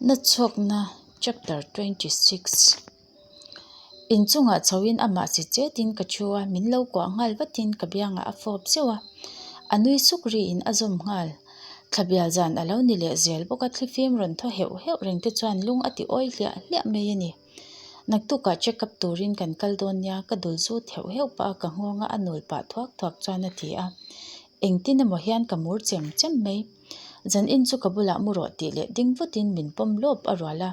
Nachhawkna Chapter 26 Inchungah chhoin amah si chetin ka thu a, min lo kuah nghal vatin ka biangah a fawp zeuh a, a nui suk riin a zawm nghal. Thlabial zan a lo ni leh zel bawk a, thlifim rawn thaw heuh heuh reng te chuan lung a ti awi hliah hliah mai a ni. Naktukah check up turin kan kal dawn nia, ka dul zut heuh heuh pah a, ka nghawnga a nul pah thuak thuak chuan a ti a. Engtin emaw hian ka mur chem chem mai. Zan in chu ka bulah mu rawh tih leh ding vutin min pawm lawp a rual a.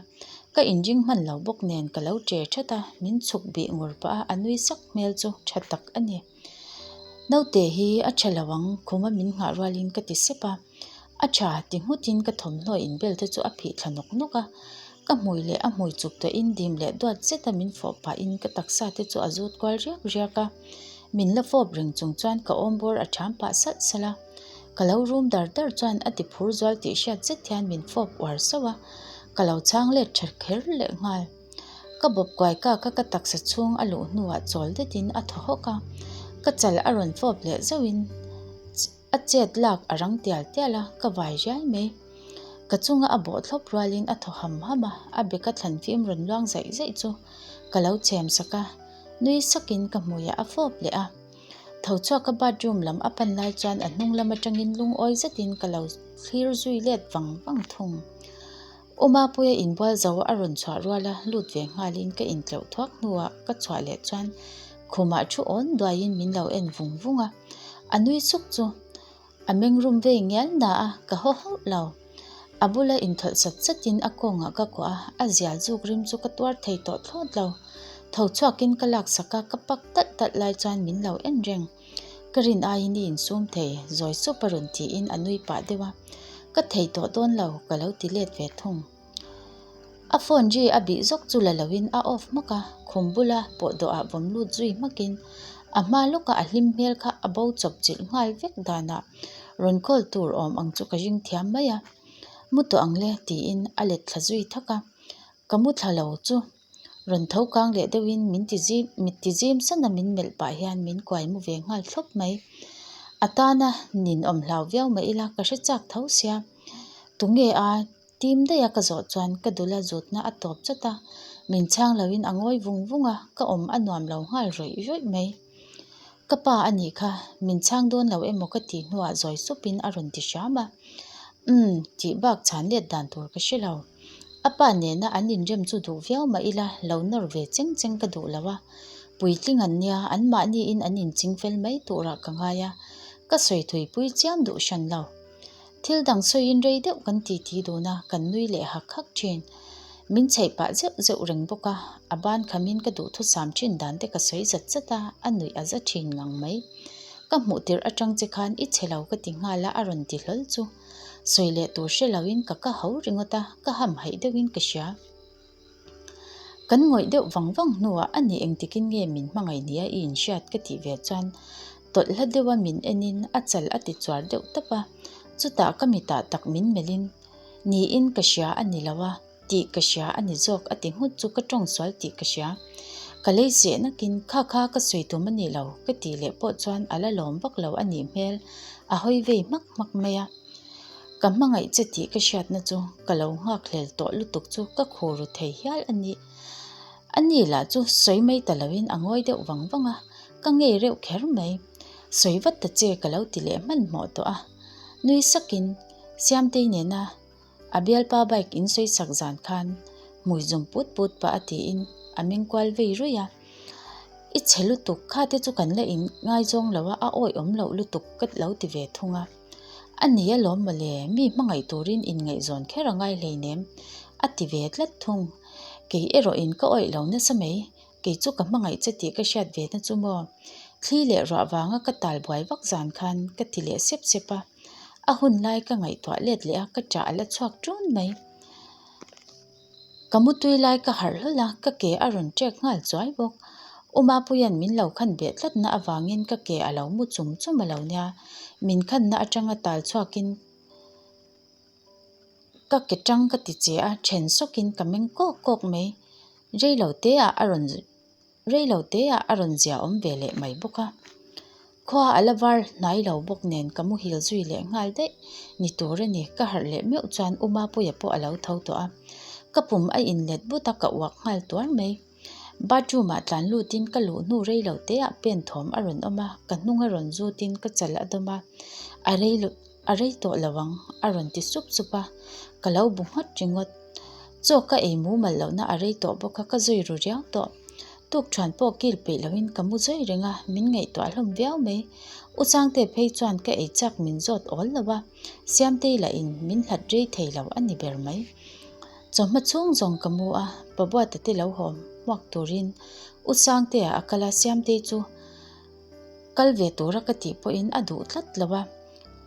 Ka inring hman lo bawk nen ka lo che that a, min chhuk bih ngur pah a, a nui sak hmel chu tha tak a ni. Naute hi a tha lo ang, khuma min nghah rualin ka ti sep a. A tha ti nghutin ka thawmhnaw inbel te chu a phih thla nawk nawk a. Ka hmui leh a hmui chuk tawhin dim leh duat zeta min fawh pahin ka taksa te chu a zut kual riak riak a. Min la fawp reng chung chuan ka awm bawr a ṭham pah salh salh a. Ka lo rum dar dar chuan a ti phur zual tih hriat zet hian min fawp uar sauh a, ka lo chhang let ṭha kher leh nghal. Ka bawp kuai kak a, ka taksa chhung a luh hnuah chawl detin a thaw hawk a, ka chal a rawn fawp leh zauhin a chet lak a rang tial tial a, ka vai riai mai. Ka chunga a bawh thlawp rualin a thaw ham ham a, a beka thlan fim rawn luang zaih zaih chu ka lo chhem sak a, nui sakin ka hmuiah a fawp leh a. Tho chhuak a bathroom lam a pan lai chuan a hnung lam atangin lungawi zetin ka lo thlir zui let vang vang thung. U Mapuia inbual zo a rawn chhuah rual a, lut ve nghalin ka intleuh thuak hnuah ka chhuah leh chuan khumah thu awn duaiin min lo en vung vung a. A nui suk chu A meng rum vei ngial na a, ka haw hauh lo. A bula inthawlh sat satin a kawngah ka kuah a, a zial zuk rim chu ka tuar thei tawh thlawt lo. Tho chhuakin ka laksak a, ka pak talh talh lai chuan min lo en reng. Ka rin aiin i insum thei, zawi sup a rawn tiin a nui pah deuh a. Ka thei tawh dawn lo, ka lo ti let ve thung. A phone ri a bih zawk chu la loin a off hmak a, khum bula pawhdawhah vawm lut zui hmakin a hma lawka a hlim hmel kha a bo chawp chilh nghal vek danah rawn call tur awm ang chu ka ring thiam mai a, mu tawh ang le tiin a let thla zui thak a, ka mu thla lo chu rawn tho kang leh deuhin min ti zim mit ti zim sana min melh pah hian min kuai mu ve nghal thlawp mai. A tana ninawm hlau viau mah ila ka hre chak tho sia, tunge a Tim daih a ka zawh chuan ka dul a zutna a tawp chawt a, min chhang loin a ngawi vung vung a, ka awm a nuam lo nghal rawih rawih mai. Ka pa a nih kha, min chhang dawn lo emaw ka tih hnuah zawi supin a rawn ti hram a. Umm, tih bak chhan let dan tur ka hre lo. A pa nena an inrem chu duh viau mah ila lo nawr ve cheng cheng ka duh lo a. Puitling an nia, anmahniin an inching fel mai turah ka ngai a, ka sawi thuipui chiam duh hran lo. Thil dang sawiin rei deuh kan titi dun a, kan nui leh hak hak thin. Min chheih pah zeuh zeuh reng bawk a, a ban khamin ka duhthusam thin dan te ka sawi zat zat a, a nuih a za thin ngang mai. Ka hmuh tirh atang che khan i chhe lo ka ti nghal a, a rawn ti hlawl chu. Sawi leh tur hre loin ka ka ho ringawt a, ka hamhaih deuhin ka hria. Kan ngawih deuh vang vang hnuah a ni engtikin nge min hmangaih nia i inhriat ka tih ve chuan tawlh hla deuha min enin a chal a ti chuar deuh tawp a, chutah ka mitah tak min melhin niin ka hria a ni lo a, tih ka hria a ni zawk a ti nghut chu ka tawng sual tih ka hria. Ka lei zeh nakin kha kha ka sawi tum a ni lo ka tih leh pawh chuan a la lawm vak lo a nih hmel a hawi vei hmak hmak mai a. Ka hmangaih che tih ka hriatna chu ka lo nghak hlel tawh lutuk chu ka khur ru thei hial a ni. A ni lah chu sawi mai ta loin a ngawi deuh vang vang a, ka ngei reuh kher mai. Sawi vat ta che ka lo ti leh hmanhmawh tawh a. Nui sakin Siamtei nena a bialpa bike in sawi sak zan khan hmui zum put put pah a tiin a meng kual vei ruih a. I chhe lutuk, kha te chu kan la in ngaizawng lo a, a awih awm loh lutuk ka lo ti ve thung a. A ni alawm mawle, mi hmangaih turin inngaihzawn kher a ngai hleinem, a ti ve tlat thung. Kei erawhin ka awih lo nasa mai, kei chu ka hmangaih che tih ka hriat ve na chu maw? Thli leh ruah vanga ka tal buai vak zan khan ka ti leh sep sep a, a hun lai ka ngaihtuah let leh a, ka ṭah a la chhuak ṭun mai. Ka mutui lai ka harh hlawl a, ka ke a rawn ṭek nghal chuai bawk. U Mapuia'n min lo khan beh tlatna avangin ka ke a lo mu chum chum a lo nia. Min khanna atanga tal chhuakin ka ke tang ka ti che a, then sawkin ka meng kawk kawk mai. Rei lo te ah a rawn rei lo te ah a rawn zia awm ve leh mai bawk a. Khua a la var hnai lo bawk nen ka muhil zui leh nghal daih ni tur a ni. Ka harh leh meuh chuan U Mapuia pawh a lo tho tawh a. Ka pum a inlet but a, ka uak nghal tuar mai. Bathroom ah tlan lutin ka luh hnu rei lo te ah pen thawm a rawn awm a, ka hnung a rawn zutin ka chal a dawm a, a rei a rei tawh lo ang a rawn ti sup sup a, ka lo bu nghat ringawt. Chaw ka ei mumal lohna a rei tawh bawk a, ka zui ru riau tawh. Tukṭhuan pawh kil peih loin ka mu zui reng a, min ngaihtuah hlawm viau mai. U Changte phei chuan ka ei chak min zawt awl lo a, Siamtei lahin min hlat rei thei lo a ni ber mai. Chawhma chhung zawng ka mu a, Pabuata te lo haw hmuak turin U Sangtea a kal a, Siamtei chu kal ve tura ka tih pawhin a duh tlat lo a,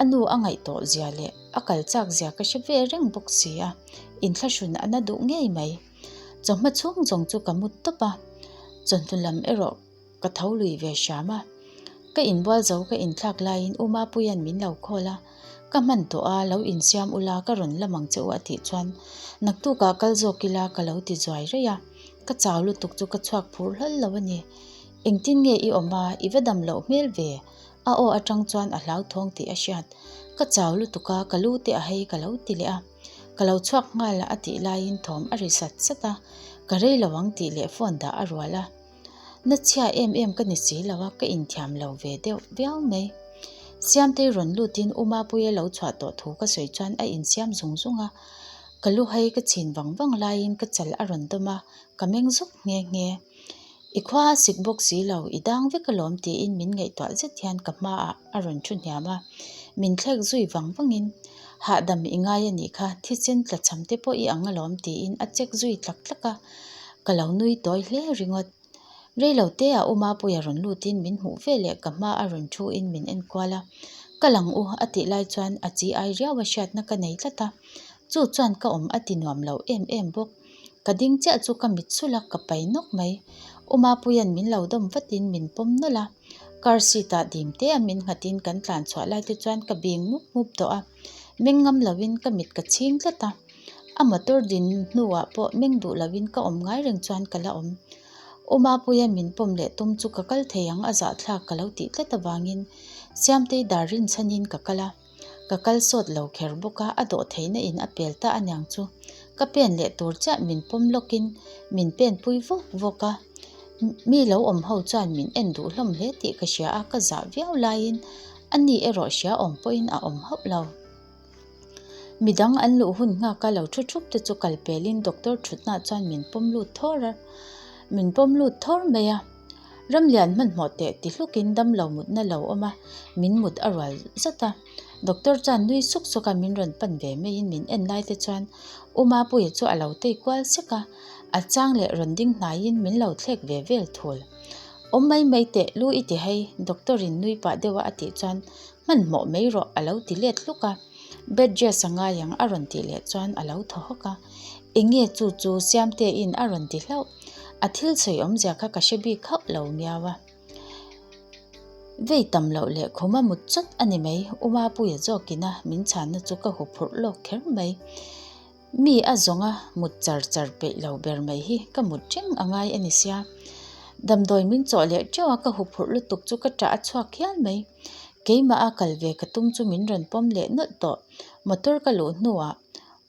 a nu a ngaih tawh zia leh a kal chak zia ka hre ve reng bawk si a, inthlahrun a na duh ngei mai. Chawhma chhung zawng chu ka mu tawp a, chawhnu lam erawh Ka tho lui ve hram a, ka inbual zo ka inthlak laiin U Mapuia'n min lo call a, ka hman tawh a, lo insiam ula ka rawn lam ang che u a tih chuan naktukah kal zawk ila ka lo ti zuai raih a, ka chau lutuk chu ka chhuak phur hlawl lo a ni. Engtin nge i awm a, i va dam loh hmel ve? A aw atang chuan a hlauthawng tih a hriat. Ka chau lutuk a, ka lu te a hei ka lo ti leh a, ka lo chhuak nghal a tih laiin thawm a ri sat sat a, ka rei lo ang tih leh phone dah a rual a. Na chhia em em ka ni si lo a, ka inthiam lo ve deuh viau mai. Siamtei rawn lutin U Mapuia lo chhuah tawh thu ka sawi chuan a insiam zung zung a, ka lu hai ka chhin vang vang laiin ka chal a rawn dawm a, ka meng zuk nghe nghe. I khua a sik bawk si lo, i dang vek alawm tiin min ngaihtuah zet hian ka hmaah a rawn thu hniam a, min thlek zui vang vangin, Hahdam i ngai a nih kha, thisen tla cham te pawh i ang alawm tiin a check zui tlak tlak a. Ka lo nui tawi hle ringawt. Rei lo te ah U Mapuia rawn lutin min hmuh ve leh ka hma a rawn thu in min en kual a. Ka lang u a tih lai chuan a chi ai riau a hriatna ka nei tlat a. Chu chuan ka awm a ti nuam lo em em bawk. Ka ding chiah chu ka mit sulh a, ka pai nawk mai. U Mapuia'n min lo dawm vatin min pawm nawlh a. Car seat ah dim te a min nghatin kan tlan chhuah lai te chuan ka bing mup mup tawh a. Meng ngam loin ka mit ka chhing tlat a. A motor din hnuah pawh meng duh loin ka awm ngai reng chuan ka la awm. U Mapuia min pawm leh tum chu ka kal thei ang a zahthlak ka lo tih tlat avangin Siamtei dar rinchhanin ka kal a. Ka kal sawt lo kher bawk a, a dawh theihna in a pel ta aniang chu. Ka pen leh tur chiah min pawm lawkin min pen pui vawk vawk a. Mi lo awm ho chuan min en duh hlawm hle tih ka hria a, ka zah viau laiin ani erawh hria awm pawhin a awm hauh lo. Midang an luh hun nghak a lo thu thup te chu kal pelin doctor thutna chuan min pawm lut thawr a, min pawm lut thawr mai a. Ramlian hmanhmawh teh ti hlukin damlo mutna lo awm a, min mut a rual zat a. Doctor chuan nui suk suk a min rawn pan ve maiin min en lai te chuan U Mapuia chu a lo tei kual sek a, a chang leh rawn ding hnaiin min lo thlek ve vel thul. Awm mai mai teh lu i ti hei, doctor in nui pah deuh a a tih chuan Hmanhmawh mai rawh a lo ti let hluk a, bed dress a ngai ang a rawn tih leh chuan a lo thaw hawk a. Enge chu chu Siamtein a rawn ti hlauh. A thil sawi awmzia kha ka hre bik hauh lo miau a. Vei tam loh leh khuma mut chawt a ni mai, U Mapuia zawkina min chhanna chu ka huphurh lawk kher mai. Mi a zawnga mut char char peih lo ber mai hi ka mut reng a ngai a ni sia. Damdawi min chawh leh teuh a ka huphurh lutuk chu ka ṭah a chhuak hial mai. Keimah a kal ve ka tum chu min rawn pawm leh nawlh tawh. Motor ka luh hnuah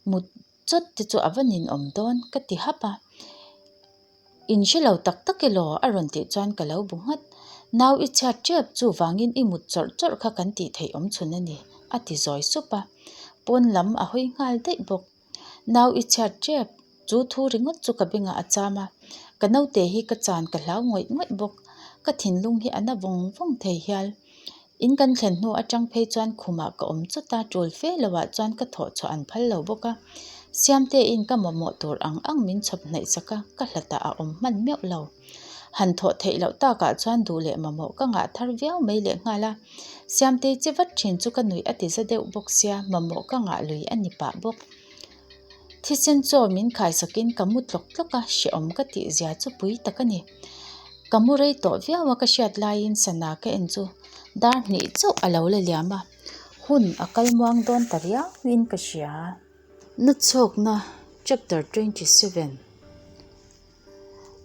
mut chawt te chu a va ninawm dawn ka ti hap a. In hre lo tak tak elaw? a rawn tih chuan ka lo bu nghat. Nau i chhiat tep chuvangin i mut chawrh chawrh kha kan tih theih awm chhun a ni, a ti zawi sup a. Pawn lam a hawi nghal daih bawk. Nau i chhiat tep, chu thu ringawt chu ka bengah a cham a. Ka naute hi ka chan ka hlau ngawih ngawih bawk. Ka thinlung hi a na vawng vawng thei hial. In kan thlen hnu atang phei chuan khumah ka awm chawt a, tul fe loah chuan ka thawh chhuah an phal lo bawk a. Siamtein ka mamawh tur ang ang min chhawp hnaih sak a, ka hlatah a awm hman meuh lo. Han thawh theih loh takah chuan duh leh mamawh ka ngah thar viau mai leh nghal a. Siamtei che vat thin chu ka nuih a ti za deuh bawk sia, mamawh ka ngah lui a ni pah bawk. Thisen chaw min khaisakin ka mu tlawk tlawk a, hrehawm ka tih zia chu pui tak a ni. Ka mu rei tawh viau a ka hriat laiin sana ka en chu dar hnih chauh a lo la liam a, hun a kal muang dawn ta riauin ka hria. Na chhawkna Chapter 27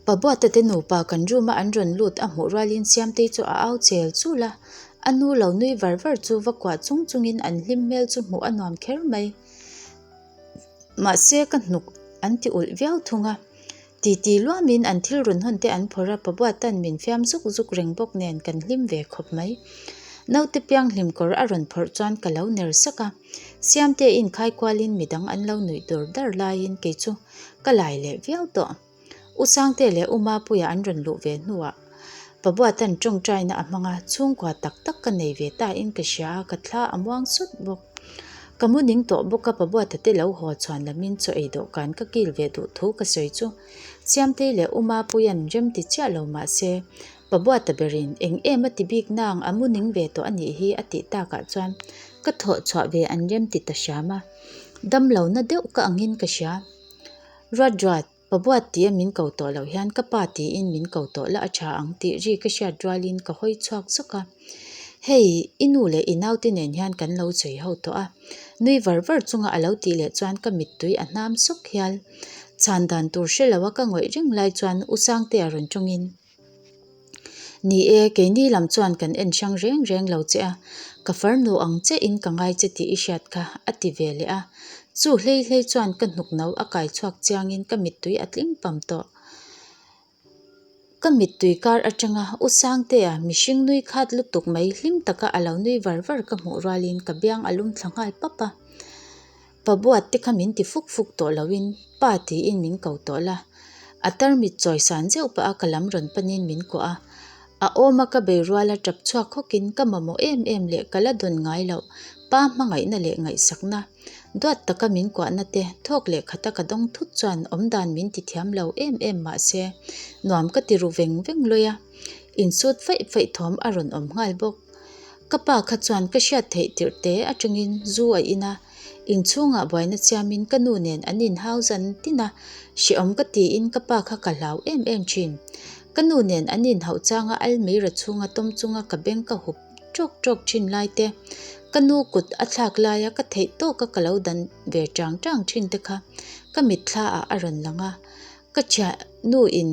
Pabuata te nupa kan room a an rawn lut a hmuh rualin Siamtei chu a au chel chul a. A nu lo nui var var chu va kuah chung chungin an hlim hmel chu hmuh a nuam kher mai. Mahse ka hnuk an ti ulh viau thung a. Titi luamin an thil rawn hawn te an phawrh a, Pabuatan min fiam zuk zuk reng bawk nen kan hlim ve khawp mai. Naute pianghlim kawr a rawn phawrh chuan ka lo ner sak a. Siamte inkhai kualin midang an lo nuih dur dar laiin kei chu ka lai leh viau tawh. U Sangte leh U Mapuia an rawn luh ve hnuah Pabuatan tawngtaina a hmang a, chhungkua tak tak ka nei ve ta in ka hria a, ka thla a muang sut bawk. Ka mu ning tawh bawk a, Pabuata te lo haw chhuan lamin chaw ei dawhkan ka kil ve duh thu ka sawi chu Siamtei leh U Mapuia'n rem ti chiah lo mah se Pabuata berin eng em a ti bik nang a mu ning ve tawh a nih hi a tih takah chuan ka thawh chhuah ve an rem ti ta hram a, damlo na deuh ka angin ka hria. Ruat ruat, Pabuat tia min ko tawh loh hian ka pa tiin min ko tawh la a tha ang tih ri ka hriat rualin ka hawi chhuak zawk a. Hei, i nu leh i naute nen hian kan lo sawi ho tawh a. Nui var var chunga a lo tih leh chuan ka mittui a hnam sawk hial. Chhan dan tur hre lo a ka ngawih reng lai chuan U Sangtea rawn tawngin. Ni e, keini lam chuan kan en hrang reng reng lo che a, ka farnu ang chiahin ka ngai che tih i hriat kha, a ti ve leh a. Chu hlei hlei chuan ka hnuk no a kai chhuak chiangin ka mittui a tling pam tawh. Ka mittui kar atanga U Sangtea mihring nui khat lutuk mai hlim taka a lo nui var var ka hmuh rualin ka biang a lum thla nghal pap a. Pa buat te kha min ti fuk fuk tawh loin pa tiin min ko tawh la. A tarmit chawi san zeuh pah a ka lam rawn panin min kuah a. A awm a ka bei rual a tap chhuak hawkin ka mamawh em em leh ka la dawn ngai loh pa hmangaihna leh ngaihsakna duat taka min kuahna te thawk leh khata ka dawng thut chuan awmdan min ti thiam lo em em mah se nuam ka ti ru veng veng lawi a. Insut faih faih thawm a rawn awm nghal bawk. Ka pa kha chuan ka hriat theih tirh te atangin zu a in a, inchhungah buaina chiamin ka nu nen an inhau zan tin a, hrehawm ka tiin ka pa kha ka hlau em em thin. Ka nu nen an inhauh changa almira chhunga tawm chunga ka beng ka hup tawk tawk thin lai te, ka nu kut a thlak laia ka theih tawka ka lo dan ve tang tang thin te kha ka mitthla ah a rawn lang a, ka thiannu in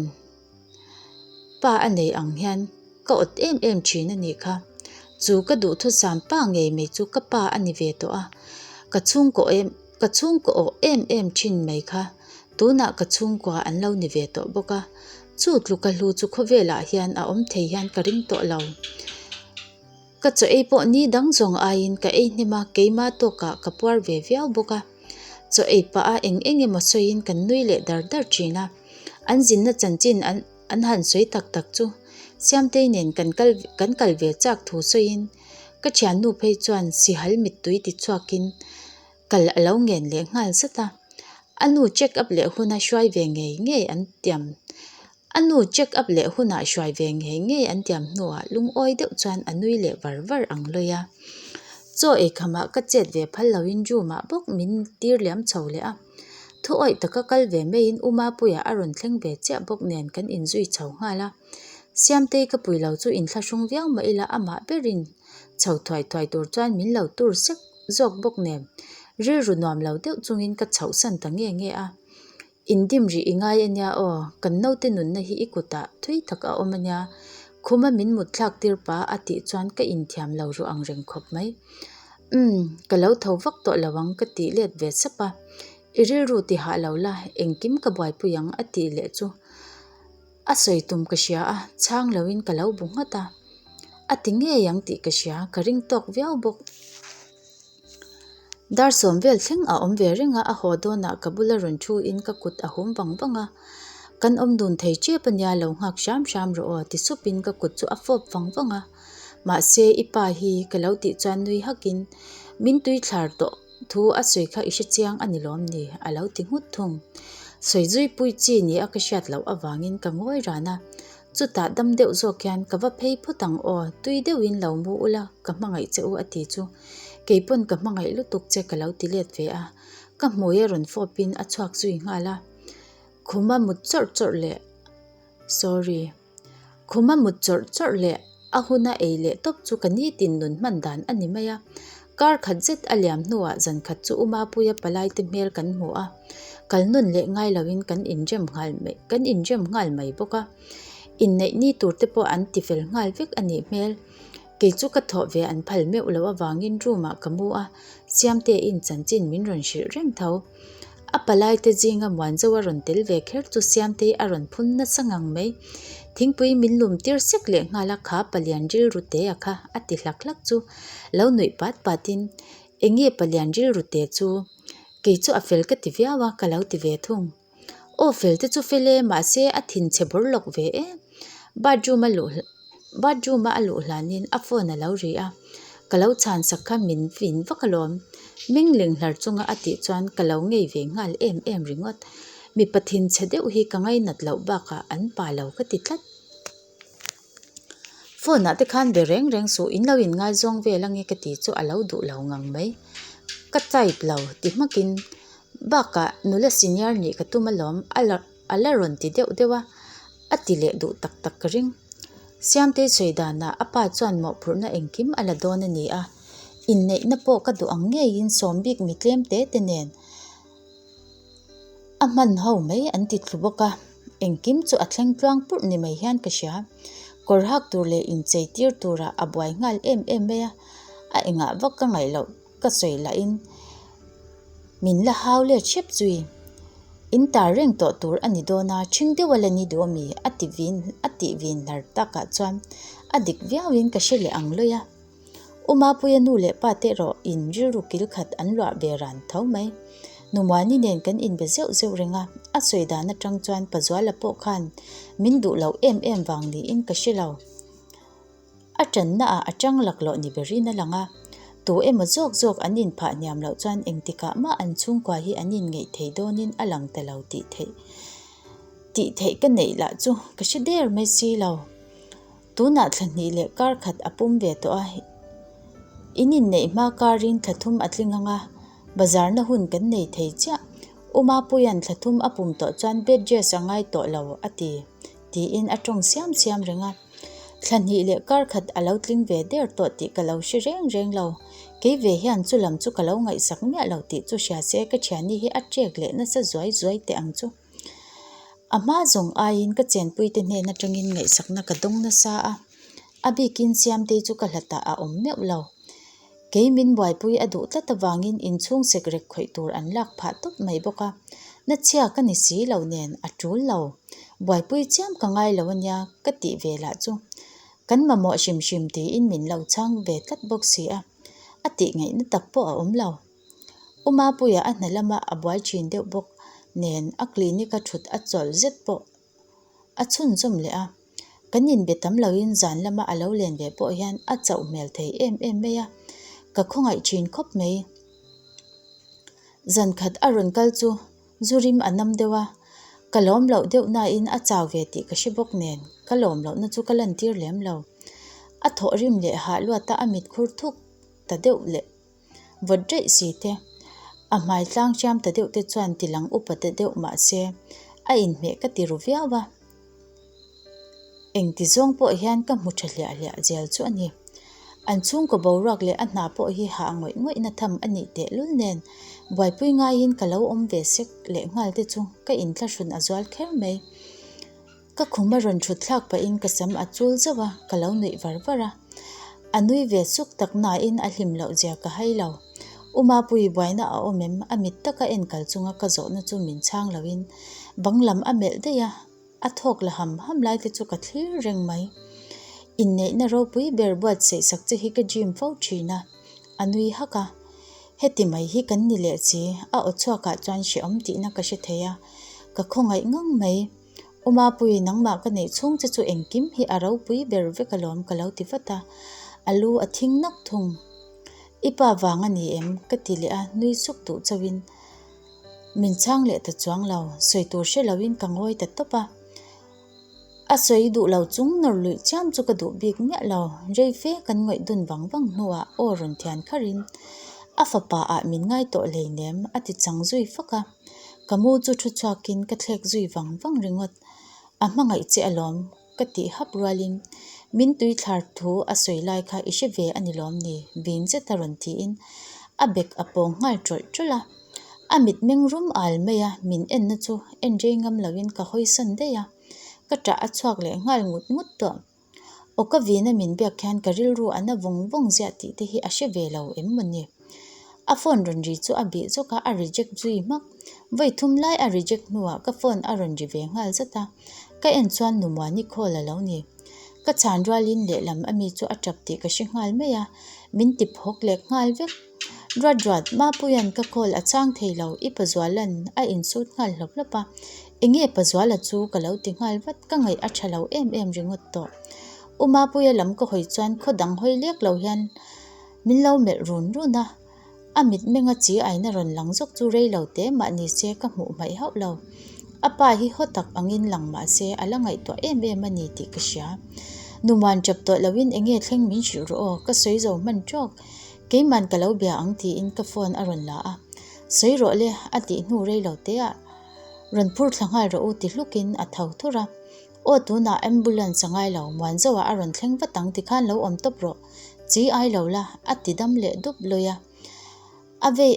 Pa a nei ang hian ka awt em em thin a nih kha. Chu ka duhthusam pa ngei mai chu ka pa a ni ve tawh a, ka chhungkaw em ka chhungkaw awh em em thin mai kha tunah ka chhungkua an lo ni ve tawh bawk a, chu tluka hlu chu khawvelah hian a awm thei hian ka ring tawh lo. Ka chaw ei pawh ni dang zawng aiin ka ei hnem a, keima tawkah ka puar ve viau bawk a. Chaw ei pah a eng eng emaw sawiin kan nui leh dar dar thin a. An zinna chanchin an an han sawi tak tak chu Siamtei nen kan kal kan kal ve chak thu sawiin ka thiannu phei chuan sihal mittui ti chhuakin kal a lo ngen leh nghal zat a. A nu check up leh huna hruai ve ngei ngei an tiam A nu check up leh hunah hruai ve ngei ngei an tiam hnuah lungawi deuh chuan a nui leh var var ang lawi a. Chaw eikhamah ka chet ve phal loin room ah bawk min tir liam chho leh a. Thu awih taka kal ve maiin U Mapuia a rawn thleng ve chiah bawk nen kan inzui chho nghal a. Siamtei ka pui lo chu inthlahrung viau mah ila amah berin chho thuai thuai tur chuan min lo tur sek zawk bawk nen rilru nuam lo deuh chungin ka chhohsan ta nge nge a. Indim rih i ngai a nia aw, kan naute nunna hi i kutah thui tak a awm a nia, khuma min mut thlak tir pa a tih chuan ka inthiam lo ruh ang reng khawp mai. Umm, ka lo tho vak tawh lo ang ka tih let ve sap a, i rilru ti hah lo la, engkim ka buaipui ang a tih leh chu a sawi tum ka hria a, chhang loin ka lo bu nghat a, a ti ngei ang tih ka hria, ka ring tawk viau bawk. Dar sawm vel thleng a awm ve reng a, a haw dawnah ka bula rawn thu in ka kut a hum vang vang a, Kan awm dun thei tep a nia lo nghak hram hram rawh aw ti sup in ka kut chu a fawp vang vang a, mahse i pa hi ka lo tih chuan nui hak in min tui thlar tawh thu a sawi kha i hre chiang a ni lawm ni a lo ti nghut thung. Sawi zui pui chi ni a ka hriat loh avangin ka ngawi ran a, Chutah dam deuh zawk hian ka va phei phawt ang aw, tui deuhin lo mu ula ka hmangaih che u a ti chu. Kei pawn ka hmangaih lutuk che ka lo ti let ve a, ka hmui a rawn fawpin a chhuak zui nghal a. Khuma mut chawrh chawrh leh sorry Khuma mut chawrh chawrh leh a huna ei leh tawp chu ka nitin nun hman dan a ni mai a. Kar khat zet a liam hnuah zan khat chu U Mapuia palai te hmel kan hmu a, kal nawn leh ngai loin kan inrem nghal mai kan inrem nghal mai bawk a. Inneih ni tur te pawh an ti fel nghal vek a nih hmel. Kei chu ka thawh ve an phal meuh loh avangin room ah ka mu a, Siamteiin chanchin min rawn hrilh reng tho. A palai te zinga Muanzo a rawn tel ve kher chu Siamtei a rawn phun nasa ngang mai. Thingpui min lum tir sek leh nghal a, kha palian rilru te a kha a ti hlak hlak chu lo nuih pat pat in, Enge palian rilru te chu? Kei chu a fel ka ti viau a ka lo ti ve thung. Aw fel te chu fel e mahse a thinchhe bawr lawk ve e. Bathroom a luh bathroom a a luh hlanin a phone a lo ri a, ka lo chhan sak kha min vin vak alawm. Meng leng hlar chunga a tih chuan ka lo ngei ve nghal em em ringawt. Mipa thinchhe deuh hi ka ngainat loh bakah an pa lo ka ti tlat. Phone ah te khan be reng reng suh in lo in ngaizawng vel ange ka ti chu a lo duh lo ngang mai. Ka type lo ti hmakin bakah nula senior nih ka tum alawm a la a la rawn ti deuh deuh a, a ti leh duh tak tak ka ring. Siamtei sawi danah a pa chuan mawhphurhna engkim a la dawn a ni a, inneihna pawh ka duh ang ngeiin sawm bik mi tlem te te nen A hman ho mai an ti thlu bawk a, engkim chu a thleng tluang purh ni mai hian ka hria. Kawr hak tur leh inchei tir turah a buai nghal em em mai a, a engah vak ka ngaih loh ka sawi lahin min la hau let hrep zui. In tar reng tawh tur a ni dawn a, ṭhing deuh a la ni duh a mi? a ti vin a tih vin hnar takah chuan a dik viauin ka hre leh ang lawih a. U Mapuia nu leh pa te erawh in rilru kil khat an luah ve ran tho mai. Numuani nen kan inbe zeuh zeuh reng a, a sawi dan atang chuan Pazuala pawh khan min duh loh em em vang niin ka hre lo. A tanna ah a tang laklawh ni berin a lang a, tu emaw zawk zawk an inphah hniam loh chuan engtikah mah an chhungkua hi an inngeih thei dawnin a lang ta lo tih theih tih theih ka neih lah chu ka hre der mai si lo. Tunah thla hnih leh kar khat a pum ve tawh a, in inneih hma karin thla thum a tling ang a, bazarna hun kan nei thei chiah. U Mapuia'n thla thum a pum tawh chuan bed rest a ngai tawh lo a ti, tiin a tawng siam siam reng a. Thla hnih leh kar khat a lo tling ve der tawh tih ka lo hre reng reng lo. Kei ve hian chu lam chu ka lo ngaihsak miah lo tih chu hria se ka thiani hi a ṭek leh nasa zuai zuai teh ang chu. A hma zawng aiin ka chenpuite hnen atangin ngaihsakna ka dawng nasa a, a bikin Siamtei chu ka hlatah a awm meuh lo. Kei min buaipui a duh tlat avangin inchhung sekrek khawih tur an lak phah tawp mai bawk a, nachhia ka ni si lo nen a tul lo. Buaipui chiam ka ngai lo ania ka tih ve lah chu kan mamawh hrim hrim tiin min lo chhang ve tlat bawk si a, a tih ngaihna tak pawh a awm lo. U Mapuia a hna lama a buai thin deuh bawk nen a clinic a thut a chawlh zet pawh a chhunzawm leh a. Kan inbe tam loin zan lama a lo len ve pawh hian a chauh hmel thei em em mai a, ka khawngaih thin khawp mai. Zan khat a rawn kal chu zu rim a nam deuh a, ka lawm loh deuh nain a chau ve tih ka hre bawk nen ka lawm lohna chu ka lantir lem lo. A thawh rim leh hah luat a a mit khur thuk ta deuh leh. Vawt daih si te, a hmai tlang hriam ta deuh te chuan ti lang upa ta deuh mah se a inhmeh ka ti ru viau a. Engti zawng pawh hian ka hmu tha hliah hliah zel chu a ni. An chhungkaw boruak leh a hna pawh hi hah ngawih ngawih na tham a nih tehlul nen buaipui ngaiin ka lo awm ve sek leh nghal te chu ka inthlahrun a zual kher mai. Ka khum a rawn thut thlak pahin ka sam a chul zauh a, ka lo nuih var var a. A nui ve suk tak nain a hlim loh zia ka hai lo. U Mapuii buaina a awm em? A mit taka en kal chunga ka zawhna chu min chhang loin bang lam a melh daih a, a thawk la ham ham lai te chu ka thlir reng mai. Inneihna ropui ber buatsaih sak che hi ka dream fo thin a, a nui hak a. Heti mai hi kan ni leh chi, a aw chhuakah chuan hrehawm tihna ka hre thei a, ka khawngaih ngang mai. U Mapui, nangmah ka neih chhung che chu engkim hi a ropui ber vek alawm ka lo ti vat a, a lu a thing nak thung. I pa vang a ni em? ka ti leh a, nui suk duh chauhin min chhang leh ta chuang lo, sawi tur hre loin ka ngawi ta tawp a. A sawi duh lo chung nawr luih chiam chu ka duh bik miah lo, rei fe kan ngawih dun vang vang hnuah aw rawn thian kharin a fapa ah min ngai tawh hleinem a ti chang zui fak a. Ka mu chu thu chhuakin ka thlek zui vang vang ringawt. A hmangaih che alawm, ka tih hap rualin min tui thlar thu a sawi lai kha i hre ve a ni lawm ni? Vin zet a rawn tiin a bek a pawng nghal tawlh tawlh a. A mitmeng rum al mai a, min enna chu en rei ngam loin ka hawisawn daih a, ka ṭah a chhuak leh nghal ngut ngut tawh. Awka vina min biak khian ka rilru a na vawng vawng ziah tih te hi a hre ve lo em maw ni? A phone rawn ri chu a bih zawk a, a reject zui hmak. Vawi thum lai a reject hnuah ka phone a rawn ri ve nghal zat a, ka en chuan Numuani call a lo ni. Ka chhan rualin lehlam a mi chu a tap tih ka hre nghal mai a, min ti phawk leh nghal vek. Ruat ruat, Mapuia'n ka call a chhang thei lo, i Pazuala'n a insut nghal hlawp hlawp a. Enge Pazuala chu ka lo ti nghal vat, ka ngaih a tha lo em em ringawt tawh. U Mapuia lam ka hawi chuan khaw dang hawi lek lo hian min lo melh run run a. A mitmenga chi aina rawn lang zawk chu rei lo te mah ni se ka hmuh hmaih hauh lo. A pa hi haw tak angin lang mah se a la ngaihtuah em em a ni tih ka hria. Numan tap tawh loin enge thleng min hrilh rawh aw, ka sawi zo hman tawk. Keiman ka lo bia ang tiin ka phone a rawn la a. Sawi rawh le a tih hnu rei lo teah rawn phur thla nghal rawh u ti hlukin a tho thur a. Aw tunah ambulance a ngai lo, Muanzoa a rawn thleng vat ang tikhan lo awm tawp rawh. Chi ai lo la, a ti dam leh dup lawi a. A vei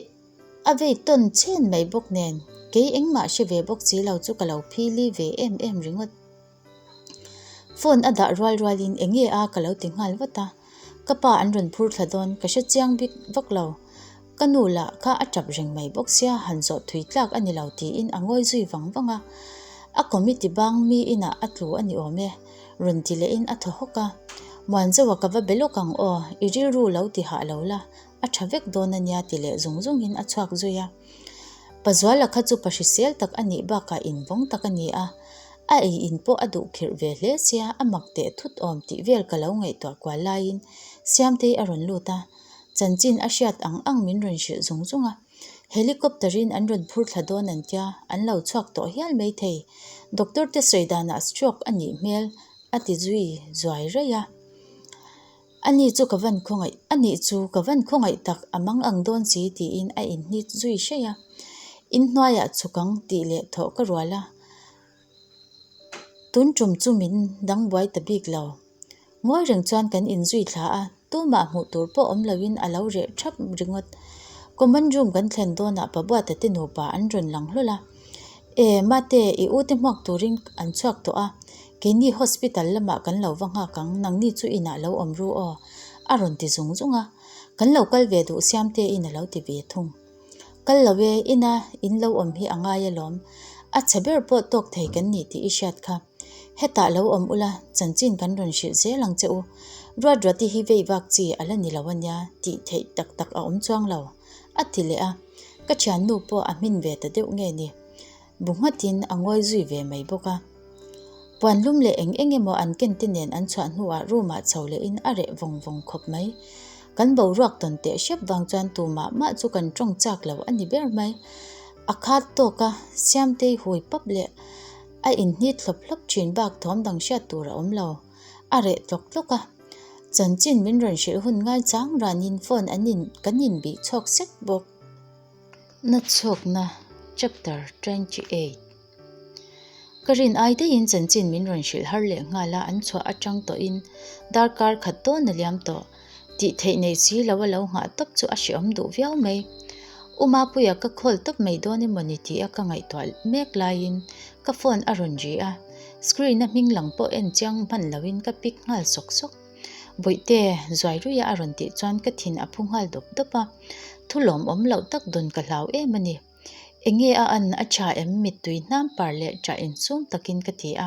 a vei tawn chhen mai bawk nen, kei engmah hre ve bawk si lo chu ka lo phili ve em em ringawt. Phone a dah rual rualin eng nge a ka lo ti nghal vat a, ka pa an rawn phur thla dawn ka hre chiang bik vak lo. Ka nu lah kha a tap reng mai bawk sia han zawh thui tlak a ni lo tiin a ngawi zui vang vang a. A committee bang mi inah a tlu a ni awm e, rawn ti lehin a thaw hawk a. Muanzoa ka va be lawk ang aw, i rilru lo ti hah lo la, a tha vek dawn a nia ti leh zung zungin a chhuak zui a. Pazuala kha chu pa hrisel tak a nih bakah invawng tak a ni a, a ei in pawh a duh khirh ve hle sia a mak teh thut awm tih vel ka lo ngaihtuah kual laiin Siamtei a rawn lut a, chanchin a hriat ang ang min rawn hrilh zung zung a. Helicopter in an rawn phur thla dawn an tia, an lo chhuak tawh hial mai thei. Doctor te sawi danah stroke a nih hmel a ti zui zuai raih a. Ani chu ka van khawngaih, ani chu ka van khawngaih tak a mang ang dawn si tiin a inhnit zui hraih a. In hnuaiah chhuk ang tih leh thawh ka rual a, tun tum chu min dang buai ta bik lo. Ngawi reng chuan kan inzui thla a, tumah hmuh tur pawh awm loin a lo reh thap ringawt. Common room kan thlen dawnah Pabuata te nupa an rawn lang hlawl a. E, Mate, i u te hmuak turin an chhuak tawh a, keini hospital lamah kan lo va nghak ang, nangni chu inah lo awm ru aw, a rawn ti zung zung a. Kan lo kal ve duh Siamtein a lo ti ve thung. Kal lo e, ina in lo awm hi a ngai alawm. A chhe ber pawh tawk thei kan ni tih i hriat kha. Hetah lo awm ula, chanchin kan rawn hrilh zel ang che u. Ruatruati hi vei vak chi a la ni lo ania tih theih tak tak a awm chuang lo, a ti leh a. Ka thiannu pawh a hmin ve ta deuh nge ni. Bu nghatin a ngawi zui ve mai bawk a. Puan lum leh eng eng emaw an ken te nen an chhuah hnuah room ah chho lehin a reh vawng vawng khawp mai. Kan boruak tawn teh hrep vang chuan tu mah mah chu kan tawng chak lo a ni ber mai. A khat tawk a, Siamtei hui pap leh a inhnit hlawp hlawp thin bak thawm dang hriat tur a awm lo. A reh tlawk tlawk a. Chanchin min rawn hrilh hun ngaichang ranin phone an in kan inbih chhuak sek bawk. Na chhuakna Chapter 28 Ka rin ai daihin chanchin min rawn hrilh har leh nghal a, an chhuah atang tawhin darkar khat dawn a liam tawh. Tih theih nei si lo a lo nghah tawp chu a hreawm duh viau mai. U Mapuia ka call tawp mai dawn emaw ni tih a ka ngaihtuah mek laiin ka phone a rawn ri a, screen a hming lang pawh en chiang hman loin ka pick nghal sawk sawk. Bawihte, zuai ruia a rawn tih chuan ka thin a phu nghal dawp dawp a, thu lawmawm loh tak dawn ka hlau em a ni. Enge a an a tha em mittui hnam par leh tah insum takin ka ti a.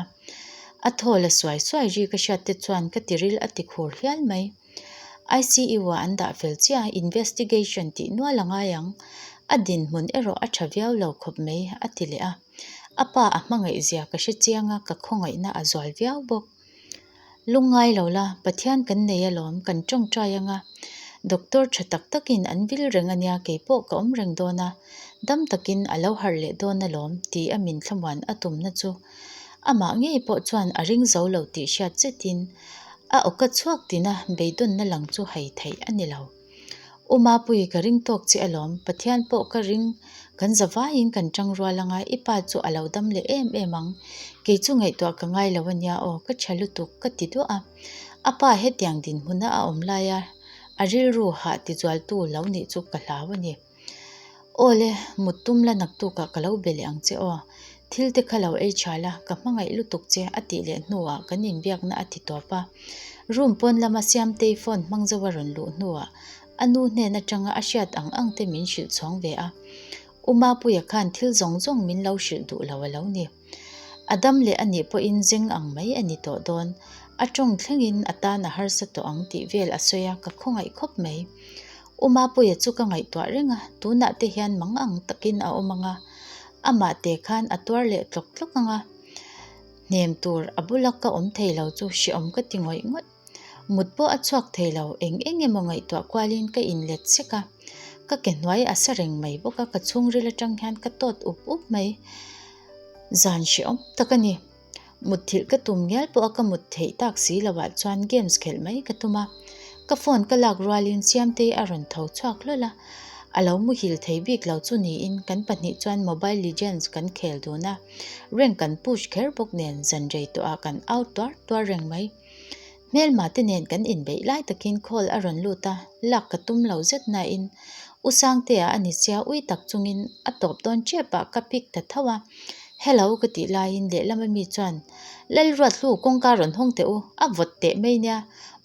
A thaw la suai suai ri ka hriat te chuan ka tiril a ti khur hial mai. ICU ah an dah fel chiah a, investigation tih nual a ngai ang. A dinhmun erawh a tha viau lo khawp mai a ti leh a. A pa a hmangaih zia ka hre chiang a, ka khawngaihna a zual viau bawk. Lungngai lo la, Pathian kan nei alawm, kan tawngtai anga Doctor tha tak takin an vil reng ania keipawh ka awm reng dawn a, dam takin a lo harh leh dawn alawm ti a min thlamuan a tumna chu amah ngei pawh chuan a ring zo lo tih hriat zetin a awka chhuak tina beidawnna lang chu hai theih a ni lo. U Mapui ka ring tawk che alawm, Pathian pawh ka ring, kan za vaiin kan tang rual anga i pa chu a lo dam leh em em ang, kei chu ngaihtuah ka ngai lo ania aw, ka tha lutuk ka ti duah a. A pa hetiang dinhmuna a awm laia a rilru hah tizualtu lo nih chu ka hlau a ni. Aw le, mut tum la naktukah ka lo be leh ang che aw. Thil te kha lo ei tha la, ka hmangaih lutuk che a tih leh hnuah kan inbiakna a ti tawp a. Room pawn lama Siamtei phone hmang zo a rawn luh hnuah a nu hnen atanga a hriat ang ang te min hrilh chhawng ve a. U Mapuia khan thil zawng zawng min lo hrilh duh lo a lo ni. A dam leh a nih pawhin zeng ang mai a ni tawh dawn. A tawng thlengin a tan a harsa tawh ang tih vel a sawi a, ka khawngaih khawp mai. U Mapuia chu ka ngaihtuah reng a, tunah te hian mang ang takin a awm ang a, amah te khan a tuar leh tlawk tlawk ang a. Hnem tur a bula ka awm thei lo chu hrehawm ka ti ngawih ngawih. Mut pawh a chhuak thei lo, eng eng emaw ngaihtuah kualin ka inlet sek a. Ka ke hnuai a sa reng mai bawk a, ka chhungril atang hian ka tawt up up mai. Zan hrehawm tak a ni. Mutthilh ka tum ngial pawh a ka mut theih tak si lo ah chuan games khelh mai ka tum a. Ka phone ka lak rualin Siamtei a rawn tho chhuak hlawl a. A lo muhil thei bik lo chu niin kan pahnih chuan Mobile Legends kan khel dun a. Rank kan push kher bawk nen zan rei tawh ah kan out tuar tuar reng mai. Hmelma te nen kan inbeih lai takin call a rawn lut a, lak ka tum lo zet nain U Sangtea a ni sia ui tak chungin a tawp dawn tep ah ka pick ta tho a, Hello ka tih laiin lehlama mi chuan Lalruathlu kawngka rawn hawng teh u, a vawt teh mai nia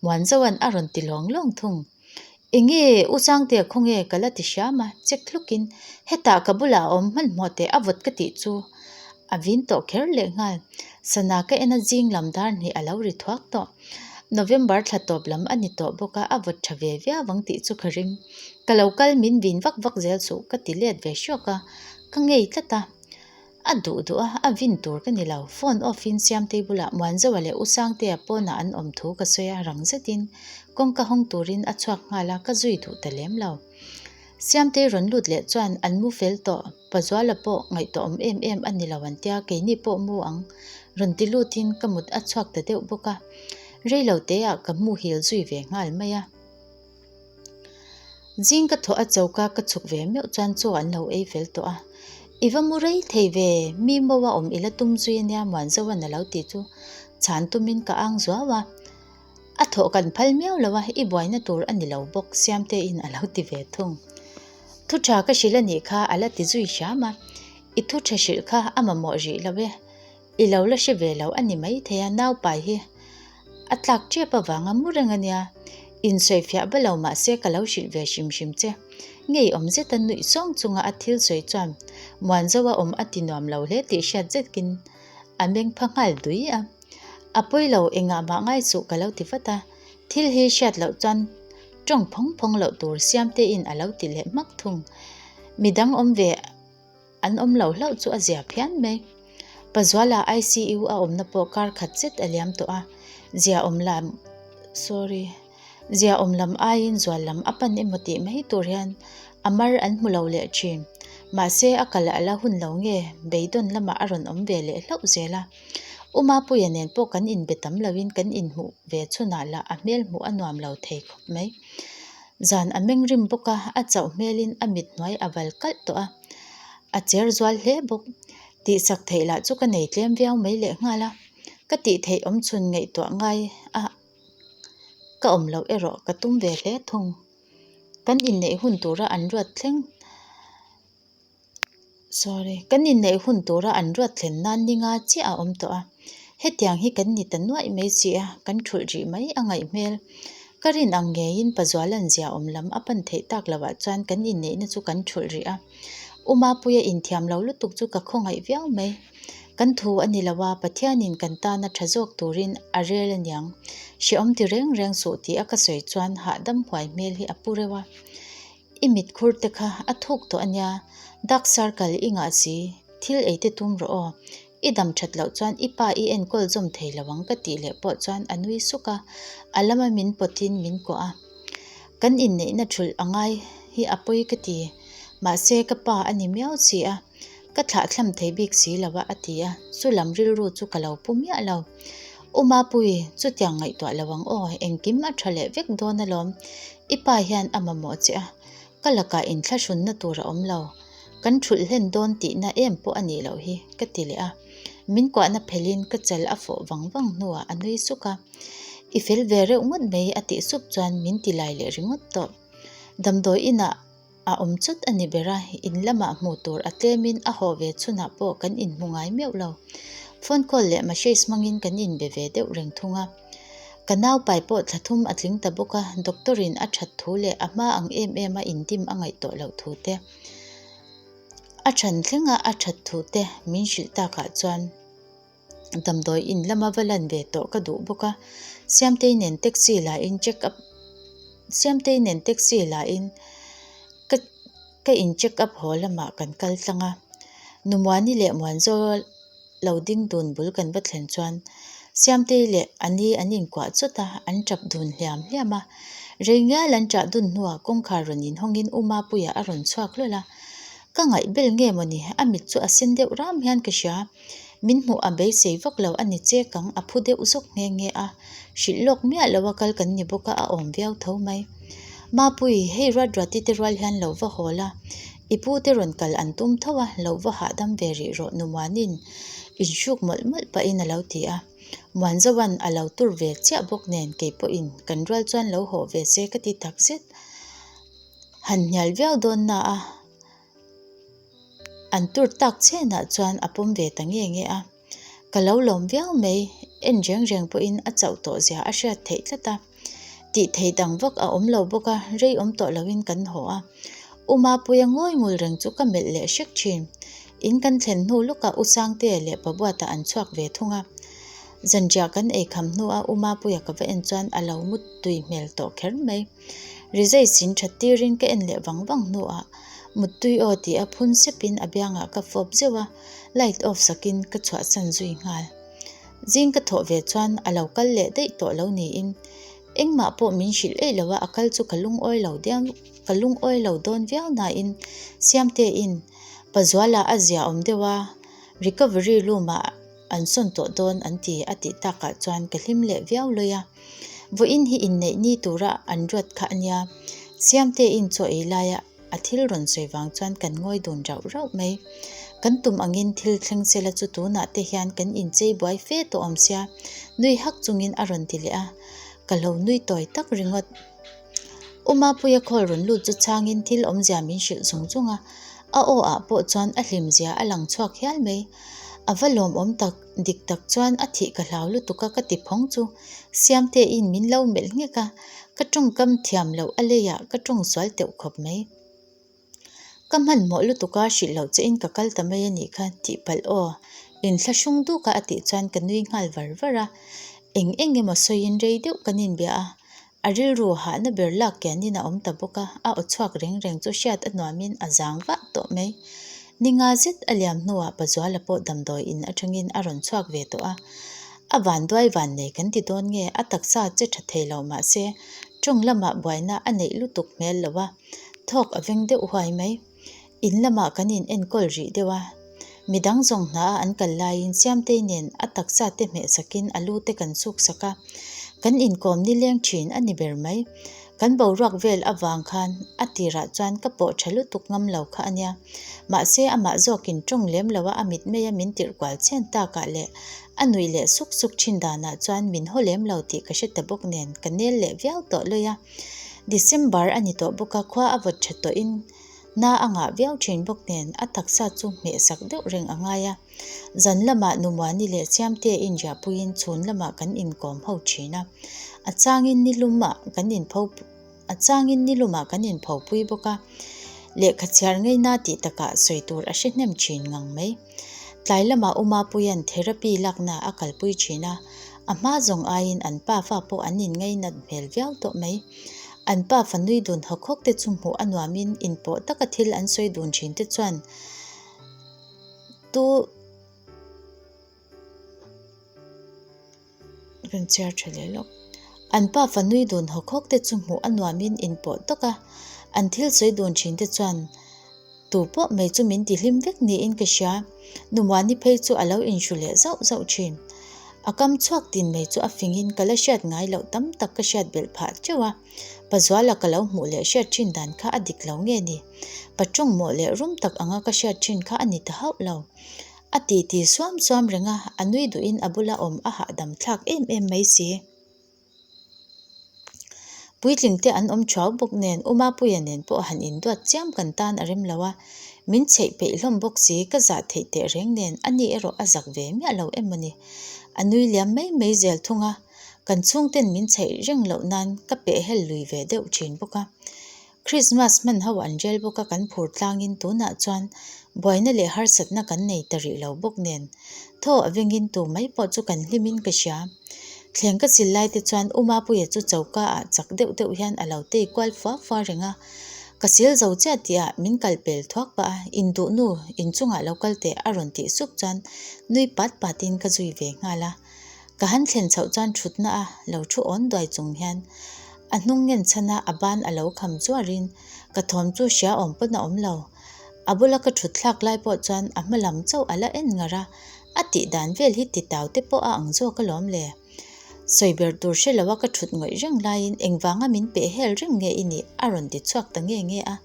Muanzoa'n a rawn ti lawng lawng thung. Enge U Sangtea khawnge ka la ti hriam a, check hlukin hetah ka bulah a awm hmanhmawh teh a vawt ka tih chu a vin tawh kher leh nghal. Sana ka en a zing lam dar hnih a lo ri thuak tawh. November thla tawp lam a ni tawh bawk a, a vawt tha ve viau ang tih chu ka ring. Ka lo kal min vin vak vak zel suh ka ti let ve hrawk a, ka ngei tlat a. A duh duh a, a vin tur ka ni lo. Phone off in Siamtei bulah Muanzoa leh U Sangtea pawnah an awm thu ka sawi a, rang zetin kawngka hawng turin a chhuak nghal a, ka zui duh ta lem lo. Siamtei rawn lut leh chuan an mu fel tawh, Pazuala pawh ngaihtuahawm em em a ni lo an tia, keini pawh mu ang rawn ti lutin ka mut a chhuak ta deuh bawk a, rei lo teah ka muhil zui ve nghal mai a. Zing ka thawh a choka ka chhuk ve meuh chuan chaw an lo ei fel tawh a, I va mu rei thei ve, mi mo a awm i la tum zui ania Muanzoan a lo ti chu chhan tumin ka ang zuau a, a thawh kan phal miau lo a, i buaina tur a ni lo bawk Siamtein a lo ti ve thung. Thu tha ka hrilh a nih kha a la ti zui hram a, i thu tha hrilh kha a mamawh rih lo e. I lo la hre ve lo a ni maithei a, naupai hi a tlak tep avanga mu reng a nia. Insawifiah va lo mah se ka lo hrilh ve hrim hrim che. Ngeiawm zeta nuih sawng chunga a thil sawi chuan Muanzoa awm a ti nuam lo hle tih hriat zetin a meng pha nghal dui a. A pawi lo engah mah ngai suh ka lo ti vat a, thil hi hriat loh chuan tawng phawng phawng loh tur Siamtein a lo ti leh hmak thung. Midang awm ve. An awm lo hlauh chu a zia phian mai. Pazuala ICU a awmna pawh kar khat zet a liam tawh a, zia awm lam sorry zia awm lam aiin zual lam a pan emaw tih mai tur hian a mar an hmu lo leh thin. Mahse a kal a la hun lo nge beidawn lamah a rawn awm ve leh hlauh zel a. U Mapuia nen pawh kan inbe tam loin kan inhmuh ve chhunah lah a hmel hmuh a nuam lo thei khawp mai. Zan a meng rim bawk a, a chauh hmelin a mit hnuai a val kalh tawh a. A cher zual hle bawk. Tihsak theih lah chu ka nei tlem viau mai leh nghal a. Ka tih theih awm chhun ngaihtuah ngai a ka awm loh erawh ka tum ve hle thung. Kan inneih hun tura an ruat thleng Sorry, kan inneih hun tura an ruat thlen nan ninga chiah a awm tawh a. Hetiang hi kan ni ta nuaih mai si a, kan thulh rih mai a ngaih hmel. Ka rin ang ngeiin Pazualan zia awm lam a pan theih tak loah chuan kan inneihna chu kan thulh rih a. U Mapuia inthiam lo lutuk chu ka khawngaih viau mai. Kan thu a ni lo a, Pathianin kan tana tha zawk turin a rel aniang. Hrehawm ti reng reng suh tih a ka sawi chuan hahdam huai hmel hi a pu reuh a. I mitkhur te kha a thuk tawh ania, dark circle i ngah si, thil ei te tum rawh aw. I dam that loh chuan i pa i enkawl zawm thei lo ang ka tih leh pawh chuan a nui suk a, a lama min pawtin min kuah a. Kan inneihna thulh a ngai hi a pawi ka ti, mahse ka pa a ni miau si a, ka thlahthlam thei bik si lo a a ti a, chu lam rilru chu ka lo pu miah lo. U Mapui, chutiang ngaihtuah lo ang aw, engkim a tha leh vek dawn alawm. I pa hian a mamawh che a, ka lakah inthlahrunna tur a awm lo. Kan thulh hlen dawn tihna em pawh a nih loh hi, ka ti leh a. Min kuahna phelhin ka chal a fawh vang vang hnuah a nui suk a. I fel ve reuh ngawt mai a tih sup chuan min ti lai leh ringawt tawh. Damdawi inah. a awm chawt a ni ber a, in lamah hmuh tur a tlemin a haw ve chhunah pawh kan inhmu ngai meuh lo. Phone call leh message hmangin kan inbe ve deuh reng thung a. Ka nau pai pawh thla thum a tling ta bawk a, doctor in a that thu leh a hma ang em em a indim a ngaih tawh loh thu te, a chhan thlenga a that thu te min hrilh takah chuan damdawi in lama va lan ve tawh ka duh bawk a, Siamtei nen taxi la in check up Siamtei nen taxi la in ka ka in check up haw lamah kan kal tlang a, Numuani leh Muanzawl lo ding dun bul kan va thlen chuan Siamtei leh a ni an inkuah chawt a, an tap dun hliam hliam a. Rei ngial an ṭah dun hnuah kawngkhar rawn inhawngin U Mapuia a rawn chhuak hlawl a. Ka ngaih bel nge mawni, a mit chu a sen deuh ram hian ka hria. Min hmuh a beisei vak lo a ni chek ang, a phu deuh zawk nghe nghe a. Hrilh lawk miah lo a kal kan ni bawk a, a awm viau tho mai. Mapui, hei ruat ruati te rual hian lo va haw la, i pu te rawn kal an tum tho a, lo va hahdam ve rih rawh nu Muanin inhruk mawlh mawlh pahin a lo ti a. Muanzoan a lo tur ve chiah bawk nen kei pawhin kan rual chuan lo haw ve se ka ti tak zet. Han hnial viau dawn na a. An tur tak chenah chuan a pawm ve ta nge nge a. Ka lo lawm viau mai, en reng reng pawhin a chauh tawh zia a hriat theih tlat a. Tih theih dang vak a awm lo bawk a, rei awm tawh loin kan haw a. U Mapuia ngawi ngul reng chu ka melh leh hrek thin. In kan thlen hnu lawkah U Sangtea leh Pabuata an chhuak ve thung a. Zanriah kan ei kham hnua U Mapuia ka va en chuan a lo mut tui hmel tawh kher mai. Rizai sin that tirin ka en leh vang vang hnuah Muttui aw tih a phun sepin a biangah ka fawp zeuh a, light off sakin ka chhuahsan zui nghal. Zing ka thawh ve chuan a lo kal leh daih tawh lo niin engmah pawh min hrilh eih lo a, a kal chu ka lungawi lo diam ka lungawi lo dawn viau nain Siamtein Pazuala a zia awm deuh a, recovery room ah an sawn tawh dawn an ti a tih takah chuan ka hlim leh viau lawi a. Vawiin hi inneih ni tura an ruat kha a nia. Siamtein chaw ei laia a thil rawn sawi vang chuan kan ngawi dun rauh rauh mai. Kan tum angin thil thleng sela chu tunah te hian kan inchei buai fe tawh awm sia, nui hak chungin a rawn ti leh a. Ka lo nui tawi tak ringawt. U Mapuia call rawn lut chu chhangin thil awmzia min hrilh zung zung a, a aw ah pawh chuan a hlimzia a lang chhuak hial mai. A va lawmawm tak, dik tak chuan a thih ka hlau lutuk a ka ti phawng chu Siamteiin min lo melh nghek a, ka tawngkam thiam loh a leiah ka tawng sual teuh khawp mai. Ka hmanhmawh lutuk a hrilh loh che in ka kal ta mai a nih kha tih palh aw, inthlahrung duk a a tih chuan ka nui nghal var var a, eng eng emaw sawiin rei deuh kan inbia a, A rilru hahna ber lak kianin a awm ta bawk a, a aw chhuak reng reng chu hriat a nuamin a zang vah tawh mai. Ni nga zet a liam hnuah Pazuala pawh damdawi in atangin a rawn chhuak ve tawh a. A vanduai van nei kan ti dawn nge, a taksa che tha thei lo mah se, tawng lamah buaina a neih lutuk hmel lo a, thawk a veng deuh huai mai. In lamah kan in enkawl rih deuh a, midang zawng hna a an kal laiin Siamtei nen a taksa te hmeh sakin a lu te kan suk sak a, kan inkawm nileng thin a ni ber mai. Kan boruak vel avang khan a tirah chuan ka pawh tha lutuk ngam lo kha a nia. Mahse amah zawkin tawng lem lo a a mitmei a min tirh kual chhen takah leh a nuih leh suk suk thin danah chuan min haw lem lo tih ka hre ta bawk nen ka nel leh viau tawh lawi a. December a ni tawh bawk a, khua a vawt tha tawhin Na a ngah viau thin bawk nen a taksa chu hmeh sak deuh reng a ngai a. Zan lamah Numuani leh Siamtea inriahpuiin chhun lamah kan inkawm ho thin a. A changin ni lumah kan inpho a changin ni lumah kan inphopui bawk a. Lehkha chhiar ngeina tih takah sawi tur a hre hnem thin ngang mai. Tlai lamah U Mapuia'n therapy lakna a kalpui thin a, a hma zawng aiin an pafa pawh an inngainat hmel viau tawh mai. An pafa nui dun hawk hawk te chu hmuh a nuamin inpawh taka thil an sawi dun thin te chuan tu Kan chhiar tha leh lawk. An pafa nui dun hawk hawk te chu hmuh a nuamin inpawh tawk a, an thil sawi dun thin te chuan tu pawh mai chu min tihlim vek niin ka hria. Numuani phei chu a lo inhru leh zauh zauh thin. A kam chhuak tin mai chu a fingin ka la hriat ngai loh tam tak ka hriat belh phah teuh a. Pazuala ka lo hmuh leh hriat thin dan kha a dik lo nge ni? Patawng mawh leh rum tak anga ka hriat thin kha a ni ta hauh lo. A ti ti suam suam reng a, a nui duhin a bula awm a hahdam thlak em em mai si. Puitling te an awm thuau bawk nen U Mapuia nen pawh han induat chiam kan tan a rem lo a, min chheih peih hlawm bawk si ka zah theih teh reng nen a ni erawh a zak ve miah lo em maw ni. A nui liam mai mai zel thung a, kan chhungten min chheih reng loh nan ka peh hel lui ve deuh thin bawk a. Christmas hman ho an rel bawk a kan phur tlangin tunah chuan buaina leh harsatna kan nei ta rih lo bawk nen thaw a vengin tu mai pawh chu kan hlimin ka hria. Thleng ka sil lai te chuan U Mapuia chu choka ah chak deuh deuh hian a lo tei kual fua fua reng a, ka sil zo chiah tih ah min kal pel thuak pah a, induh nu inchungah lo kal teh a rawn tih sup chuan nui pat pat in ka zui ve nghal a. Ka han thlen chhoh chuan thutna a lo thu awn duai chung hian a hnung ngen chhan a a ban a lo kham zuarin ka thawm chu hria awm pawn a awm lo. A bula ka thut thlak lai pawh chuan a hma lam chauh a la en ngar a, a tih dan vel hi ti tau te pawh a ang zawk alawm le. Sawi ber tur hre lo a ka thut ngawih reng laiin engvanga min peh hel reng nge i nih a rawn ti chhuak ta nge nge a,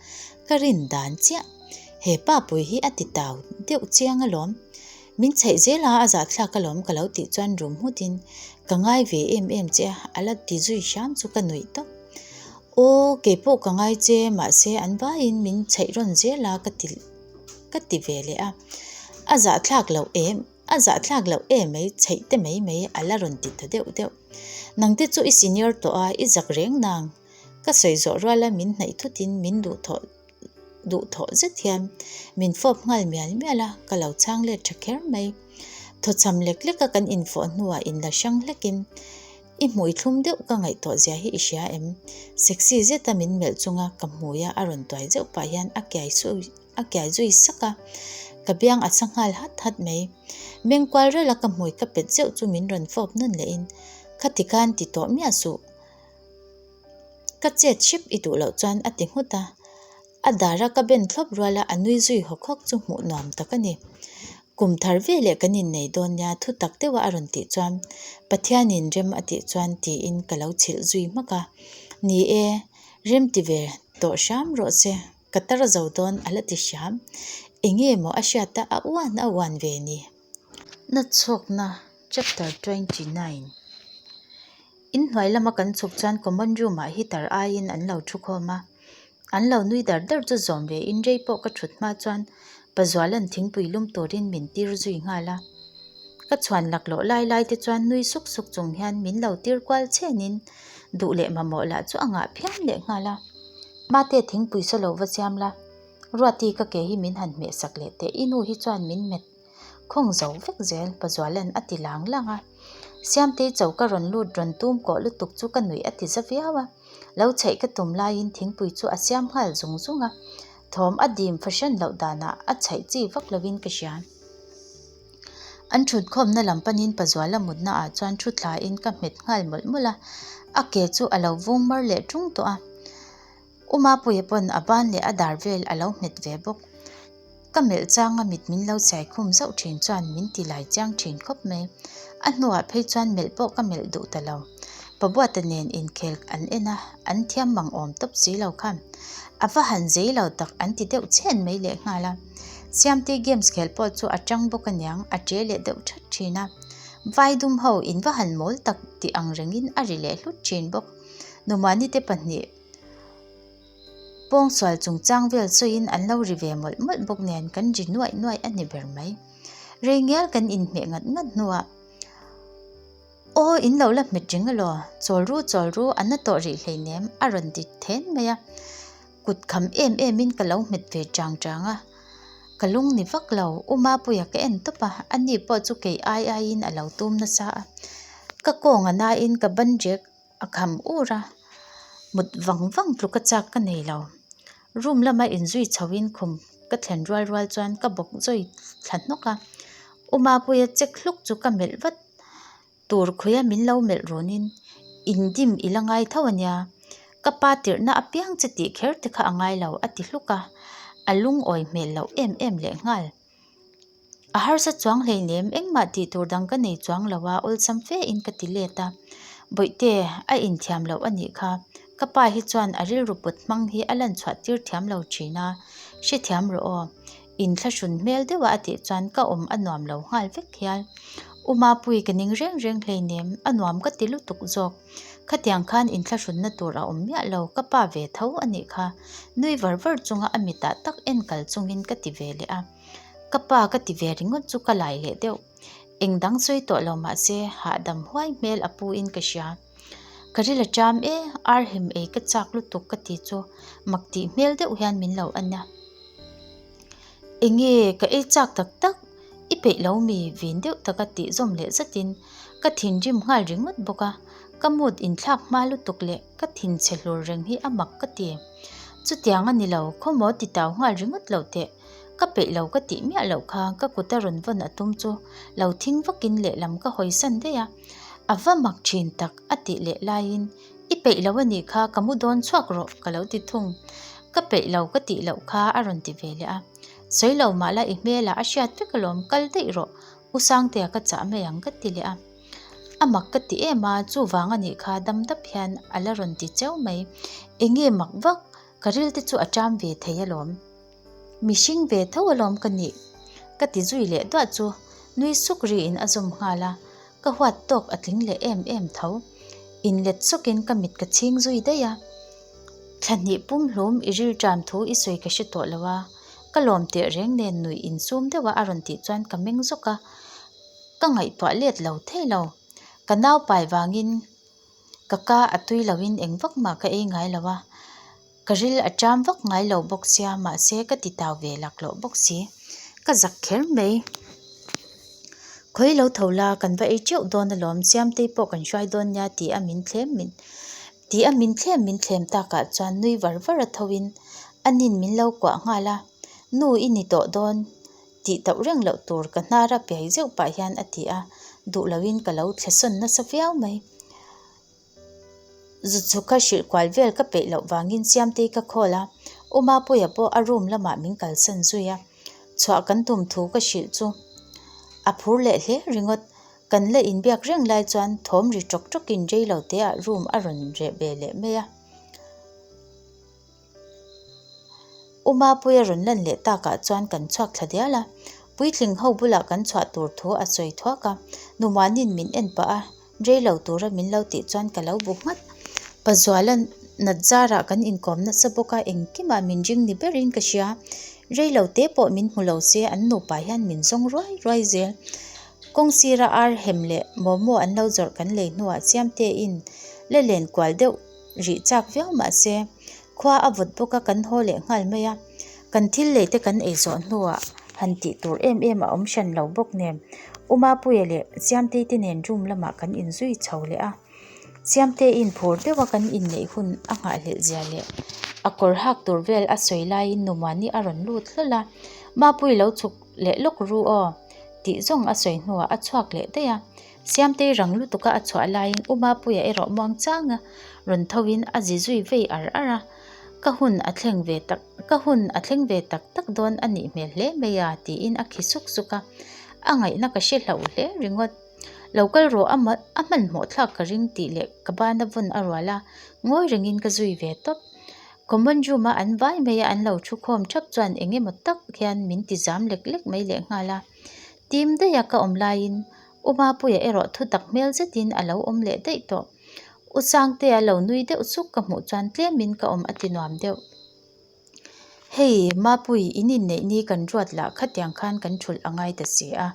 ka rin dan chiah. He pa pui hi a ti tau deuh chiang alawm. Min chheih zel a, a zahthlak alawm ka lo tih chuan rum nghutin ka ngai ve em em che a, a la ti zui hram chu ka nuih tawp. Aw, keipawh ka ngai che, mahse an vaiin min chheih rawn zel a ka ti ka ti ve leh a. A zahthlak loh em, a zahthlak loh em mai, chheih te mai mai a la rawn ti ta deuh deuh. Nangte chu i senior tawh a, i zak reng nang. Ka sawi zawh ruala min hnaih thutin min duhthawh duhthawh zet hian min fawp nghal mial mial a, ka lo chhang let tha kher mai. Thawchham lek lek a kan infawh hnuah inla hrang hlekin i hmui thlum deuh ka ngaihtuah zia hi i hria em? Sexy zeta min melh chunga ka hmuia a rawn tuai zeuh pah hian a kiai sui a kiai zui sak a, ka biang a sa nghal hat hat mai. Meng kual rel a ka hmui ka pet zeuh chu min rawn fawp nawn lehin khati khan ti tawh miah suh. Ka chet hrep i duh loh chuan a ti nghut a, a dara ka ben thlawp ruala a nui zui hawk hawk chu hmuh nuam tak a ni. Kum thar veleh kan innei dawn nia thu tak deuha a rawn tih chuan Pathianin rem a tih chuan tiin ka lo chhilh zui hmak a, ni e, rem ti ve tawh hram rawh se, ka tar zo dawn a la ti hram. Enge maw a hriat a, a uan a uan ve ni. Na chhawkna Chapter 29 Inhnuai lama kan chhuk chuan common room ah heater aiin an lo thu khawm a, an lo nui dar dar chu zawm ve in rei pawh ka thut hma chuan Pazuala'n thingpui lum turin min tir zui nghal a. Ka chhuan laklawh lai lai te chuan nui suk suk chung hian min lo tir kual chhenin duh leh mamawh lah chu a ngah phian leh nghal a. Mate thingpui saw lo va siam la, Ruati ka ke hi min han hmeh sak leh teh i nu hi chuan min hmet Khawng zo vek zel, Pazuala'n a ti lang lang a. Siamtei choka rawn lut rawn tum kawh lutuk chu ka nuih a ti za viau a. Lo chheih ka tum laiin thingpui chu a siam nghal zung zung a. Thawm a dim fahran loh danah a chhaih chi vak lovin ka hria. An thutkhawmna lam panin Pazuala mutna ah chuan thu thlain ka hmet nghal mawlh mawlh a. A ke chu a lo vung mar leh tung tawh a. U Mapuia pawn a ban leh a dar vel a lo nghet ve bawk. Ka melh changa mit min lo chai khum zauh thin chuan min ti lai chiang thin khawp mai. A hnuah phei chuan melh pawh ka melh duh ta lo. Pabuata nen inkhel an en a, an thiam mang awm tawp si lo khan. A va han zei lo tak an ti deuh chhen mai leh nghal a. Siamtei games khel pawh chu a tang bawk aniang a che leh deuh that thin a. Vai dum ho in va han mawl tak tih ang rengin a ri leh hlut thin bawk. Numani te pahnih. Pawngsual chungchang vel sawiin an lo ri ve mawlh mawlh bawk nen kan ri nuaih nuaih a ni ber mai. Rei ngial kan inhmeh ngat ngat hnuah Aw in lo la hmet reng alaw, chawl ru chawl ru a na tawh rih hleinem a rawn ti then mai a. Kut kham em em in ka lo hmet ve chang chang a, ka lung ni vak lo, U Mapuia ka en tawp a, ani pawh chu kei ai aiin a lo tum nasa a. Ka kawng a nain ka ban rek A kham ur a, mut vang vang tluka chak ka nei lo. Room lama inzui chhoin khum ka thlen rual rual chuan ka bawk zawi thla hnawk a. U Mapuia check hluk chu ka melh vat tur khuia min lo melh runin indim i la ngai tho a nia. Ka pa tirhna apiang che tih kher te kha a ngai lo a ti hluk a, a lungawi hmel loh em em lehnghal. A harsa chuang hleinem engmah tih tur dang ka nei chuang lo a, awlsam fe in ka ti let a. Bawihte, a inthiam loh a nih kha. Ka pa hi chuan a rilru put hmang hi a lan chhuah tir thiam lo thin a, hrethiam rawh aw. Inthlahrun hmel deuha a tih chuan ka awm a nuam lo nghal vek hial. U Mapui ka ning reng reng hleinem, a nuam ka ti lutuk zawk. Khatiang khan inthlahrunna tur a awm miah lo, ka pa ve tho a nih kha. Nui var var chunga a mitah tak en kal chungin ka ti ve leh a. Ka pa ka ti ve ringawt chu ka lai leh deuh. Eng dang sawi tawh lo mah se, hahdam huai hmel a pu in ka hria. Ka ril a ṭam e, ar hem ei ka chak lutuk ka ti chu mak tih hmel deuh hian min lo en a. Enge ka ei chak tak tak, i peih lo mi vin deuh taka tih zawm leh zatin ka thinrim nghal ringawt bawk a, ka mood inthlak hma lutuk leh ka thinchhe hlur reng hi a mak ka ti. Chutiang a ni lo, khawmaw ti tau nghal ringawt lo teh. Ka peih lo ka tih miah loh kha ka kut a rawn vawn a tum chu lo thing vakin lehlam ka hawisan daih a, a va mak thin tak a tih leh laiin I peih lo a nih kha ka mu dawn chhuak rawh ka lo ti thung. Ka peih lo ka tih loh kha a rawn ti ve leh a. Sawi lo mah la i hmelah a hriat vek alawm kal daih rawh U Sangtea ka chah mai ang ka ti leh a. A mak ka ti em a chuvang a nih kha dam dap hian a la rawn ti cheu mai. Enge mak vak ka ril te chu a ṭam ve thei alawm. Mihring ve tho alawm ka nih ka ti zui leh duah chu nui suk riin a zawm nghal a, ka huat tawk a tling leh em em tho. Inlet sawkin ka mit ka chhing zui daih a, thla hnih pum hlum i rilṭam thu i sawi ka hre tawh lo a, ka lawm teh reng nen nuih insum deuh a a rawn tih chuan ka meng zawk a, ka ngaihtuah let lo thei lo. Ka nau pai vangin ka ka a tui loin eng vak mah ka ei ngai lo a. Ka ril a ṭam vak ngai lo bawk sia, mahse ka ti tau ve laklawh bawk si. Ka zak kher mai. Khawi lo tho la, kan va ei teuh dawn alawm, Siamtei pawh kan hruai dawn nia ti a min thlem min ti a min thlem min thlem takah chuan nui var var a tho in a nin min lo kuah nghal a, Nu i ni tawh dawn tih tauh reng loh tur ka hnar a piai zeuh pah hian a ti a, duh loin ka lo thle sawn nasa viau mai. Zuchhuka hrilh kual vel ka peih loh vangin Siamtei ka call a, U Mapuia pawh a room lamah min kalsan zui a, chhuah kan tum thu ka hrilh chu a phur leh hle ringawt. Kan la inbiak reng lai chuan thawm ri ṭawk ṭawkin rei lo teah room a rawn reh ve leh mai a. U Mapuia rawn lan leh takah chuan kan chhuak thla dial a, puitling ho bulah kan chhuah tur thu a sawi thuak a, Numanin min en pah a, rei lo tura min lo tih chuan ka lo bu nghat. Pazuala nat zarah kan inkawm nasa bawk a, engkimah min ring ni berin ka hria. Rei lo te pawh min hmu lo se an nupa hian min zawng ruai ruai zel. Kawng sira ar hem leh momo an lo zawrh kan lei hnuah Siamtein la len kual deuh rih chak viau mah se khua a vawt bawk a kan haw leh nghal mai a, kan thil lei te kan ei zawh hnuah han tih tur em em a awm hran lo bawk nen U Mapuia leh Siamtei te nen room lamah kan inzui chho leh a, Siamteiin phur deuh a kan inneih hun a nghahhlelh zia leh a kawr hak tur vel a sawi laiin Numani a rawn lut hlawl a, Mapui lo chhuk leh lawk ru aw tih zawng a sawi hnuah a chhuak leh daih a. Siamtei rang lutuka a chhuah laiin U Mapuia erawh muang changa rawn thoin a zi zui vei ar ar a, Ka hun a thleng ve tak, ka hun a thleng ve tak tak dawn a nih hmel hle mai a tiin a khi suk suk a, a ngaihna ka hre hlauh hle ringawt. Lo kal rawh a a hmanhmawh thlak ka ring tih leh ka bana vawn a rual a, ngawi rengin ka zui ve tawp. Common room a an vai mai a an lo thu khawm thap chuan eng emaw tak hian min ti zam lek lek mai lehnghal a. Tim daih a ka awm laiin U Mapuia erawh thu tak hmel zetin a lo awm leh daih tawh. U Sangtea lo nui deuh suk ka hmuh chuan tlemin ka awm a ti nuam deuh. Hei, Mapui, in inneih ni kan ruat lah khatiang khan kan thulh a ngai ta si a.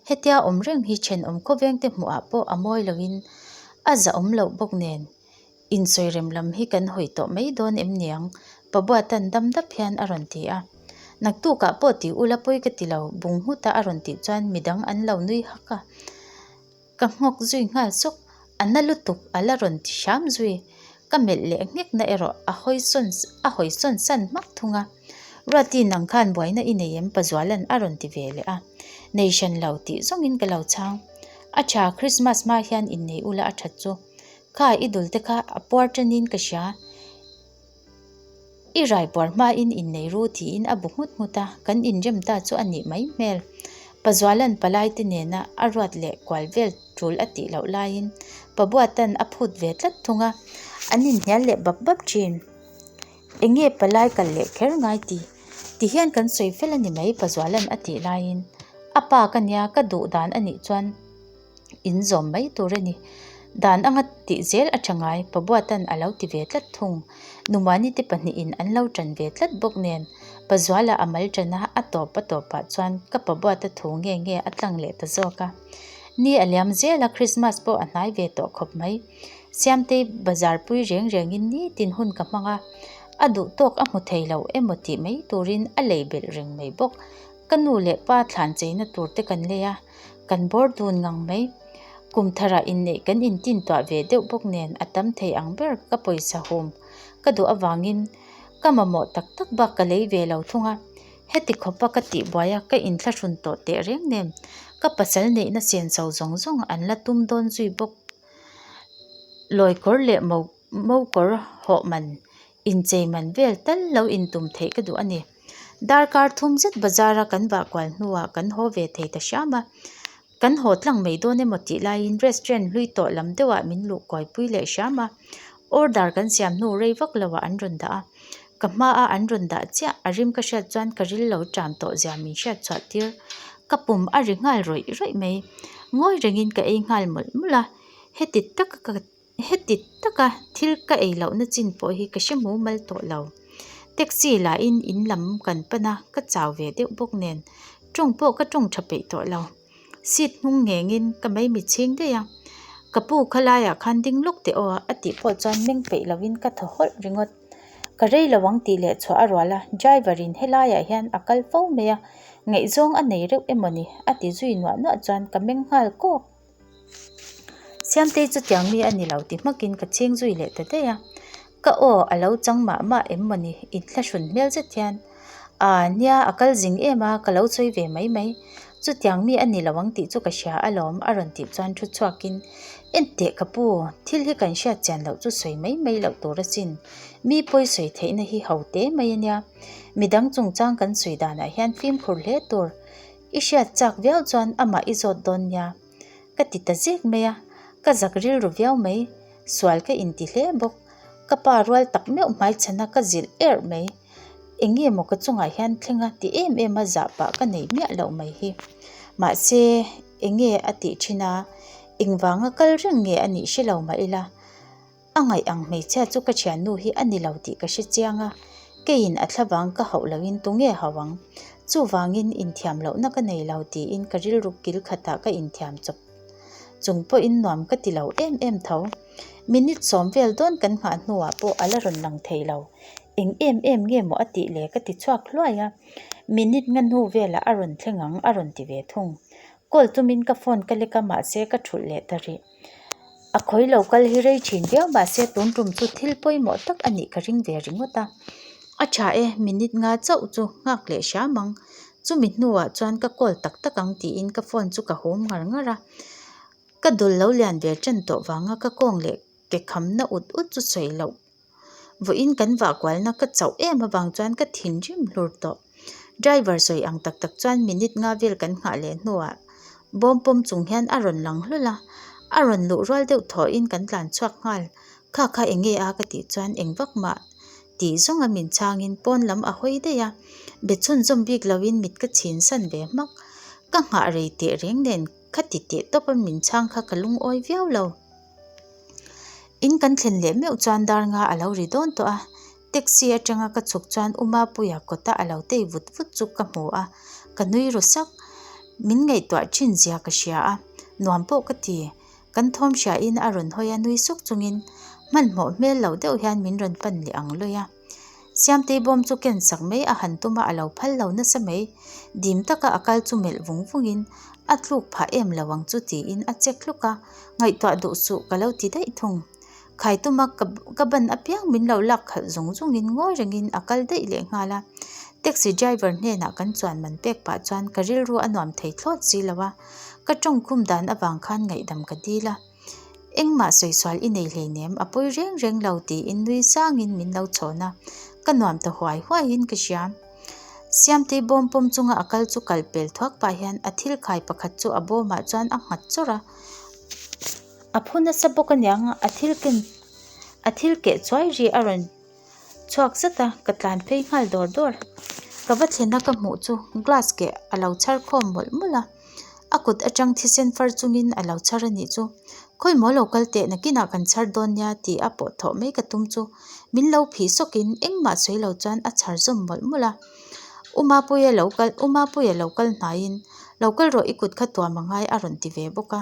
Hetia awm reng hi thenawm khawvengte hmuhah pawh a mawi loin a zahawm loh bawk nen. Insawi rem lam hi kan hawi tawh mai dawn em niang? Pabuatan dam dap hian a rawn ti a. Naktukah pawh ti ula pawi ka ti lo, bung nghuta a rawn tih chuan midang an lo nui hak a. Ka nghawk zui nghal sawk, a na lutuk a la rawn ti hram zui. Ka melh leh nghek na erawh a hawi sawn a hawi sawn san hmak thung a. Ruati nang khan buaina i nei em Pazuala'n a rawn ti ve leh a. Nei hran lo tih zawngin ka lo chhang. A tha, Christmas hma hian innei ula a that chu. Kha i dul te kha a puar tanin ka hria. I rai puar hmain innei ru tiin a bu nghut nghut a, kan inrem ta chu a nih mai hmel. Pazuala'n palai te nena a ruat leh kual vel tul a tih loh laiin Pabuatan a phut ve tlat thung a, an inhnial leh bap bap thin. Enge palai kal leh kher ngai ti? Ti hian kan sawi fel a ni mai Pazuala'n a tih laiin a pa ka nia ka duh dan a nih chuan. In zawm mai tur a ni. Dan anga tih zel a tha ngai, Pabuatan a lo ti ve tlat thung. Numani te pahnihin an lo tan ve tlat bawk nen, Pazuala a mal tan a, a tawp a tawpah chuan ka Pabuata thu nge nge a tlang leh ta zawk a. Ni a liam zel a, Christmas pawh a hnai ve tawh khawp mai. Siamtei bazar pui reng rengin nitin hun ka hmang a, a duh tawk a hmu thei lo emaw tih mai turin a lei belh reng mai bawk. Ka nu leh pa thlan cheina tur te kan lei a, kan bawr dun ngang mai. Kum tharah inneih kan intin tuah ve deuh bawk nen a tam thei ang ber ka pawisa hum ka duh avangin ka mamawh tak tak bak ka lei ve lo thung a. Heti khawpa ka tihbuai a, ka inthlahrun tawh teh reng nen ka pasal neihna senso zawng zawng an la tum dawn zui bawk. Lawikawr leh mokawr hawh man inchei man vel tal lo intum theih ka duh a ni. Darkar thum zet bazar a kan vah kual hnuah kan haw ve thei ta hram a. Kan haw tlang mai dawn emaw tih laiin restaurant hlui tawh lam deuhah min luh kuai pui leh hram a. Order kan siam hnu rei vak loah an rawn dah a. Ka hmaa an rawn dah chiah a rim ka hriat chuan ka ril lo ṭam tawh zia min hriat chhuah tir. Ka pum a ri nghal rawih rawih mai. Ngawi rengin ka ei nghal mawlh mawlh a. Heti taka ka Heti taka thil ka ei lohna chin pawh hi ka hre mumal tawh lo. Taxi lahin in lam kan pan a, ka chau ve deuh bawk nen tawng pawh ka tawng tha peih tawh lo. Seat hnung nghengin ka maimi chhing daih a, ka pu khalaiah khan ding lawk teh aw a tih pawh chuan meng peih lovin ka thaw hawlh ringawt. Ka rei lo ang tih leh chhuah a rual a, driver in helaiah hian a kal fo mai a, ngaihzawng a nei reuh emaw ni a ti zui nuah nuah chuan ka meng nghal kawk. Siamtei chu tiang mi a ni lo ti hmakin ka chhing zui leh ta daih a. Ka aw a lo chang mah mah em maw ni? Inthlahrun hmel zet hian, Aa, nia a kal zing em a, ka lo sawi ve mai mai. Chutiang mi a ni lo ang tih chu ka hria alawm a rawn tih chuan thu chhuakin, Enteh ka pu, thil hi kan hriat chian loh chu sawi mai mai loh tur asin. Mi pawi sawi theihna hi ho te mai a nia. Midang chungchang kan sawi danah hian fimkhur hle tur. I hriat chak viau chuan amah i zawt dawn nia. Ka ti ta zek mai a, ka zak rilru viau mai, sual ka inti hle bawk. Ka pa rual tak meuh hmaichhana ka zilh erh mai. Eng nge maw ka chungah hian thleng a ti em em a zah pah ka nei miah loh mai hi. Mahse, eng nge a tih thin a, engvanga kal reng nge a nih hre lo mah ila. A ngaih ang hmeichhia chu ka thiannu hi a ni lo tih ka hre chiang a, keiin a thlavang ka hauh loin tunge hauh ang? Chuvangin inthiam lohna ka nei lo tiin ka rilru kil khatah ka inthiam chawp chung pawhin nuam ka ti lo em em tho. Minute sawm vel dawn kan nghah hnuah pawh a la rawn lang thei lo. Eng em em nge maw a tih le ka ti chhuak hluai a, minute nga hnu velah a rawn thleng ang a rawn ti ve thung. Call tumin ka phone ka lek a mahse ka thulh leh ta rih. A khawi lo kal hi rei thin viau mahse tun tum chu thil pawimawh tak a nih ka ring ve ringawt a. A tha e, minute nga chauh chu nghak leh hram ang. Chumi hnuah chuan ka call tak tak ang tiin ka phone chu ka hum ngar ngar a. Ka dul lo lian ve tan tawh vanga ka kawng leh ke khamna ut ut chu sawi loh. Vawiin kan vah kualna ka chauh em avang chuan ka thinrim hlur tawh. Driver sawi ang tak tak chuan minute nga vel kan nghah leh hnuah bawm pawm chung hian a rawn lang hlul a, a rawn luh rual deuh thawhin kan tlan chhuak nghal. Kha kha eng nge a ka tih chuan eng vak mah tih zawnga min chhangin pawn lam a hawi daih a, be chhunzawm bik loin mit ka chhin san ve hmak. Ka nghah rei teh reng nen kha ti teh tawp a min chhang kha ka lungawi viau lo. In kan thlen leh meuh chuan dar nga a lo ri dawn tawh a, taxi atanga ka chhuk chuan U Mapuia kawta a lo tei vut vut chu ka hmu a, ka nui ru sak. Min ngaihtuah thin zia ka hria a, nuam pawh ka ti. Kan thawm hriain a rawn hawi a nui suk chungin hmanhmawh hmel lo deuh hian min rawn pan leh ang lawih a. Siamtei bawm chu ken sak mai a han tum a, a lo phal lo nasa mai. Dim taka a kal chu melh vung vungin a tluk phah em lo ang chu tiin a check hluk a, ngaihtuah duh suh ka lo ti daih thung. Khai tuma ka ban apiang min lo lak khalh zung zungin ngawi rengin a kal daih leh nghal a. Taxi driver hnenah kan chuan man pek pah chuan ka rilru a nuam thei thlawt si lo a, ka tawngkhum dan avang khan ngaihdam ka dil a. Engmah sawi sual i nei hleinem, a pawi reng reng lo tiin nui sangin min lo chhawn a, ka nuam ta huai huaiin ka hria. Siamtei bawm pawm chunga a kal chu kal pel thuak pah hian a thil khai pakhat chu a bawmah chuan a nghat chawrh a, a phu nasa bawk aniang a thil ken a thil keh chuai ri a rawn chhuak zet a, ka tlan phei nghal dawr dawr. Ka va thlena ka hmuh chu glass keh a lo chhar khawm mawlh mawlh a. A kut atang thisen far chungin a lo chhar a nih chu. Khawi maw lo kal teh nakinah kan chhar dawn nia ti a pawh thawh mai ka tum chu min lo phih sawkin engmah sawi lo chuan a chhar zawm mawlh mawlh a. U Mapuia lo kal U Mapuia lo kal hnaiin lo kal rawh i kut kha tuam a ngai a rawn ti ve bawk a.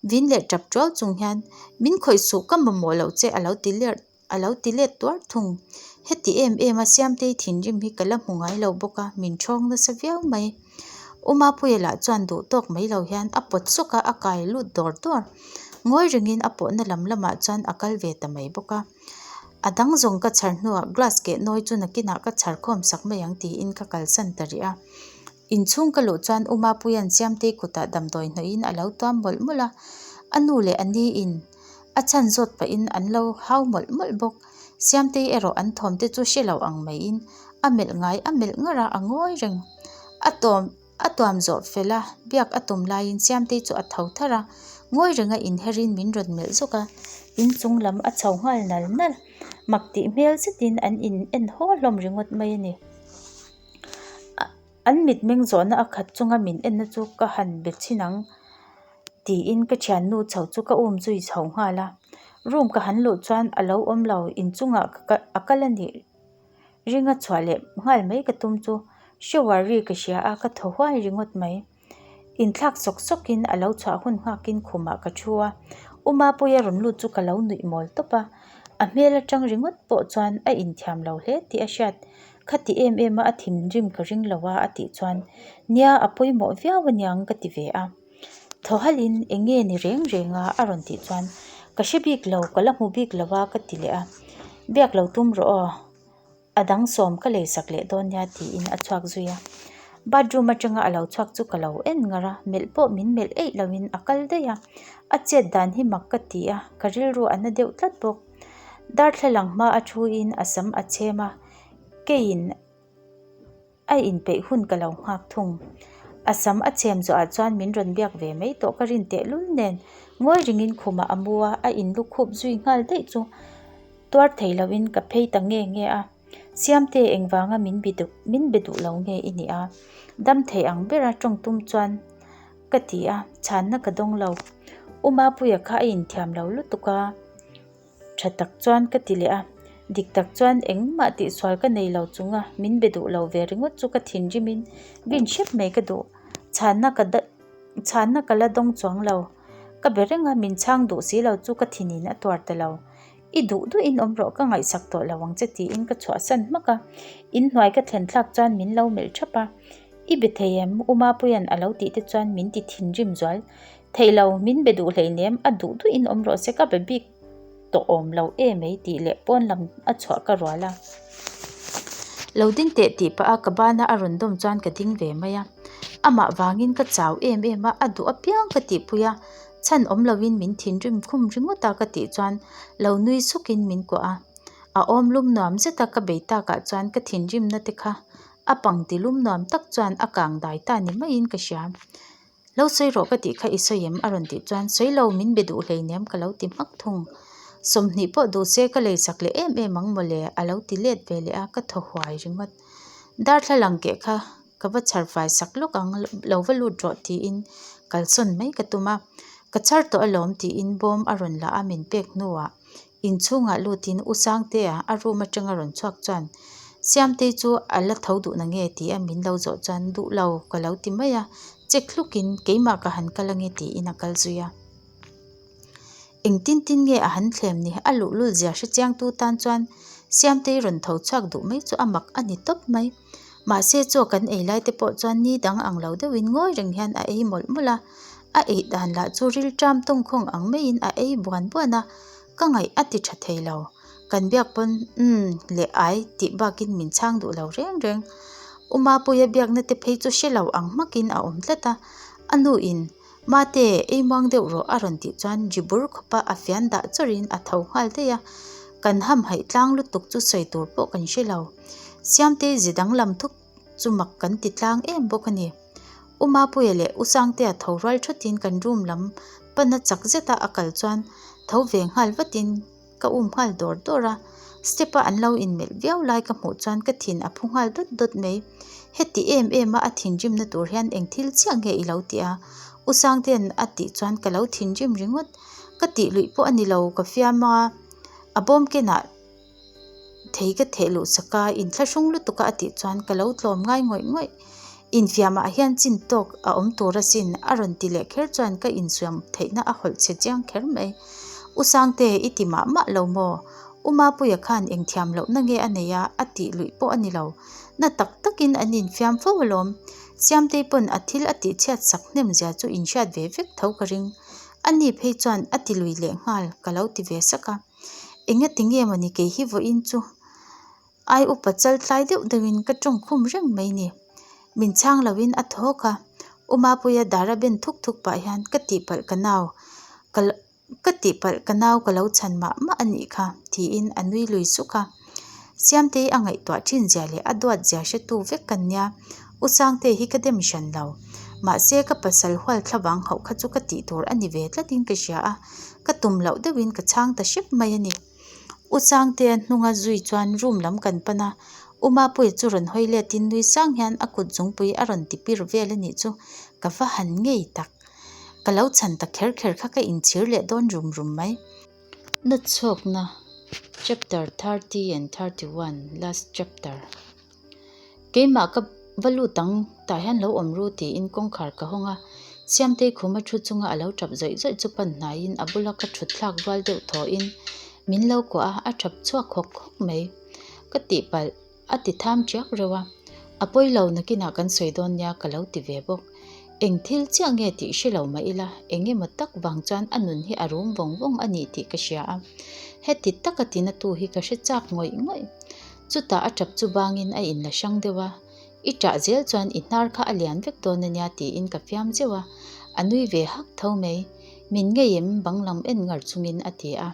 Vin leh tap tuau chung hian min khawih suh ka mamawh loh che a lo ti lerh a lo ti let tuar thung. Heti em em a Siamtei thinrim hi ka la hmu ngai lo bawk a, min ṭhawng nasa viau mai. U Mapuia lah chuan duh tawk mai lo hian a pawt sawk a, a kai lut dawr dawr. Ngawi rengin a pawhna lam lamah chuan a kal ve ta mai bawk a. A dang zawng ka chhar hnuah glass keh nawi chu nakinah ka chhar khawm sak mai ang tiin ka kalsan ta rih a. Inchhung ka luh chuan U Mapuia'n Siamtei kutah damdawi hnawhin a lo tuam mawlh mawlh a, a nu leh a ni in a chhan zawt pahin an lo hau mawlh mawlh bawk. Siamtei erawh an thawm te chu hre lo ang maiin a melh ngai a melh ngar a, a ngawi reng. A tawm a tuam zawh fel a, biak a tum laiin Siamtei chu a tho tharh a, ngawi renga inherin min rawn melh zawk a, inchung lam a chho nghal nal nal. Mak tih hmel zetin an in en haw hlawm ringawt mai a ni. An mitmeng zawhna a khat chunga min enna chu ka han be chhin ang tiin ka thiannu chho chu ka um zui chho nghal a. Room ka han luh chuan a lo awm lo, inchungah ka a kal a nih ringa chhuah leh nghal mai ka tum chu shower ri ka hria a, ka thaw huai ringawt mai. Inthlak sawk sawkin a lo chhuah hun nghakin khumah ka thu a, U Mapuia rawn lut chu ka lo nuih mawl tawp a, a hmel atang ringawt pawh chuan a inthiam lo hle tih a hriat. Khati em em a a thinrim ka ring lo a a tih chuan nia a pawimawh viau aniang ka ti ve a. Thaw halhin eng nge ni reng reng a a rawn tih chuan ka hre bik lo ka la hmu bik lo a ka ti leh a, biak lo tum rawh aw. A dang sawm ka lei sak leh dawn nia tiin a chhuak zui a. Bathroom atanga a lo chhuak chu ka lo en ngar a, melh pawh min melh eih loin a kal daih a. A chet dan hi mak ka ti a, ka rilru a na deuh tlat bawk. Darthlalang hma a thuin a sam a chhem a, keiin a inpeih hun ka lo nghak thung. A sam a chhem zawhah chuan min rawn biak ve mai tawh ka rin tehlul nen ngawi ringin khumah a mu a, a inlukhup zui nghal daih chu. Tuar thei loin ka phei ta nge nge a, Siamte engvanga min bi duh min be duh lo nge i nih a? Dam thei ang bera tawng tum chuan ka ti a, chhanna ka dawng lo. U Mapuia kha a inthiam lo lutuk a, tha tak chuan ka ti leh a, dik tak chuan engmah tihsual ka nei lo chung a, min be duh lo ve ringawt chu ka thinrimin bin hrep mai ka duh. Chhanna ka chhanna ka la dawng chuang lo. Ka be reng a, min chhang duh si lo chu ka thinin a tuar ta lo. I duh duhin awm rawh ka ngaihsak tawh lo ang che tiin ka chhuahsan hmak a, inhnuai ka thlen thlak chuan min lo melh thap a, I be thei em? U Mapuia'n a lo tih te chuan min ti thinrim zual. Theih lo, min be duh hleinem, a duh duhin awm rawh se ka be bik tawh awm lo e mai tih leh pawn lam a chhuah ka rual a. Lo ding teh tih pah a ka bana a rawn dawm chuan ka ding ve mai a, amah vangin ka chau em em a, a duh apiang ka tihpui a, Chhan awm lovin min thinrim khum ringawt a ka tih chuan lo nui sukin min kuah a. A awm lum nuam zet a ka bei takah chuan ka thinrimna te kha a pangti lum nuam tak chuan a kang dai ta ni maiin ka hria. Lo sawi rawh ka tih kha i sawi em? a rawn tih chuan sawi lo min be duh hleinem ka lo ti hmak thung. 20 pawh duh se ka lei sak leh em em ang mawle a lo ti let ve leh a ka thaw huai ringawt. Darthlalang keh kha Ka va chhar fai sak lawk ang, lo va lut rawh tiin kalsawn mai ka tum a. Ka chhar tawh alawm tiin bawm a rawn la a min pek hnuah inchhungah lutin U Sangtea a room atanga rawn chhuak chuan Siamtei chu a la tho duh na nge tia min lo zawh chuan duh lo ka lo ti mai a, check hlukin keimah ka han kal ange tiin a kal zui a. Engtin tin nge a han thlem ni? A luhlul zia hre chiangtu tan chuan Siamtei rawn tho chhuak duh mai chu a mak a ni tawp mai. Mahse chaw kan ei lai te pawh chuan ni dang ang lo deuhin ngawi reng hian a ei mawlh mawlh a. A ei dan lah chu rilṭam tawngkhawng ang maiin a ei buan buan a, ka ngaih a ti ṭha thei lo. Kan biak pawn umm leh ai tih bakin min chhang duh lo reng reng. U Mapuia biakna te phei chu hre lo ang hmakin a awm tlat a, a nu in Mate, ei muang deuh rawh a rawn tih chuan ri bur khawpa a fian dah chawrhin a tho nghal daih a, kan hamhaih tlang lutuk chu sawi tur pawh kan hre lo. Siamtei zi danglam thuk chu mak kan ti tlang em bawk a ni. U Mapuia leh U Sangtea tho rual thatin kan room lam pana chak zeta a kal chuan tho ve nghal vatin, Ka um nghal dawr dawr a, step a an lo inmelh viau lai ka hmuh chuan ka thin a phu nghal dawt dawt mai. Heti em em a a thinrimna tur hian eng thil chiah nge i lo ti a? U Sangtea'n a tih chuan ka lo thinrim ringawt. Ka tih luih pawh a ni lo, ka fiam a, a bawm kenah thei ka theh luh sak a, inthlahrung lutuk a a tih chuan ka lo tlawm ngai ngawih ngawih. Infiamah hian chin tawk a awm tur asin a rawn ti leh kher chuan ka insuam theihna a hawlh chhe chiang kher mai. U Sangte, i ti mah mah lo maw? U Mapuia khan engthiam lohna nge a nei a, a tih luih pawh a ni lo. Na tak takin an infiam fo alawm. Siamtei pawn a thil a tihchhiat sak hnem zia chu inhriat ve vek tho ka ring. A ni phei chuan a ti lui leh nghal ka lo ti ve sak a. Enga ti nge mawni kei hi vawiin chu ai upa chal tlai deuh deuhin ka tawng khum reng mai ni. Min chhang loin a thaw hawk a. U Mapuia dara ben thuk thuk pah hian ka tihpalh ka nau ka Ka tihpalh ka nau ka lo chhan mah mah a nih kha, tiin a nui lui suk a. Siamtei a ngaihtuah thin zia leh a duat zia hretu vek kan nia, U Sangtei hi ka dem hran lo. Mahse ka pasal hual thlavang hauh kha chu ka tih tur a ni ve tlatin ka hria a, ka tum loh deuhin ka chhang ta hrep mai a ni. U Sangtea hnunga zui chuan room lam kan pan a, U Mapuia chu rawn hawi letin nui sang hian a kut zungpui a rawn ti pir vel a nih chu, ka va han ngei tak. Ka lo chhan ta kher kher kha ka inchhir leh dawn rum rum mai. Na chhawkna Chapter 30 and 31 Last Chapter Keimah ka va lut ang tah hian lo awm ru tiin kawngkhar ka hawng a, Siamtei khuma thu chunga a lo tap zawih zawih chu pan hnaiin a bula ka thut thlak rual deuh thawhin min lo kuah a, a tap chhuak hawk hawk mai. Ka tihpalh. A ti tham tiak reuh a, a pawi lo nakinah kan sawi dawn nia ka lo ti ve bawk. Eng thil chiah nge tih hre lo mah ila, eng emaw tak vang chuan a nun hi a rum vawng vawng a ni tih ka hria a. Heti taka tinatu hi ka hre chak ngawih ngawih. Chutah a tap chu bangin a inla hrang deuh a, I ṭah zel chuan i hnar kha a lian vek dawn a nia tiin ka fiam zeuh a, a nui ve hak tho mai. Min ngei em bang lam en ngar chungin a ti a.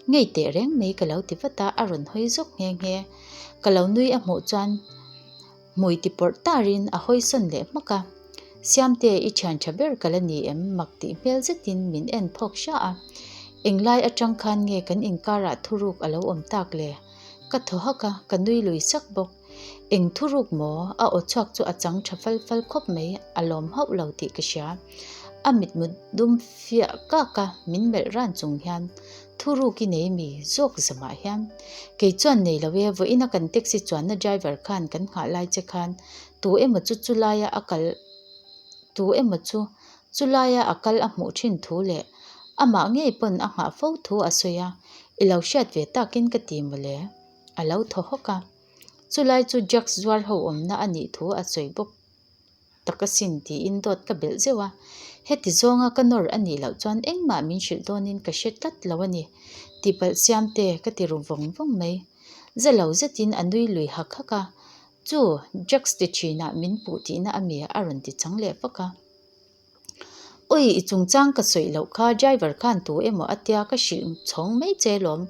Ngei teh reng mai ka lo ti vat a, a rawn hawi zawk nghe nghe. Ka lo nui a hmuh chuan hmui ti pawrh tarin a hawi sawn leh hmak a. Siamte, i thian tha ber ka la ni em? mak tih hmel zetin min en phawk hra a. Englai atang khan nge kan inkarah thuruk a lo awm tak le? Ka thaw hak a, ka nui lui sak bawk. Eng thuruk maw? A aw chhuak chu a chang tha fal fal khawp mai, a lawm hauh lo tih ka hria. A mitmu dum fiah kak a, min melh ran chung hian, Thuruk i nei mi? Zawk zamah hian. Kei chuan nei lo e, vawiina kan taxi chuanna driver khan kan nghah lai che khan tu emaw chu chulaia a kal tu emaw chu chulaia a kal a hmuh thin thu leh amah ngei pawn a nghah fo thu a sawi a, i lo hriat ve takin ka ti mawle. A lo thaw hawk a. Chulai chu drugs zuar ho awmna a nih thu a sawi bawk tak asin tiin dawt ka belh zeuh a. Heti zawnga ka nawr a nih loh chuan engmah min hrilh dawnin ka hre tlat lo a ni. Tihpalh siamte ka ti ru vawng vawng mai. Za lo zetin a nui lui hak hak a. Chu drugs ti thinah min puh tihna a mi a rawn ti chang leh vak a. Ui, i chungchang ka sawi loh kha driver khan tu emaw a tia ka hrilh chhawng mai che lawm.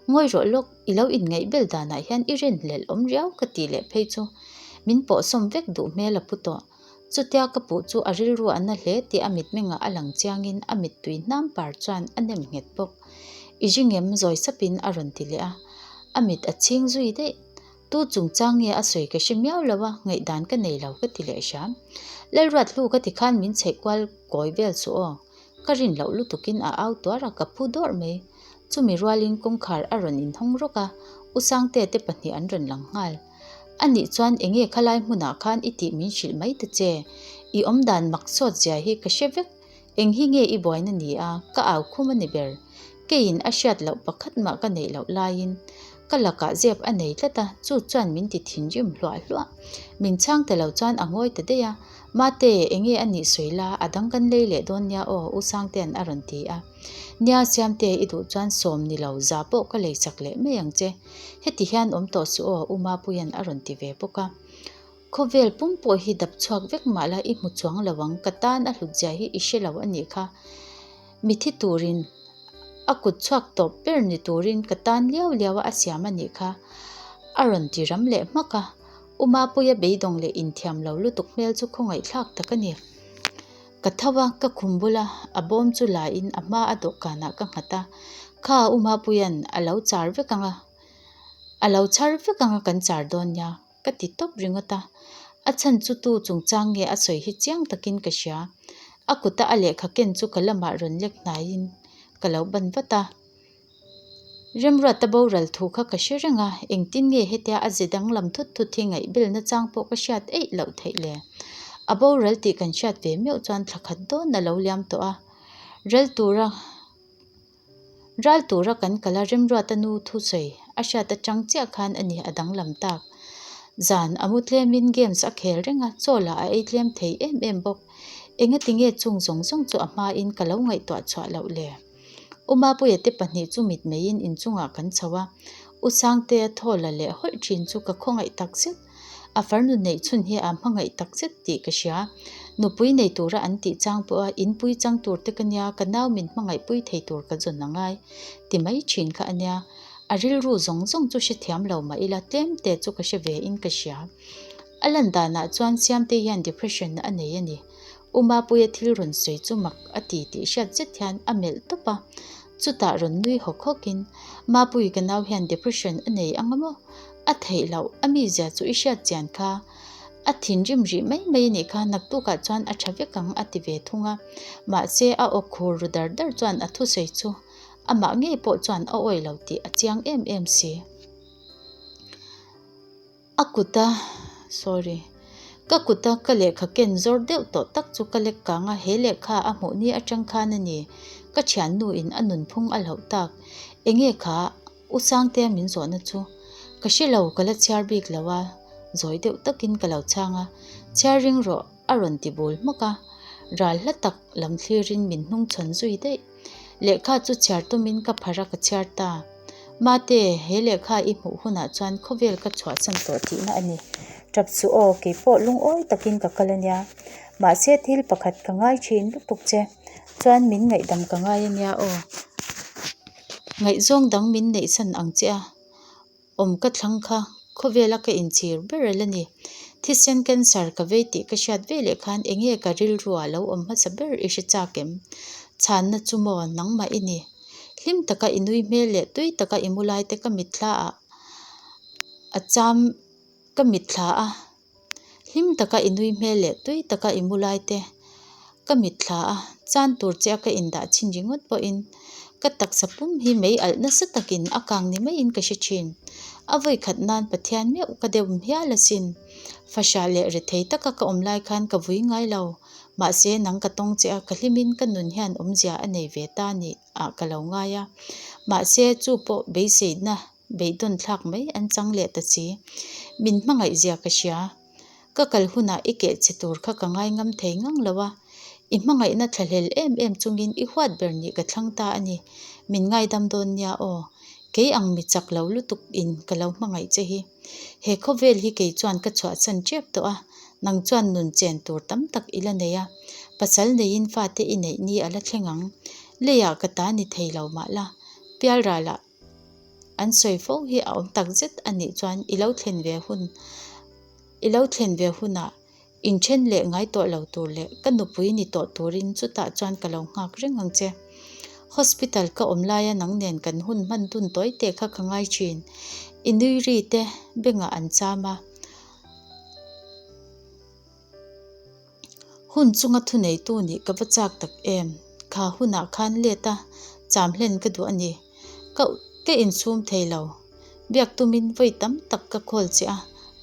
Ngawi rawh lawk, i lo inngaih bel danah hian i rinhlelh awm riau ka tih leh phei chu min pawhsawm vek duh hmel a pu tawh. Chutia ka puh chu a rilru a na hle tih a mitmengah a lang chiangin a mittui hnam par chuan a nem nghet bawk. I ring em? Zawi sapin a rawn ti leh a, a mit a chhing zui daih. Tu chungchang nge a sawi ka hre miau lo a, ngaihdan ka nei lo ka ti leh hram. Lalruat hlu ka ti khan min chheih kual kawi vel suh aw. Ka rin loh lutukin a au tuar a, ka phu dawrh mai. Chumi rualin kawngkhar a rawn inhawng rawk a, U Sangtea te pahnih an rawn lang nghal. Anih chuan enge khalai hmunah khan i tih min hrilh mai ta che. I awmdan mak sawt zia hi ka hre vek. Eng hi nge i buaina ni a, ka au khum a ni ber. Keiin a hriat loh pakhat mah ka neih loh laiin ka lakah zep a nei tlat a, chu chuan min ti thinrim hluah hluah. Min chhang ta lo chuan a ngawi ta daih a, Mate, enge a nih sawi la, a dang kan lei leh dawn nia aw, U Sangtea'n a rawn ti a. Nia, Siamte, i duh chuan sawm ni lo, za pawh ka lei chak leh mai ang che. Heti hian awm tawh suh aw, U Mapuia'n a rawn ti ve bawk a. Khawvel pum pawh hi dap chhuak vek mah la i hmu chuang lo ang, ka tan a hlut zia hi i hre lo a nih kha. Mithi turin a kut chhuak tawp ber ni turin ka tan liau liau a a siam a nih kha. A rawn ti ram leh hmak a, U Mapuia beidawng leh inthiam lo lutuk hmel chu khawngaihthlak tak a ni. Ka tho a, ka khum bula a bawm chu la in a hma a dawhkanah ka nghat a, Kha U Mapuia'n a lo char vek ang a, a lo chhar vek ang a kan char dawn nia. Ka ti tawp ringawt a, a chhan chu tu chungchang nge a sawi hi chiang takin ka hria. A kuta a lehkha ken chu ka lamah rawn lek hnaiin ka lo ban vat a. Remruata boral thu kha ka hre reng a, engtin nge hetia a ze danglam thut thut hi ngaihbelna chang pawh ka hriat eih loh theih le. A boral tih kan hriat ve meuh chuan thla khat dawn a lo liam tawh a, ral tura ral tura kan kal a Remruata nu thusawi a hriat atang chiah khan a ni a danglam tak. Zan a mu tlemin games a khel reng a, chaw lah a ei tlem thei em em bawk. Engati nge chung zawng zawng chu a hmain ka lo ngaihtuah chhuah loh le? U Mapuia te pahnih chu mitmeiin inchungah kan chho a, U Sangtea thaw la leh hawlh thin chu ka khawngaih tak zet. A farnu neih chhun hi a hmangaih tak zet tih ka hria. Nupui nei tura an tih chang pawha inpui chang tur te ka nia, ka nau min hmangaihpui thei tur ka zawn a ngai ti mai thin kha a nia. A rilru zawng zawng chu hrethiam lo mah ila tlem te chu ka hre ve in ka hria. A lan danah chuan Siamtei hian depression a nei a ni. U Mapuia thil rawn sawi chu mak a ti tih hriat zet hian a melh tawp a, chutah rawn nui hawk hawkin, Mapui ka nau hian depression a nei ang a maw? A theih loh, a mizia chu i hriat chian kha. A thinrim rih mai mai a nih kha, naktukah chuan a tha vek ang a ti ve thung a. Mahse a aw khur ru dar dar chuan a thusawi chu amah ngei pawh chuan a awih lo tih a chiang em em si. A kuta, sorry, ka kuta ka lehkha ken zawr deuh tawh tak chu ka lek kang a, he lehkha a hmuh ni atang khan a ni, ka thiannu in a nunphung a hlauh tak. Enge kha U Sangtea min zawhna chu? Ka hre lo, ka la chhiar bik lo a, zawi deuh takin ka lo chhang a, chhiar ring rawh a rawn ti bul hmawk a, ral hla tak lam thlirin min hnungchhawn zui daih. Lehkha chu chhiar tumin ka phar a ka chhiar ta. Mate, he lehkha i hmuh hunah chuan khawvel ka chhuahsan tawh tihna a ni. Tap chu aw, keipawh lungawi takin ka kal a nia. Mahse thil pakhat ka ngai thin lutuk che, chuan min ngaihdam ka ngai a nia aw. Ngaihzawng dang min neihsan ang che a. Awm ka thlang kha khawvela ka inchhir ber el a ni. Thisen cancer ka vei tih ka hriat ve leh khan enge ka rilruah lo awm hmasa ber i hre chak em? Chhanna chu maw nangmah i ni. Hlim taka i nui hmel leh tui taka i mu lai te ka mitthla ah a cham ka mitthla a. Hlim taka i nui hmel leh tui taka i mu lai te ka mitthla a, chan tur che a ka indah chhin ringawt pawhin ka taksa pum hi mei alh nasa takin a kang ni maiin ka hre thin. A vawi khat nan Pathian meuh ka deuh hial asin. Fahrah leh rethei taka ka awm lai khan ka vui ngai lo. Mahse nang ka tawng che a, ka hlimin ka nun hian awmzia a nei ve ta ni ah ka lo ngai a. Mahse chu pawh beiseina Beidawn thlak mai an chang leh ta si. Min hmangaih zia ka hria. Ka kal hunah i keh che tur kha ka ngai ngam thei ngang lo a. I hmangaihna thlahlel em em chungin i huat ber nih ka thlang ta a ni. Min ngaidam dawn nia aw. Kei ang mi chak lo lutuk in ka lo hmangaih che hi. He khawvel hi kei chuan ka chhuahsan tep tawh a, nang chuan nun chen tur tam tak i la nei a. Pasal neiin fate i neih ni a la thleng ang. Leiah ka ta ni thei lo mah la. Pialralah. An sawi fo hi a awm tak zet a nih chuan i lo thlen ve hun, i lo thlen ve hunah inthen leh ngai tawh lo tur leh ka nupui ni tawh turin chutah chuan ka lo nghak reng ang che. Hospital ka awm laia nang nen kan hun hman dun tawi teh kha ka ngai thin. I nui ri te bengah an cham a. Hun chunga thuneitu nih ka va chak tak em? Kha hunah khan let a cham hlen ka duh a ni. Ka ka insum thei lo. Biak tumin vawi tam tak ka call che a,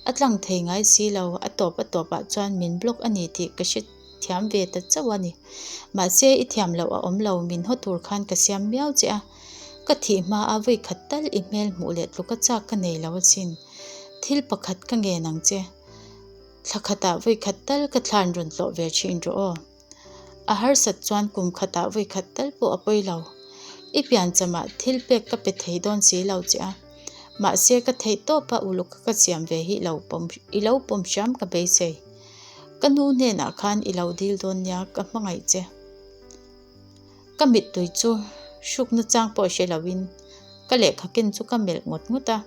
a tlang thei ngai si lo. A tawp a tawpah chuan min block a ni tih ka hre thiam ve ta chauh a ni. Mahse i thiam loh a awm lo, min haw tur khan ka siam miau che a. Ka thih hma a vawi khat tal i hmel hmuh leh tluka chak ka nei lo asin. Thil pakhat ka ngen ang che. Thla khatah vawi khat tal ka thlan rawn tlawh ve thin rawh aw. A harsat chuan kum khatah vawi khat tal pawh a pawi lo. I pianchamah thil pek ka pe thei dawn si lo che a. Mahse ka theih tawpa uluk ka siam ve hi lo pawm i lo pawm hram ka beisei. Ka nu hnenah khan i lo dil dawn nia ka hmangaih che. Ka mittui chu hrukna chang pawh hre loin ka lehkha ken chu ka melh ngawt ngawt a.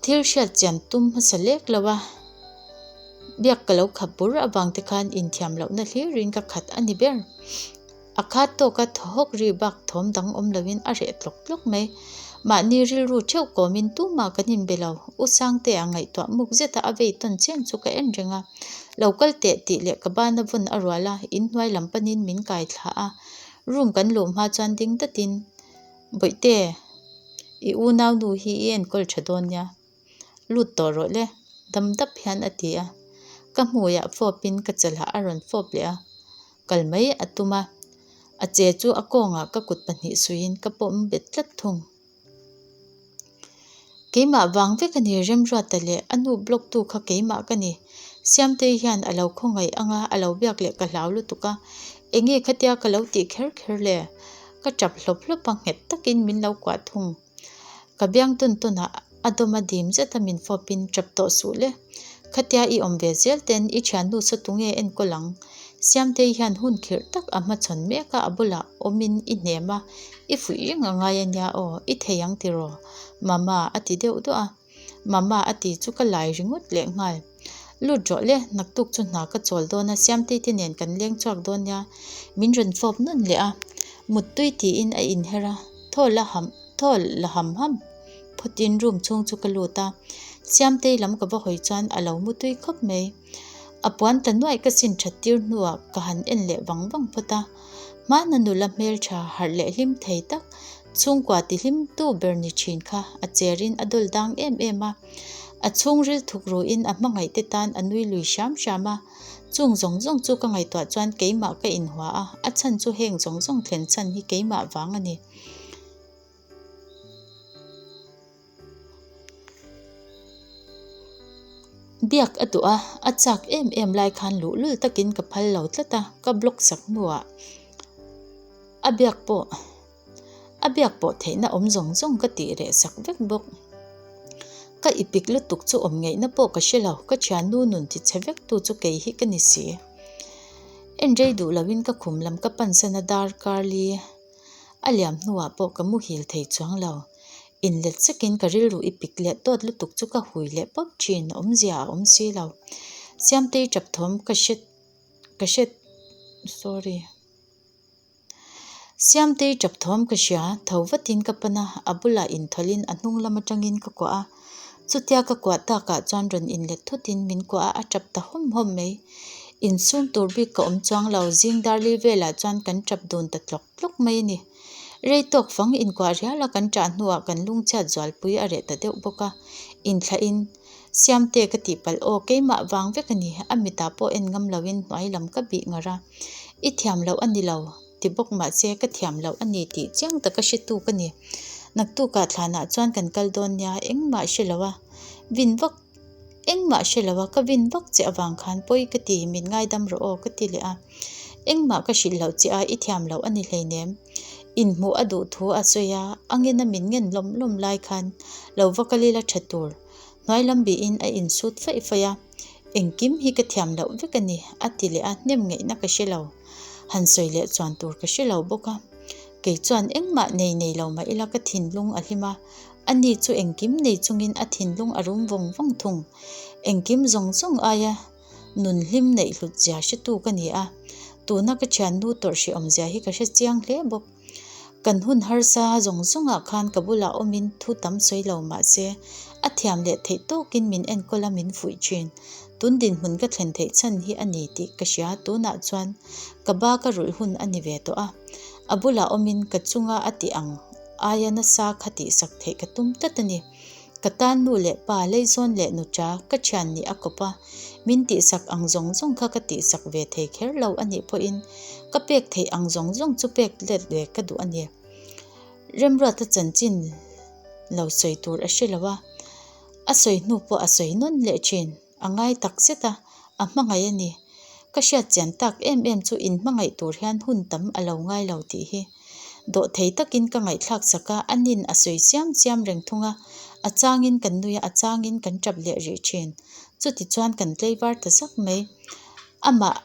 Thil hriat chian tum hmasa lek lo a, biak ka lo khap bur avang te khan inthiam lohna hlirin ka khat a ni ber. A khat tawka thaw hawk ri bak thawm dang awm loin a reh tlawk tlawk mai. Mahni rilru theuh kawmin tumah kan inbe lo. U Sangtea ngaihtuah muk zeta a vei tawn chiam chu ka en reng a. Lo kal teh tih leh ka bana vawn a rual a, inhnuai lam panin min kai thla a. Room kan luh hma chuan ding datin, Bawihte, i unau nu hi i enkawl tha dawn nia. Lut tawh rawh le, dam dap hian a ti a. Ka hmuiah fawpin ka chalhah a rawn fawp leh a. Kal mai a tum a, a che chu a kawngah ka kut pahnih suiin ka pawm bet tlat thung. Keimah vang vek a ni Remruata leh a nu block tu kha keimah ka ni. Siamtei hian a lo khawngaih anga a lo biak leh ka hlau lutuk a, enge khatia ka lo tih kher kher le? Ka tap hlawp hlawp a, nghet takin min lo kuah thung. Ka biang tawn tawn ah a dawm a dim zet a min fawp in tap tawh suh le. Khatia i awm ve zel ten i thiannu saw tunge enkawl ang? Siamtei hian hun khirh tak a hmachhawn mek a a bulah awm in i hnem a, i fuih reng a ngai a nia aw, i thei ang tiraw? Mama a ti deuh duah a. Mama a ti chu ka lai ringawt leh nghal. Lut rawh le, naktuk chu hna ka chawl dawn a, Siamtei te nen kan leng chhuak dawn nia, min rawn fawp nawn leh a. Muttui tiin a inher a, thaw la ham thaw la ham ham phawtin room chhung chu ka lut a. Siamtei lam ka va hawi chuan a lo mutui khawp mai. A puan ta nuaih ka sin that tir hnuah ka han en leh vang vang phawt a. Hmana nula hmeltha harh leh hlim thei tak, chhungkua ti hlim tu ber ni thin kha a cherin a dawl dang em em a. A chhungril thuk ruin a hmangaih te tan a nui lui hram hram a. Chung zawng zawng chu ka ngaihtuah chuan keimah ka inhua a, a chhan chu heng zawng zawng thlen chhan hi keimah vang a ni. Biak a duh a, a chak em em lai khan luhlul takin ka phal lo tlat a, ka block sak hnuah a biak pawh a biak pawh theihna awm zawng zawng ka tih reh sak vek bawk. Ka ipik lutuk chu awm ngeihna pawh ka hre lo, ka thiannu nun ti chhe vek tu chu kei hi ka ni si. En rei duh loin ka khum lam ka pansan a dar kar li. A liam hnuah pawh ka muhil thei chuang lo. Inlet sakin ka rilru i pik leh tawt lutuk chu ka hui leh pawp thin, awmzia a awm si lo. Siamtei tap thawm ka hre ka hre sorry. Siamtei tap thawm ka hria, tho vatin ka pan a, a bulah inthawlhin a hnung lam atangin ka kuah a. Chutia ka kuah takah chuan rawn inlet thutin min kuah a, a tap ta hawm hawm mai. Insum tur bik ka awm chuang lo, zing darli velah chuan kan tap dun ta tlawk tlawk mai a ni. Rei tawk fang inkuah rial a kan ṭah hnuah kan lungchhiat zualpui a reh ta deuh bawk a, inthlahin Siamte ka tih palh aw, keimah vang vek a ni, a mitah pawh en ngam loin hnuai lam ka bih ngar a, i thiam loh a ni lo ti bawk mahse ka thiam loh a ni tih chiang taka hretu ka ni. Naktukah thlanah chuan kan kal dawn nia, engmah hre lo a, vin vak Engmah hre lo a, ka vin vak che avang khan pawi ka ti, min ngaidam rawh aw ka ti leh a. Engmah ka hrilh loh che a, i thiam loh a ni hleinem. Inhmuh a duh thu a sawi a, a ngena min ngen lawm lawm lai khan lo va kal ila tha tur. Hnuai lam bihin a insut faih faih a, Engkim hi ka thiam loh vek a ni, a ti leh a, hnem ngaihna ka hre lo. Han sawi leh chuan tur ka hre lo bawk a. Kei chuan engmah nei nei lo mah ila ka thinlung a hlim a, Ani chu engkim nei chungin a thinlung a rum vawng vawng thung. Engkim zawng zawng aia nun hlim neih hlut zia hretu ka ni a, tuna ka thiannu tawrh hrehawm zia hi ka hre chiang hle bawk. Kan hun harsa zawng zawngah khan ka bulah awmin thu tam sawi lo mah se, a thiam leh theih tawkin min enkawl a min fuih thin. Tun dinhmun ka thlen theih chhan hi a ni tih ka hria, tunah chuan ka ba ka rulh hun a ni ve tawh a, a bulah awmin ka chunga a tih ang Aia nasa kha tihsak theih ka tum tlat a ni. Ka tan nu leh pa, leizawn leh nuṭa, ka ṭhian nih a kawp a, min tihsak ang zawng zawng kha ka tihsak ve thei kher lo a nih pawhin ka pek theih ang zawng zawng chu pek let ve ka duh a ni. Remruata chanchin lo sawi tur a hre lo a, a sawi hnu pawh a sawi nawn leh ṭhin. A ngai tak zet a, a hmangaih a ni. Ka hriat chian tak em em chu in hmangaih tur hian hun tam a lo ngai lo tih hi. Dawhthei takin ka ngaihthlak sak a, a nin a sawi chiam chiam reng thung a, a changin kan nui a, a changin kan tap leh rih thin. Chuti chuan kan tleivar ta zak mai. Amah.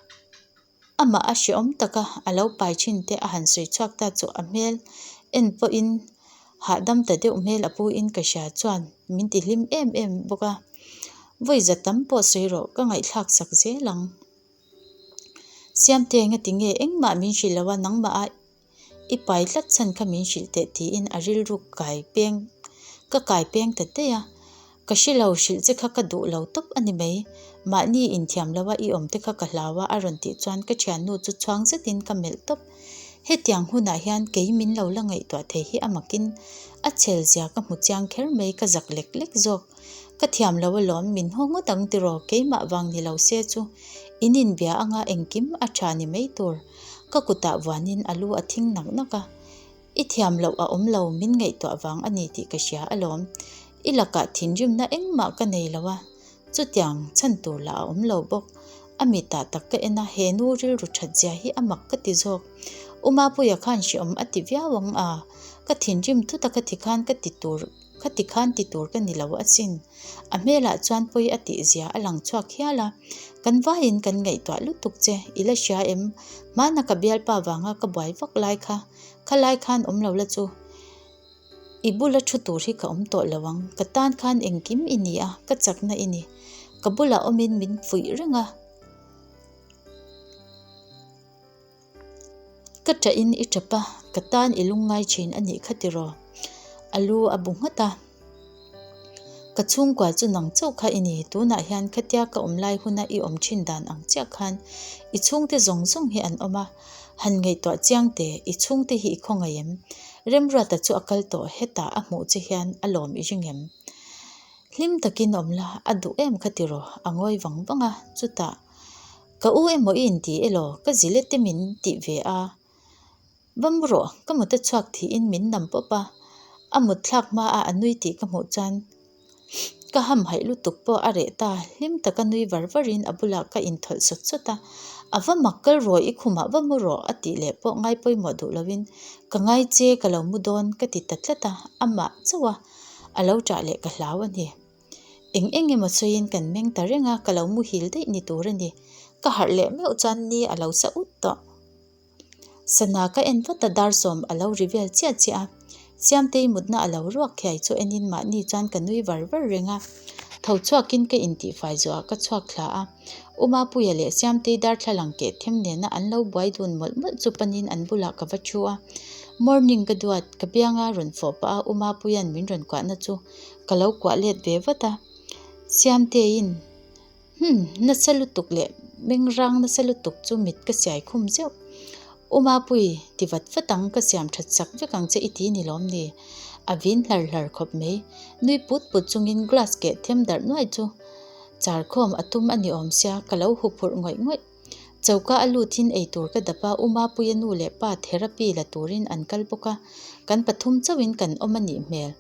Amah a hrehawm taka a lo pai thin te a han sawi chhuak ta chu a hmel en pawhin hahdam ta deuh hmel a pu in ka hria chuan min ti hlim em em bawk a. Vawi za tam pawh sawi rawh ka ngaihthlak sak zel ang. Siamte nga ti nge engmah min hrilh lo a nangmah a. I pai tlat chhan kha min hrilh teh tiin a rilru kai peng ka kai peng ta daih a. Ka hre lo, hrilh che kha ka duh lo tawp a ni mai. Mahni inthiam lo a i awm te kha ka hlau a a rawn tih chuan ka thiannu chu chhuang zetin ka melh tawp. Hetiang hunah hian kei min lo la ngaihtuah thei hi a makin a chhel zia ka hmu chiang kher mai ka zak lek lek zawk. Ka thiam lo alawm, min haw ngawt ang tiraw, keimah vang ni lo se chu in inbia anga engkim a tha ni mai tur. Ka kutah vuanin a lu a thing nak nak a. I thiam loh a awm lo, min ngaihtuah vang a ni tih ka hria alawm. I lakah thinrimna engmah ka nei lo a, chutiang chhan tur lah a awm lo bawk. A mitah tak ka en a, he nu rilru that zia hi a mak ka ti zawk. U Mapuia khan hreawm a ti viau ang a, ka thinrim thut a ka ti khan ka ti tur ka ti khan ti tur ka ni lo asin. A hmelah chuan pawi a tih zia a lang chhuak hial a, Kan vaiin kan ngaihtuah lutuk che, i la hria em? Hmana ka bialpa vanga ka buai vak lai kha, khalai khan awm lo la chu. I bula thu tur hi ka awm tawh lo ang, ka tan khan engkim i ni a, ka chakna i ni. Ka bulah awmin min fuih reng a. Ka ṭahin i ṭap a, ka tan i lungngai ṭhin a nih kha tiraw? A lu a bu nghat a. Ka chhungkua chu nang chauh kha i ni, tunah hian khatia ka awm lai huna i awm ṭhin dan ang chiah khan i chhungte zawng zawng hi an awm a. Han ngaihtuah chiang teh, i chhungte hi i khawngaih em? Remruata chu a kal tawh, hetah a hmuh che hian a lawm i ring em? Hlim takin awm la, a duh em kha tiraw? A ngawi vang vang a, chutah, Ka u emaw i inti elaw? Ka zile te min tih ve a. Va mu rawh, ka mut a chhuak thiin min nam pawp a, a mut thlak hma a a nui tih ka hmuh chuan ka hamhaih lutuk pawh a reh ta, hlim taka nui var varin a bulah ka inthawlh sawt sawt a, a va mak kal rawh i khumah va mu rawh a tih leh pawh ngai pawimawh duh loin ka ngai che ka lo mu dawn ka ti ta tlat a, amah chauh a a lo ṭah leh ka hlau a ni. Eng eng emaw sawiin kan meng ta reng a, ka lo muhil daih ni tur a ni. Ka harh leh meuh chuan ni a lo sa ut tawh. Sana ka en vat a, dar sawm a lo ri vel chiah chiah a. Siamtei mutna a lo ruak khiai chu enin mahni chuan ka nui var var reng a. Tho chhuakin ka intihfai zawhah ka chhuak thla a. U Mapuia leh Siamtei darthlalang keh them nena an lo buai dun mawlh mawlh chu panin an bulah ka va thu a. Morning ka duat, ka bianga rawn fawh pah a U Mapuia'n min rawn kuahna chu ka lo kuah let ve vat a. Siamteiin. Hum, nasa lutuk leh mengrang nasa lutuk chu mit ka siai khum zeuh. U Mapui, ti vat vat ang, ka siam that sak vek ang che i ti ni lawm ni? A vin hlar hlar khawp mai. Nui put put chungin glass keh them darh nuai chu char khawm a tum a ni awm sia, ka lo huphurh ngawih ngawih. Choka a lutin eitur ka dap a, U Mapuia nu leh pa therapy la turin an kal bawk a, kan pathum chauhin kan awm a nih hmel.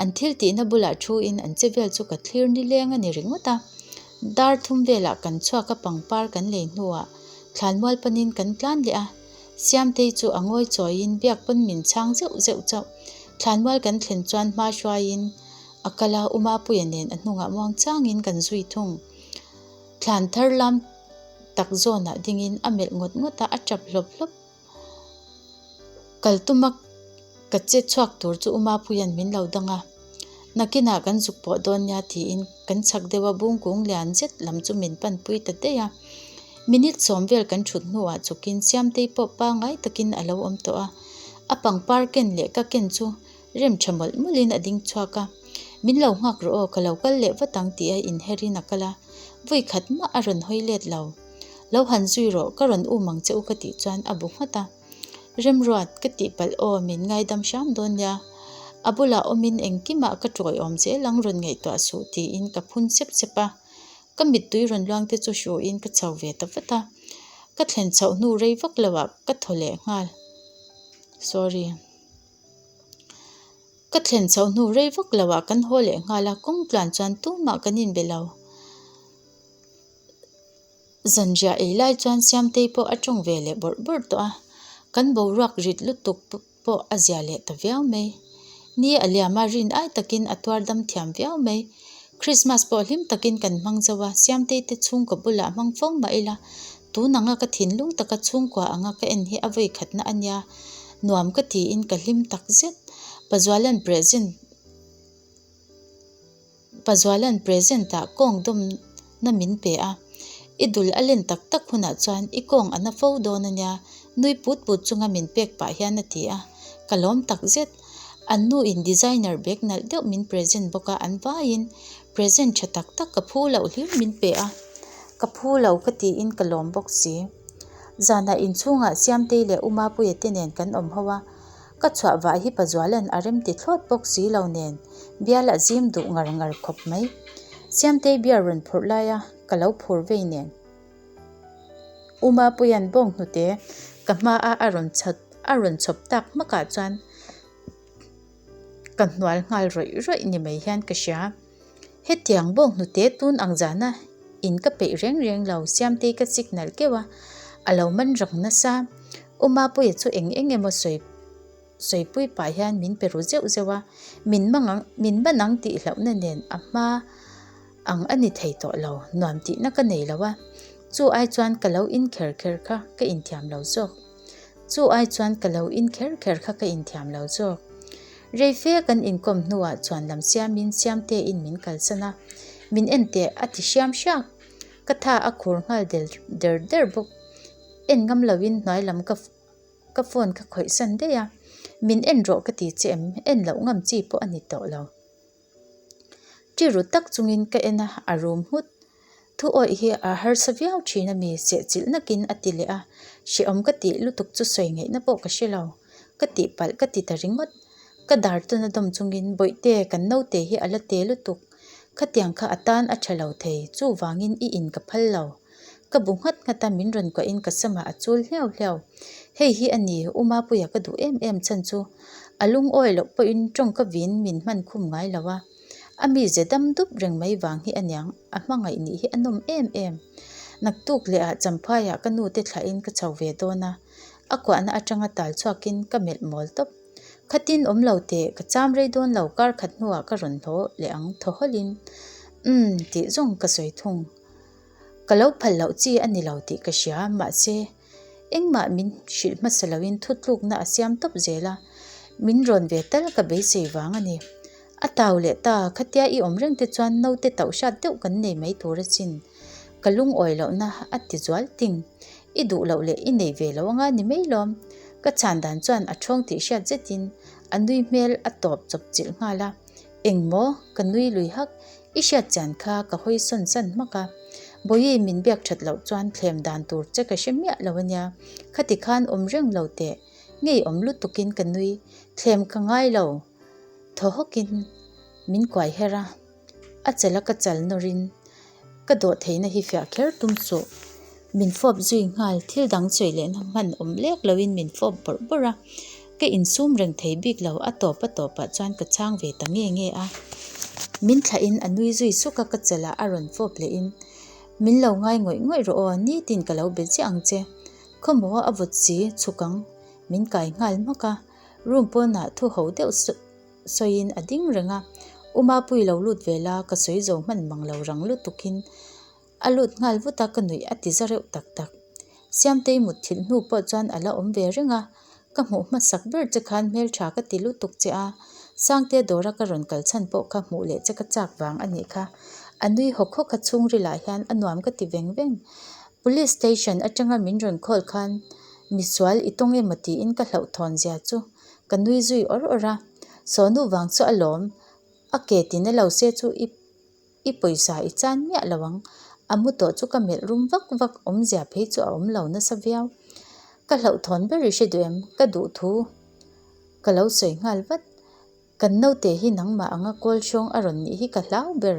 An thil tihna bulah thuin an che vel chu ka thlir nileng a ni ringawt a. Dar thum velah kan chhuak a pangpar kan lei hnuah thlanmual panin kan tlan leh a. Siamtei chu a ngawi chawiin biak pawn min chhang zeuh zeuh chauh. Thlanmual kan thlen chuan hma hruaiin a kal a, U Mapuia nen a hnungah muangchangin kan zui thung. Thlan thar lam tak zawnah dingin a melh ngawt ngawt a, a tap hlawp hlawp. Kal tuma ka che chhuak tur chu U Mapuia'n min lo dang a, nakinah kan zuk pawh dawn nia tiin kan chhak deuh a bungkung lian zet lam chu min panpui ta daih a. Minute sawm vel kan thut hnuah chukin Siamtei pawh pangngai takin a lo awm tawh a, a pangpar ken leh ka ken chu Rem tha mawlh mawlhin a ding chhuak a, Min lo nghak rawh aw, ka lo kal leh vat ang tih a inherin a kal a, vawi khat mah a rawn hawi let lo. Lo han zui rawh, ka rawn um ang che u ka tih chuan a bu nghat a. Remruat, ka tih palh aw, min ngaidam hram dawn nia. A bulah awmin engkimah ka tawiawm zel ang rawn ngaihtuah suh tiin ka phun sep sep a. Ka mittui rawn luang te chu hruin ka chho ve ta vat a. Ka thlen chhoh hnu rei vak loah ka thaw leh nghal. Sorry. Ka thlen chhoh hnu rei vak lo ah kan haw leh nghal a, kawng tluan chuan tumah kan inbe lo. Zanriah ei lai chuan Siamtei pawh a tawng ve leh bawrh bawrh tawh a, kan boruak rit lutuk pawh a zia leh ta viau mai. Ni a liam a, rin ai takin a tuar dam thiam viau mai. Christmas pawh hlim takin kan hmang zo a, Siamtei te chhungkaw bulah hmang fo mah ila, tun anga ka thinlung taka chhungkua anga ka en hi a vawi khatna a nia, nuam ka tiin ka hlim tak zet. Pazuala'n present Pazuala'n present ah kawng dawmna min pe a, i dul a len tak tak hunah chuan i kawng a na fo dawn a nia. Nui put put chunga min pek pah hian a ti a, ka lawm tak zet. An nu in designer bag nalh deuh min present bawk a, an vaiin present tha tak tak ka phu loh hlir min pe a, ka phu lo ka tiin ka lawm bawk si. Zanah inchhungah Siamtei leh U Mapuia te nen kan awm ho a, ka chhuah vah hi Pazuala'n a rem ti thlawt bawk si lo nen bial a zim duh ngar ngar khawp mai. Siamtei beer rawn phurh laia ka lo phur vei nen. U Mapuia'n bawng hnute ka hmaa a rawn chhawp a rawn chhawp tak hmakah chuan ka hnual nghal rawih rawih ni mai hian ka hria. Hetiang bawng hnute tun ang zana in ka peih reng reng lo Siamtei ka signal keuh a, a lo man rang nasa. U Mapuia chu eng eng emaw sawi sawipui pah hian min pe ru zeuh zeuh a, min mang ang min man ang tih hlauhna nen a hma ang a ni thei tawh lo, nuam tihna ka nei lo a, chu ai chuan ka lo in kher kher kha ka inthiam lo zawk. Chu ai chuan ka lo in kher kher kha ka inthiam lo zawk. Rei fe kan inkawm hnuah chuan lam siamin Siamtein min kalsan a, min en teh a ti hriam hriak. Ka tha a khur nghal del der der bawk. En ngam loin hnuai lam ka ka phone ka khawih san daih a, min en rawh ka ti che em, en loh ngam chi pawh a ni tawh lo. Ṭi ru tak chungin ka en a, a rum nghut. Thu awih hi a harsa viau ṭhin a mi, sehchilh nakin a ti leh a, hrehawm ka tih lutuk chu sawi ngaihna pawh ka hre lo. Ka tihpalh ka ti ta ringawt. Ka dar tuna dawm chungin, Bawihte, kan naute hi a la te lutuk. Khatiang kha a tan a ṭha lo thei, chuvangin i in ka phal lo. Ka bu nghat nghat a, min rawn kuahin ka samah a chul hliau hliau. Hei hi a ni, U Mapuia ka duh em em chhan chu. A lungawi loh pawhin tawngka vin min hman khum ngai lo a. A mize dam dup reng mai vang hi a niang, a hmangaih nih hi a nawm em em. Naktuk leh ah Champhaiah ka nute thlahin ka chho ve dawn a, a kuahna atanga tal chhuakin ka melh mawl tawp. Khatin awm lo teh, ka cham rei dawn lo kar khat hnuah ka rawn hlawh leh ang thaw hawlhin umm tih zawng ka sawi thung. Ka lo phal loh chi a ni lo tih ka hria, mahse engmah min hrilh hmasa loin thutlukna a siam tawp zel a, min rawn ve tal ka beisei vang a ni. A tau leh ta, khatia i awm reng te chuan naute tauh hrat deuh kan nei mai tur asin. Ka lungawi lohna a ti zual ting. I duh loh leh i nei ve lo anga ni mai lawm. Ka chhan dan chuan a ṭhawng tih hriat zetin a nui hmel a tawp chawp chilh nghal a. Engmaw? Ka nui lui hak. I hriat chian kha ka hawi sawn san hmak a. Bawihi min biak that loh chuan thlem dan tur che ka hre miah lo ania. Khati khan awm reng lo teh. Ngei awm lutukin ka nui. Thlem ka ngai lo. Thaw hawkin min kuai her a. A chala ka chal nawrin ka dawh theihna hi fiah kher tum suh. Min fawp zui nghal thil dang sawi lehna hman awm lek loin min fawp bawrh bawrh a. Ka insum reng thei bik lo, a tawp a tawpah chuan ka chhang ve ta nge nge a. Min thlahin a nui zui suk a, ka chalah a rawn fawp lehin, Min lo ngai ngawih ngawih rawh aw, nitin ka lo be chiah ang che. Khawmaw a vawt si, chhuk ang. Min kai nghal hmak a, room pawnah thu ho deuh sawiin a ding reng a. U Mapui lo lut ve la, ka sawi zo hman mang lo rang lutukin A lut nghal vut a, ka nuih a ti za reuh tak tak. Siamtei mutthilh hnu pawh chuan a la awm ve reng a, ka hmuh hmasak ber che khan hmeltha ka ti lutuk che a, Sangte dawra ka rawn kal chhan pawh kha hmuh leh che ka chak vang a nih kha. A nui hawk hawk a chhungrilah hian a nuam ka ti veng veng. Police station atanga min rawn call khan misual i tawng emaw tiin ka hlauhthawn zia chu ka nui zui awr awr a, Sawnu vang chu a lawm, a ke tina lo se chu i I pawisa i chan miah lo ang. A mu tawh chu ka melh rum vak vak, awmzia phei chu a awm lo nasa viau. Ka hlauhthawn ber i hre duh em? Ka duh thu ka lo sawi nghal vat. Kan naute hi nangmah anga kawl hrawng a rawn nih hi ka hlau ber.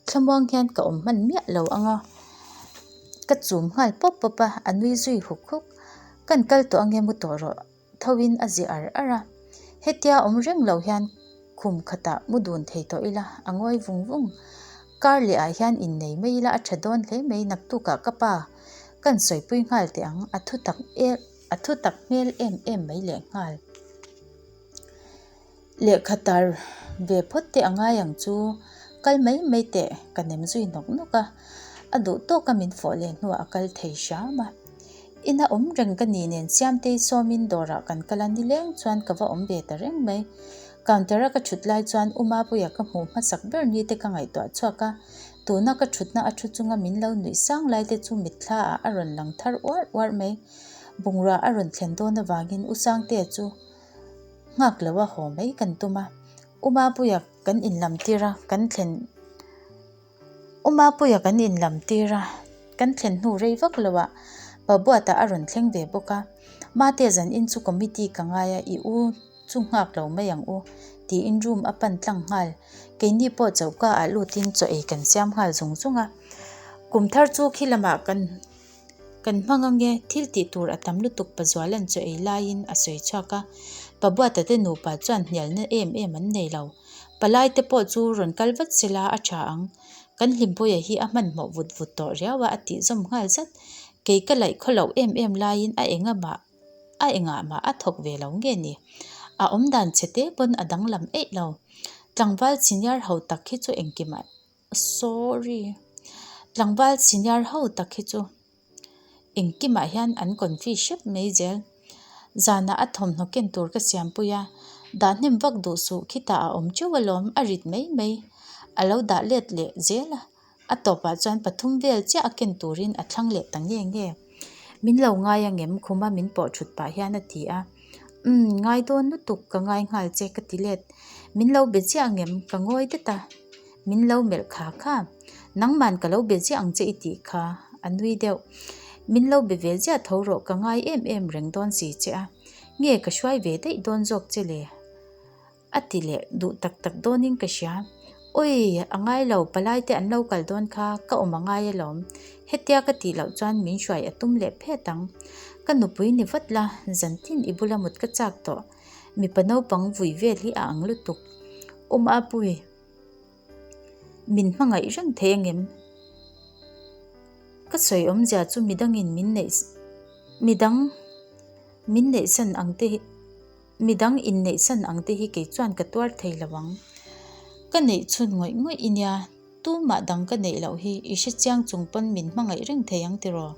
Thlamuang hian ka awm hman miah lo ang a. Ka chum nghal pawp pawp a, a nui zui huk huk. Kan kal tawh ange mu tawh rawh. Thoin a zi ar ar a, hetia awm reng lo hian khum khatah mu dun thei tawh ila a ngawi vung vung. Kar leh ah hian innei mai ila a tha dawn hle mai naktukah ka pa kan sawipui nghal teh ang a thu tak a thu tak hmel em em mai leh nghal. Lehkha tar ve phawt te a ngai ang chu, kal mai mai teh ka nem zui nawk nawk a, a duh tawk a min fawh leh hnuah a kal thei hram a. Ina awm reng ka ni nen Siamtei sawmin dawrah kan kal a nileng chuan ka va awm ve ta reng mai. Counter a ka thut lai chuan U Mapuia ka hmuh hmasak ber ni te ka ngaihtuah chhuak a, tuna ka thutna a thu chunga min lo nuih sang lai te chu mitthla ah a rawn lang thar uar uar mai. Bungrua a rawn thlen dawn avangin U Sangtea chu nghak lo a haw mai kan tum a. U Mapuia kan inlam tir a, kan thlen U Mapuia kan inlam tir a, kan thlen hnu rei vak lo ah Pabuata a rawn thleng ve bawk a. Mate zanin chu committee ka ngai a, i u chu nghak lo mai ang u tiin room a pan tlang nghal. Keini pawh choka ah lutin chaw ei kan siam nghal zung zung a. Kum thar chu khi lamah kan kan hmang ange thil tih tur a tam lutuk Pazuala'n chaw ei laiin a sawi chhuak a. Pabuata te nupa chuan hnialna em em an nei lo. Palai te pawh chu rawn kal vat sela a tha ang. Kan Hlimpuia hi a hmanhmawh vut vut tawh riau a a tih zawm nghal zat. Kei ka laih khaw loh em em laiin a engamah a engah mah a thawk ve lo nge ni? A awm dan chhe te pawn a danglam eih lo. Tlangval senior ho tak hi chu engkimah sorry tlangval senior ho tak hi chu engkimah hian an confi hrep mai zel. Zanah a thawmhnaw ken tur ka siampui a, dah hnem vak duh suh khitah a awm teuh alawm a rit mai mai. A lo dah let leh zel a. A tawpah chuan pathum vel chiah a ken turin a thlang leh ta nge nge. Min lo ngai ang em? Khuma min pawh thut pah hian a ti a. Umm, ngai dawn lutuk, ka ngai nghal che ka ti let. Min lo be chiah ang em? Ka ngawi det a. Min lo melh kha kha. Nangman ka lo be ziah ang che i tih kha, a nui deuh. Min lo be ve ziah tho rawh, ka ngai em em reng dawn si che a. Nge ka hruai ve daih dawn zawk che le? A ti leh duh tak tak dawnin ka hria. Awi, a ngai lo, palai te an lo kal dawn kha, ka awm a ngai alawm. Hetia ka tih loh chuan min hruai a tum leh phet ang. Ka nupui ni vat la, zantin i bula mut ka chak tawh. Mipa naupang vui vel hi a ang lutuk. Awm a pui. Min hmangaih reng thei angem? Ka sawi awmzia chu midangin min neih midang min neihsan ang te hi. Midang inneihsan ang te hi kei chuan ka tuar thei lo ang. Ka neih chhun ngawih ngawih i nia, tumah dang ka neih loh hi i hre chiang chung pawn min hmangaih reng thei ang tiraw?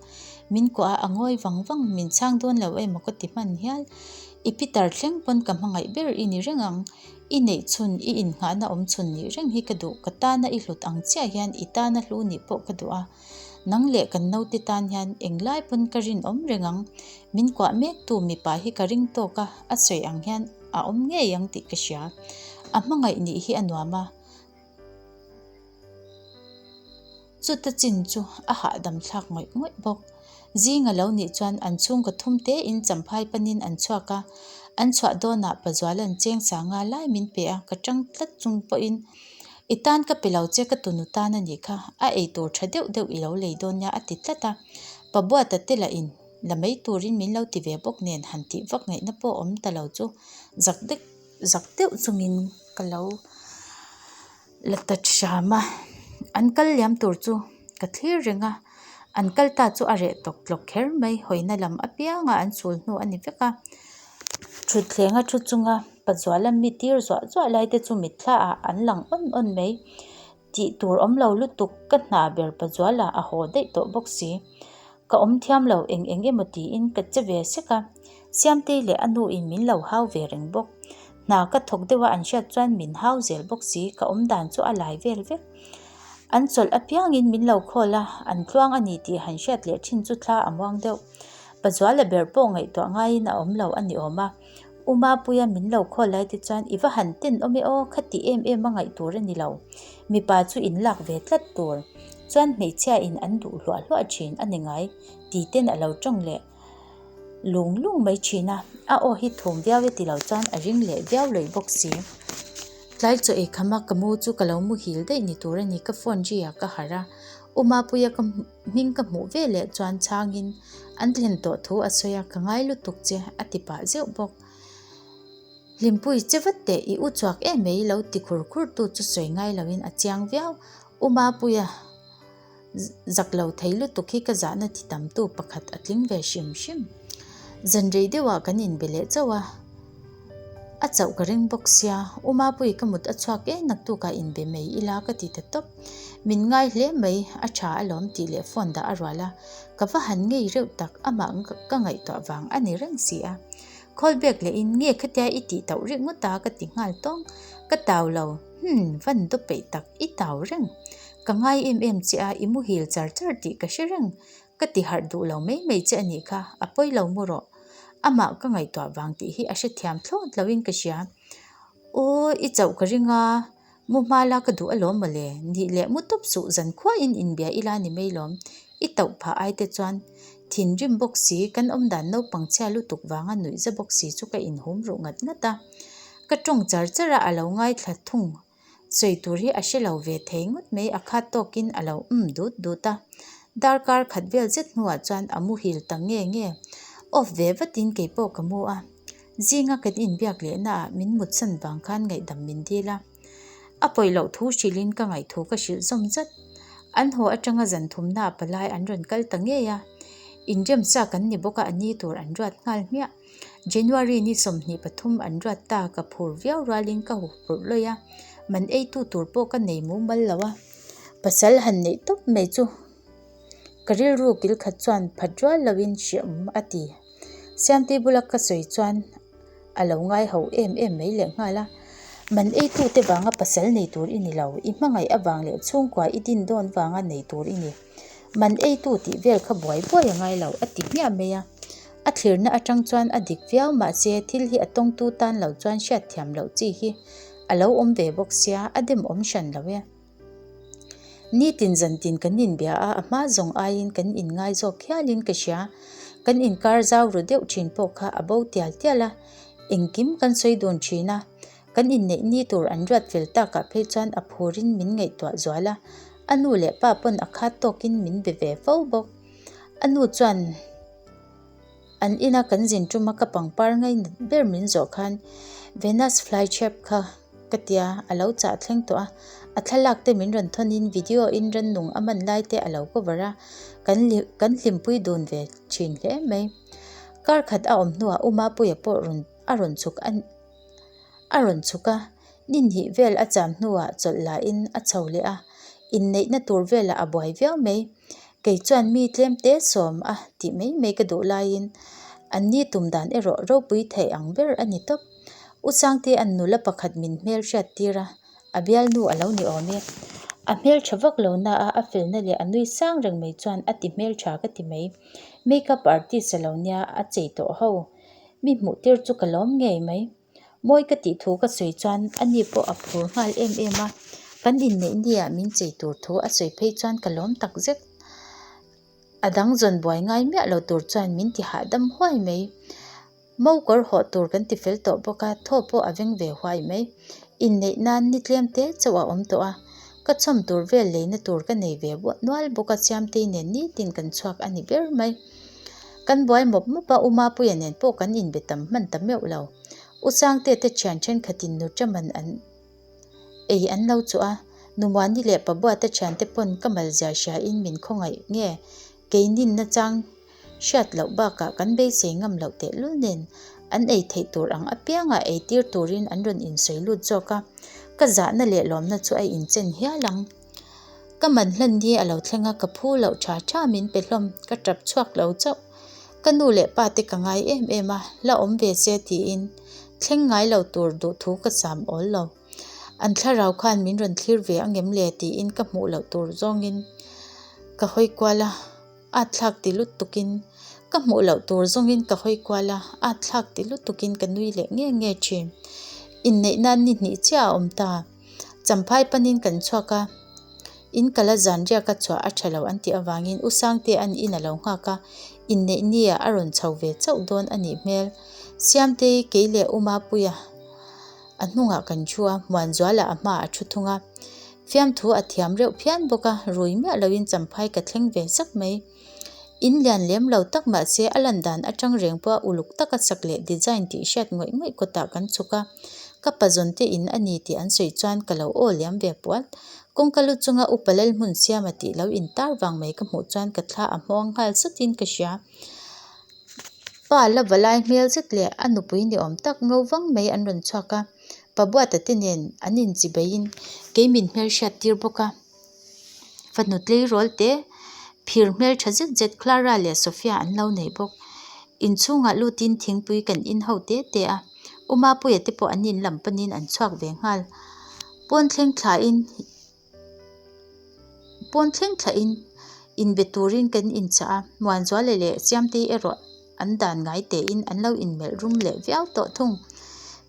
Min kuah a, a ngawi vang vang, min chhang dawn lo emaw ka ti hman hial. I pitar thleng pawn ka hmangaih ber i ni reng ang. I neih chhun, i innghahna awm chhun nih reng hi ka duh, ka tana i hlut ang chiah hian i tana hlu nih pawh ka duh a. Nang leh kan naute tan hian englai pawn ka rinawm reng ang. Min kuah mektu mipa hi ka ring tawk a, a sawi ang hian a awm ngei ang tih ka hria. A hmangaih nih hi a nuam a, chuta chin chu a hahdam thlak ngawih ngawih bawk. Zing a lo nih chuan an chhungkaw thum tein champhai panin an chhuak a, an chhuah dawnah Pazuala'n cheng sanga lai min pe a, ka tang tlat chung pawhin I tan ka pe lo che ka tunu tan a nih kha, a ei tur tha deuh deuh i lo lei dawn nia a ti tlat a. Pabuata te lah in la mai turin min lo ti ve bawk nen han tih vak ngaihna pawh awm ta lo chu zak dek zak deuh chungin ka lo la ta hram a. An kal liam tur chu ka thlir reng a, an kal ta chu a reh tawk tlawk kher mai, hawina lam apianga an chul hnu a ni vek a. Thutthleng a thu chunga Pazuala mi tir zuah zuah lai te chu mitthla ah an lang awn awn mai. Tih tur awm lo lutuk ka hna ber Pazuala a haw daih tawh bawk si. Ka awm thiam lo eng eng emaw tiin ka che ve sek a. Siamtei leh a nu in min lo hau ve reng bawk. Hna ka thawk deuh a an hriat chuan min hau zel bawk si ka awm dan chu a lai vel vek. An chawlh apiangin min lo khawl a, an tluang a ni tih han hriat leh thin chu thla a muang deuh. Pazuala ber pawh ngaihtuah ngaiin a awm lo a ni awm a. U Mapuia min lo khawl lai te chuan i va han ten awm e aw, khati em em a ngaih tur a ni lo. Mipa chu in lak ve tlat tur. Chuan hmeichhia in an duh hluah hluah thin a ni ngai ti ten a lo tawng leh lung lung mai thin a. A aw hi thum viau e ti lo chuan a ring leh viau lawih bawk si. Tlai chaw ei kham a ka mu chu ka lo muhil daih ni tur a ni ka phone ri ah ka harh a. U Mapuia ka. Hming ka hmuh ve leh chuan chhangin an thlen tawh thu a sawi a, ka ngai lutuk che a ti pah zeuh bawk. Hlimpui che vat teh i u chhuak em mai lo ti khur khur tu chu sawi ngai loin a chiang viau. U Mapuia zak lo thei lutuk hi ka zahna ti tam tu pakhat a tling ve hrim hrim. Zan rei deuhah kan inbe leh chauh a, a chauh ka ring bawk sia. U Mapui ka mut a chhuak e naktukah inbe mai ila ka ti ta tawp. Min ngai hle mai, a tha alawm tih leh phone dah a rual a, ka va han ngei reuh tak, amah ka ngaihtuah vang a ni reng si a. Call back leh in nge khatia i tih tauh rih ngawt a ka ti nghal tawng, ka tau lo, hmm van daw peih tak i tau reng. Ka ngai em em che a, i muhil char char tih ka hre reng. Ka ti harh duh lo mai mai che a nih kha, a pawi lo mu rawh. Amah ka ngaihtuah vang tih hi a hrethiam thlawt loin ka hria. Aw, i chauh ka ring a, mu hma la ka duh alawm mawle, nih leh mu tawp suh zan khuain inbia ila ni mai lawm. I tauh phah ai te chuan thinrim bawk si, kan awmdan naupang chhia lutuk vanga nuih za bawk si chu ka inhum ruh ngat ngat a. Ka tawng char char a, a lo ngaithla thung. Sawi tur hi a hre lo ve thei ngawt mai, a khat tawkin a lo um dut dut a. Darkar khat vel zet hnuah chuan a muhil ta nge nge. Off ve vatin kei pawh ka mu a. Zinga kan inbiak lehnaah min mutsan vang khan ngaihdam min dil a. A pawih loh thu hrilhin ka ngaihthu ka hrilh zawm zat. An haw atanga zan thumnaah palai an rawn kal ta ngei a. Inremsa kan ni bawk a, a ni tur an ruat nghal hmiah. January ni 23 an ruat ta ka phur viau rualin ka huphurh lawih a, man eitu tur pawh ka nei mumal lo a, pasal han neih tawp mai chu ka rilru kil khat chuan phat rual loin hreawm a ti. Siamtei bula ka sawi chuan a lo ngai ho em em mai leh nghal a, man eitu te vanga pasal nei tur i ni lo, i hmangaih avang leh chhungkua i din dawn vanga nei tur i ni. Man eitu tih vel kha buai buai a ngai lo a ti hmiah mai a. A thlirna atang chuan a dik viau mahse thil hi a tawngtu tan lo chuan hriatthiam loh chi hi a lo awm ve bawk sia a dem awm hran lo e. Nitin zantin kan inbia a, a hma zawng aiin kan inngai zawk hialin ka hria. Kan inkar zau ru deuh thin pawh kha a bo tial tial a, engkim kan sawi dun thin a. Kan inneih ni tur an ruat fel takah phei chuan a phurin min ngaihtuah zual a, a nu leh pa pawn a khat tawkin min be ve fo bawk. A nu chuan an ina kan zin tuma ka pangpar ngainat ber min zawh khan Venus flytrap kha ka tia a lo chah thleng tawh a, a thlalak te min rawn thawnin video in rannung a man lai te a lo cover a, kan kan hlimpui dun ve thin hle mai. Kar khat a awm hnuah U Mapuia pawh rawn a rawn chhuk a A rawn chhuk a, ni hnih vel a cham hnuah chawlh lahin a chho leh a, inneihna tur velah a buai viau mai. Kei chuan mi tlem te sawm a tih mai mai ka duh laiin an ni tum dan erawh ropui theih ang ber a ni tawp. U Sangte an nula pakhat min hmel hriat tir a, a bialnu a lo ni awm e. A hmeltha vak lo na a, a felna leh a nui sang reng mai chuan a ti hmeltha ka ti mai. Makeup artist a lo nia, a chei tawh ho. Mi hmuh tir chu ka lawm ngei mai. Mawi ka tih thu ka sawi chuan a ni pawh a phur nghal em em a, kan inneih nia min chei tur thu a sawi phei chuan ka lawm tak zet. A dang zawn buai ngai miah lo tur chuan min ti hahdam huai mai. Mo kawr hawh tur kan ti fel tawh bawk a, thaw pawh a veng ve huai mai. Inneih nan ni tlem te chauh a awm tawh a, ka chhawm tur vel leina tur ka nei ve nual bawk a, Siamtei nen nitin kan chhuak a ni ber mai. Kan buai mawp mawp a, U Mapuia nen pawh kan inbe tam hman ta meuh lo. U Sangte te thian thenkhatin nu Chaman an ei an lo chuh a, Nu Muani leh Pa Buata thiante pawn ka mal zia hriain min khawngaih nge keinin nachang hriat loh bakah kan beisei ngam loh tehlul nen an ei theih tur ang apiangah ei tir turin an rawn insawi lut zawk a, ka zahna leh lawmna chu a inchen hial ang. Ka man hlan ni a lo thleng a, ka phu loh tha tha min pe hlawm, ka tap chhuak lo chauh. Ka nu leh pa te ka ngai em em a, la awm ve se tiin thleng ngai lo tur duh thu ka sam awl lo. An thlarau khan min rawn thlir ve angem le tiin ka hmuh loh tur zawngin ka hawi kual a, at thlak ti lutukin ka hmuh loh tur zawngin ka hawi kual a, at thlak ti lutukin ka nui leh nge nge thin. Inneih nan ni hnih chiah a awm ta. Champhai panin kan chhuak a, in kala zan riaka chhuah a tha lo an tih avangin U Sangte an in a lo nghak a, inneih nia a rawn chho ve chauh dawn a nih hmel. Siamtei, kei leh U Mapuia a hnungah kan thu a, Muanzuala a hmaah a thu thung a. Fiamthu a thiam reuh phian bawk a, rui miah loin Champhai ka thleng ve sak mai. In lian lem lo tak mahse a lan dan atang reng pawha uluk taka sak leh design tih hriat ngawih ngawih kawtah kan chhuk a, ka pazawn te in a ni tih an sawi chuan ka lo aw liam ve puat. Kawngka lu chunga upa Lalhmun Siama tih lo intar vang mai ka hmuh chuan ka thla a hmawng nghal satin ka hria. Pa la va lai hmel zet leh a nupui ni awm tak ngo vang mai an rawn chhuak a, pa Buata te nen an inchibeiin kei min hmelhriat tir bawk a. Fanu tleirawl te phir hmel tha zet zet Clara leh Sophia an lo nei bawk. Inchhungah lutin thingpui kan in ho te te a, U Mapuia te pawh an in lam panin an chhuak ve nghal. Pawn thleng thlain pawn thleng thlain. Inbe turin kan inchah a, Muanzuala leh Siamtei erawh an dan ngai tein an lo inmelh rum leh viau tawh thung.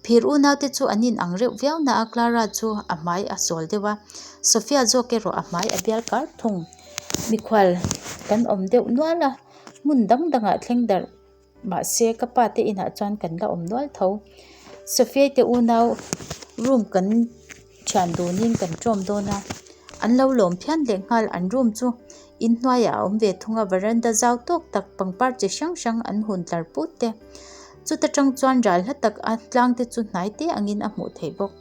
Phir unaute chu an inang reuh viau na a, Clara chu a hmai a sawl deuh a, Sophia zawk erawh a hmai a bial kar thung. Mikhual kan awm deuh nual a, hmun dang dangah thleng darh mahse ka pa te inah chuan kan la awm nual tho. Sophia te unau room kan thian dunin kan ṭawm dawn a, an lo lawm phian leh nghal an room chu inhnuaiah a awm ve thung a, veranda zau tawk tak pangpar chi hrang hrang an hun tlar put te. Chuta tang chuan ral hla tak a tlang te chu hnai te angin a hmuh theih bawk.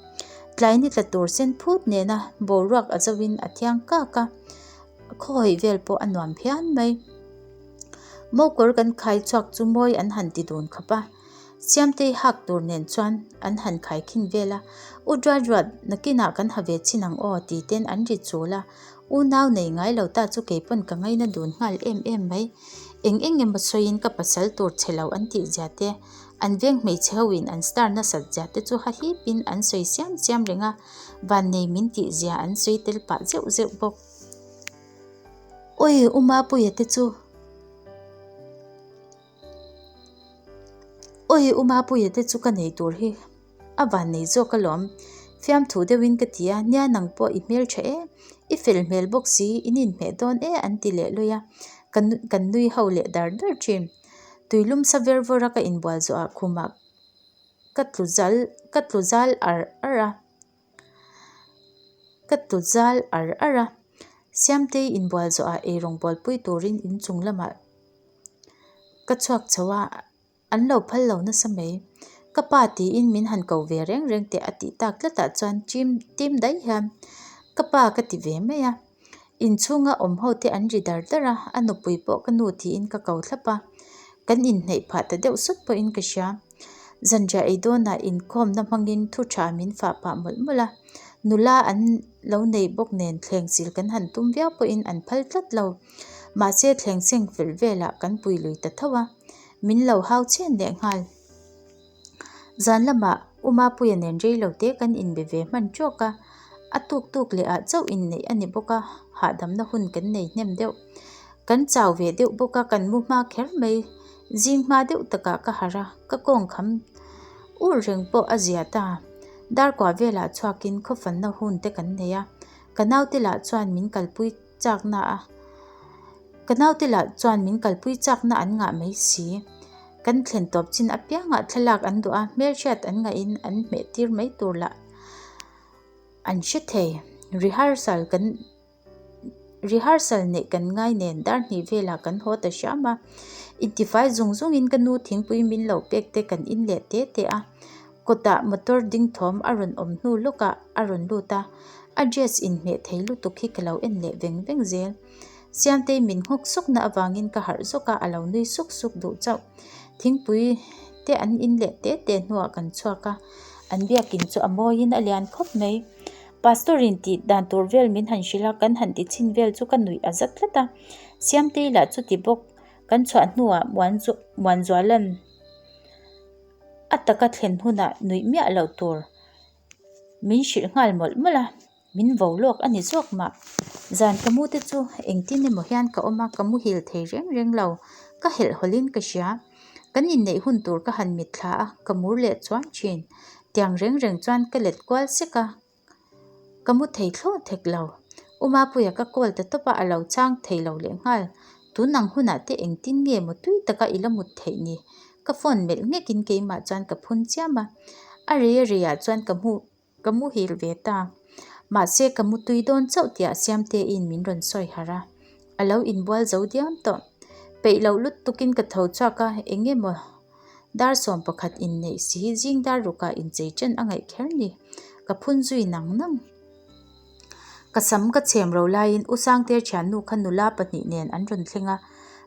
Tlai ni tla tur sen phut nena boruak a zoin a thiang kak a, khaw hawi vel pawh a nuam phian mai. Mokawr kan khai chhuak chu mawi an han ti dun khawp a. Siamtei hak tur nen chuan an han khaikhin vel a, U Ruatruat, nakinah kan ha ve chin ang aw ti ten an ri chul a, unau nei ngai lo ta chu keipawn ka ngaina dun nghal em em mai. Eng eng emaw sawiin ka pasal tur che lo an tih zia te, an veng hmeichhe ho in an star nasat zia te chu ha hlipin an sawi siam siam reng a, vannei min tih zia an sawi tel pah zeuh zeuh bawk. Awi, U Mapuia te chu. Awi u Mapuia te chu ka nei tur hi a van nei zawk alawm, fiamthu deuhin ka ti a, nia nang pawh i hmeltha e, i fel hmel bawk si, in inhmeh dawn e an ti leh luih a, ka kan nui ho leh dar dar thin. Tuilum sa ver vawr a ka inbual zawhah khumah ka tlu zal ka tlu zal ar ar a. Ka tlu zal ar ar a, Siamtei inbual zawhah eirawng bualpui turin inchung lamah ka chhuak chho a, an lo phal lo nasa mai. Ka pa tiin min han ko ve reng reng teh a tih tak tlatah chuan chim tim daih hian ka pa ka ti ve mai a. Inchhunga awm ho te an ri dar dar a, a nupui pawh ka nu tiin ka ko thlap a, kan inhneih phah ta deuh sawt pawhin ka hria. Zanriah ei dawnah inkhawmna hmangin thu tha min fah pah mawlh mawlh a, nula an lo nei bawk nen thleng sil kan han tum viau pawhin an phal tlat lo. Mahse thleng seng fel velah kan pui lui ta tho a, min lo hau chhen leh nghal. Zan lamah U Mapuia nen rei lo te kan inbe ve hman tawk a, a tuk tuk leh ah chauh inneih a ni bawk a, hahdamna hun kan nei hnem deuh. Kan chau ve deuh bawk a, kan mu hma kher mai. Zing hma deuh takah ka harh a, ka kawng kham ur reng pawh a zia ta. Darkua velah chhuakin khawfanna hun te kan nei a, ka naute lah chuan min kalpui chakna a, ka naute lah chuan min kalpui chakna an ngah mai si. Kan thlen tawp chin apiangah thlalak an duh a, hmelhriat an ngahin an hmeh tir mai tur lah an hre thei. Rehearsal kan Rehearsal neih kan ngai nen dar hnih velah kan haw ta hram a, intifai zung zungin ka nu thingpui min lo pek te kan in leh te te a, kawtah motor ding thawm a rawn awm hnu lawkah a rawn lut a, a dress inhmeh thei lutuk hi ka lo en leh veng veng zel. Siamtei min nghawk sawkna avangin ka harh zawk a, a lo nui suk suk duh chauh. Thingpui te an in leh te te hnuah kan chhuak a, an biakin chu a mawiin a lian khawp mai. Pastor in tih dan tur vel min han hrilh a, kan han ti chhin vel chu ka nuih a za tlat a. Siamtei lah chuti bawk kan chhuah hnuah Muanzuala'n a taka thlen hunah nuih miah loh tur min hrilh nghal mawlh mawlh a, min vo lawk a ni zawk mah. Zan ka mu te chu engtin emaw hian ka awm a, ka muhil thei reng reng lo, ka helh hawlhin ka hria. Kan inneih hun tur ka han mitthla a, ka mur leh chuan thin. Tiang reng reng chuan ka let kual sek a, ka mu thei thlawh thek lo. U Mapuia ka call ta tawp a, a lo chang thei lo leh nghal. Tun ang hunah te engtin nge maw tui taka i la mut theih ni? Ka phone melh nghekin keimah chuan ka phun chiam a, a rei a reiah chuan ka hmu. Ka muhil ve ta. Mahse ka mutui dawn chauh tiah Siamteiin min rawn sawi harh a. A lo inbual zo diam tawh. Peih loh lut tukin ka tho chhuak a, eng emaw dar 11 inneih si zing dar rukah inchei chen a ngaih kher ni. Ka phun zui nang nang. Ka sam ka chhem ro laiin U Sangte thiannu kha nula pahnih nen an rawn thleng a,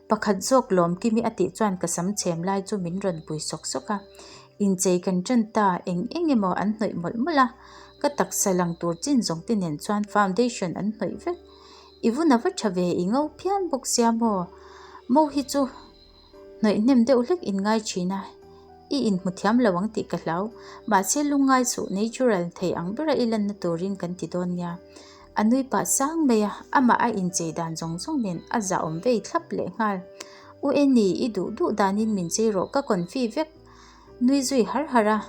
pakhat zawk Lawmkimi a tih chuan ka sam chhem lai chu min rawn pui sawk sawk a. Inchei kan ṭan ta, eng eng emaw an hnawih mawlh mawlh a, ka taksa lang tur chin zawng te nen chuan foundation an hnawih vek. I vun a va ṭha ve, i ngo phian bawk sia maw? Mo hi chu hnawih hnem deuh hlek in ngai ṭhin a, i inhmu thiam lo ang tih ka hlau. Mahse lungngai suh, natural thei ang bera i lanna turin kan ti dawn nia. A nui pah sang mai a, amah a inchei dan zawng zawng nen a zahawm vei thlap lehnghal. U Eni, i duh duh danin min chei rawh, ka confi vek. Nui zui har har a,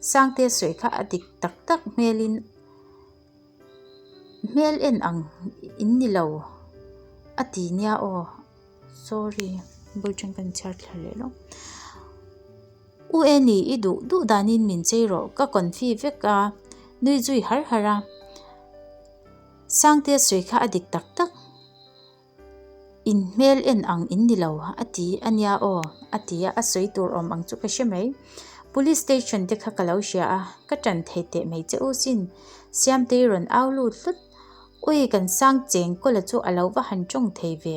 Sangte sawi kha a dik tak tak hmelin hmel en ang in ni lo a ti nia aw. Sorry, bul then kan chhiar thla leh lawk. U Eni, i duh duh danin min chei rawh, ka confi vek a, nui zui har har a. Sangte sawi kha a dik tak tak. In hmel en ang in ni lo a ti a nia aw a ti a, a sawi tur awm ang chu ka hre mai. Police station te kha ka lo hria a, ka ṭan thei teh mai che u sin. Siamtei rawn au lut hlut. Ui kan sang cheng kawla chu a lo va han ṭawng thei ve.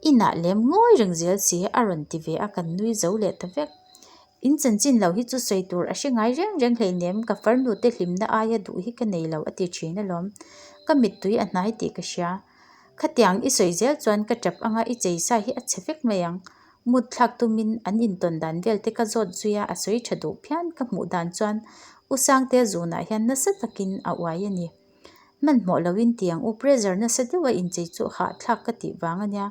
Inah lem ngawi reng zel si a rawn ti ve a, kan nui zo leh ta vek. In chanchin lo hi chu sawi tur a hre ngai reng reng hleinem, ka farnu te hlimna aia duh hi ka nei lo a ti thin alawm. Ka mittui a hnai tih ka hria. Khatiang i sawi zel chuan ka tap anga i chei sa hi a chhe vek mai ang. Mut thlak tumin an intawn dan vel te ka zawt zui a, a sawi tha duh phian ka hmuh dan chuan U Sangtea zunah hian nasa takin a uai a ni. Hmanhmawh loin tiang u pressure nasa deuha inchei chu hahthlak ka tih vang a nia.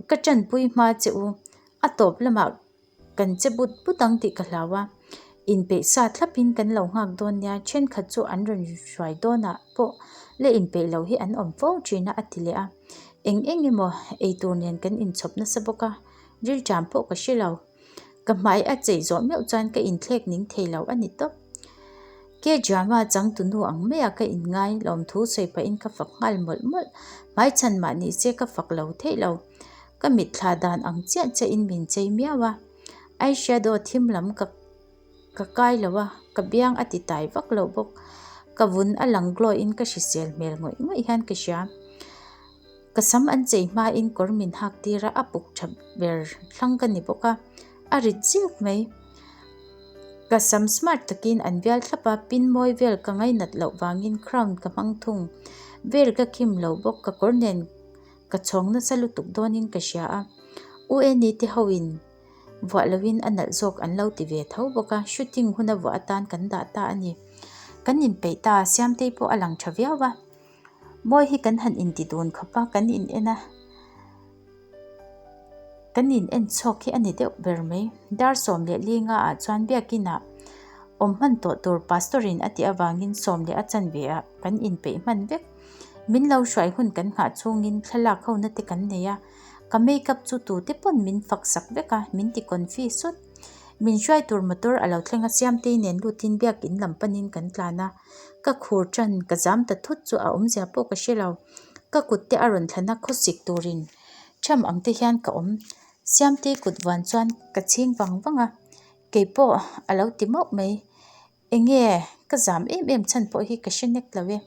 Ka tanpui hma che u, a tawp lamah kan che but but ang tih ka hlau a, inpeih sa thlapin kan lo nghak dawn nia, thenkhat chu an rawn hruai dawnah pawh la inpeih loh hi an awm fo thin a a ti leh a, eng eng emaw eitur nen kan inchhawp nasa bawk a, rilṭam pawh ka hre lo. Ka hmai a chei zawh meuh chuan ka inthlek ning thei lo a ni tawp. K-drama changtunu ang maia ka inngai lawmthu sawi pahin ka fak nghal mawlh mawlh. Hmaichhan mah ni se ka fak lo theih lo. Ka mitthla dan ang chiah chiahin min chei miau a. Eyeshadow thim lam ka ka kai lo a, ka biang a ti tai vak lo bawk. Ka vun a lang glow in ka hrisel hmel ngawih ngawih hian ka hria. Ka sam an chei hmain kawr min hak tir a, a puk tha ber thlang ka ni bawk a, a rit chiap mai. Ka sam smart takin an vial thlap a, pin mawi vel ka ngainat loh vangin crown ka hmang thung. Vel ka khim lo bawk, ka kawr nen ka chhawng nasa lutuk dawnin ka hria a. U Eni te hoin Vuah loin a nalh zawk an lo ti ve tho bawk a, shooting huna vuah atan kan dah ta a ni. Kan inpeih ta, Siamtei pawh a lang tha viau a. Mawi hi kan han inti dun khawp a, kan in en a, kan in en chhuak hi a ni deuh ber mai. Dar 15 ah chuan biakin ah awm hman tawh tur pastor in a tih avangin sawm leh a chanve ah kan inpeih hman vek. Min lo hruai hun kan nghah chhungin thlalak hona te kan nei a. Ka makeup chu tute pawn min fak sak vek a, min ti confi sut. Min hruai tur motor a lo thleng a, Siamtei nen lutin biakin lam panin kan tlan a. Ka khur tan ka zam ta thut chu a awmzia pawh ka hre lo. Ka kut te a rawn thlan a, khawsik turin tham ang te hian ka awm. Siamtei kut vuan chuan ka chhing vang vang a, keipawh a lo ti mauh mai. Enge ka zam em em chhan pawh hi ka hre nek lo e.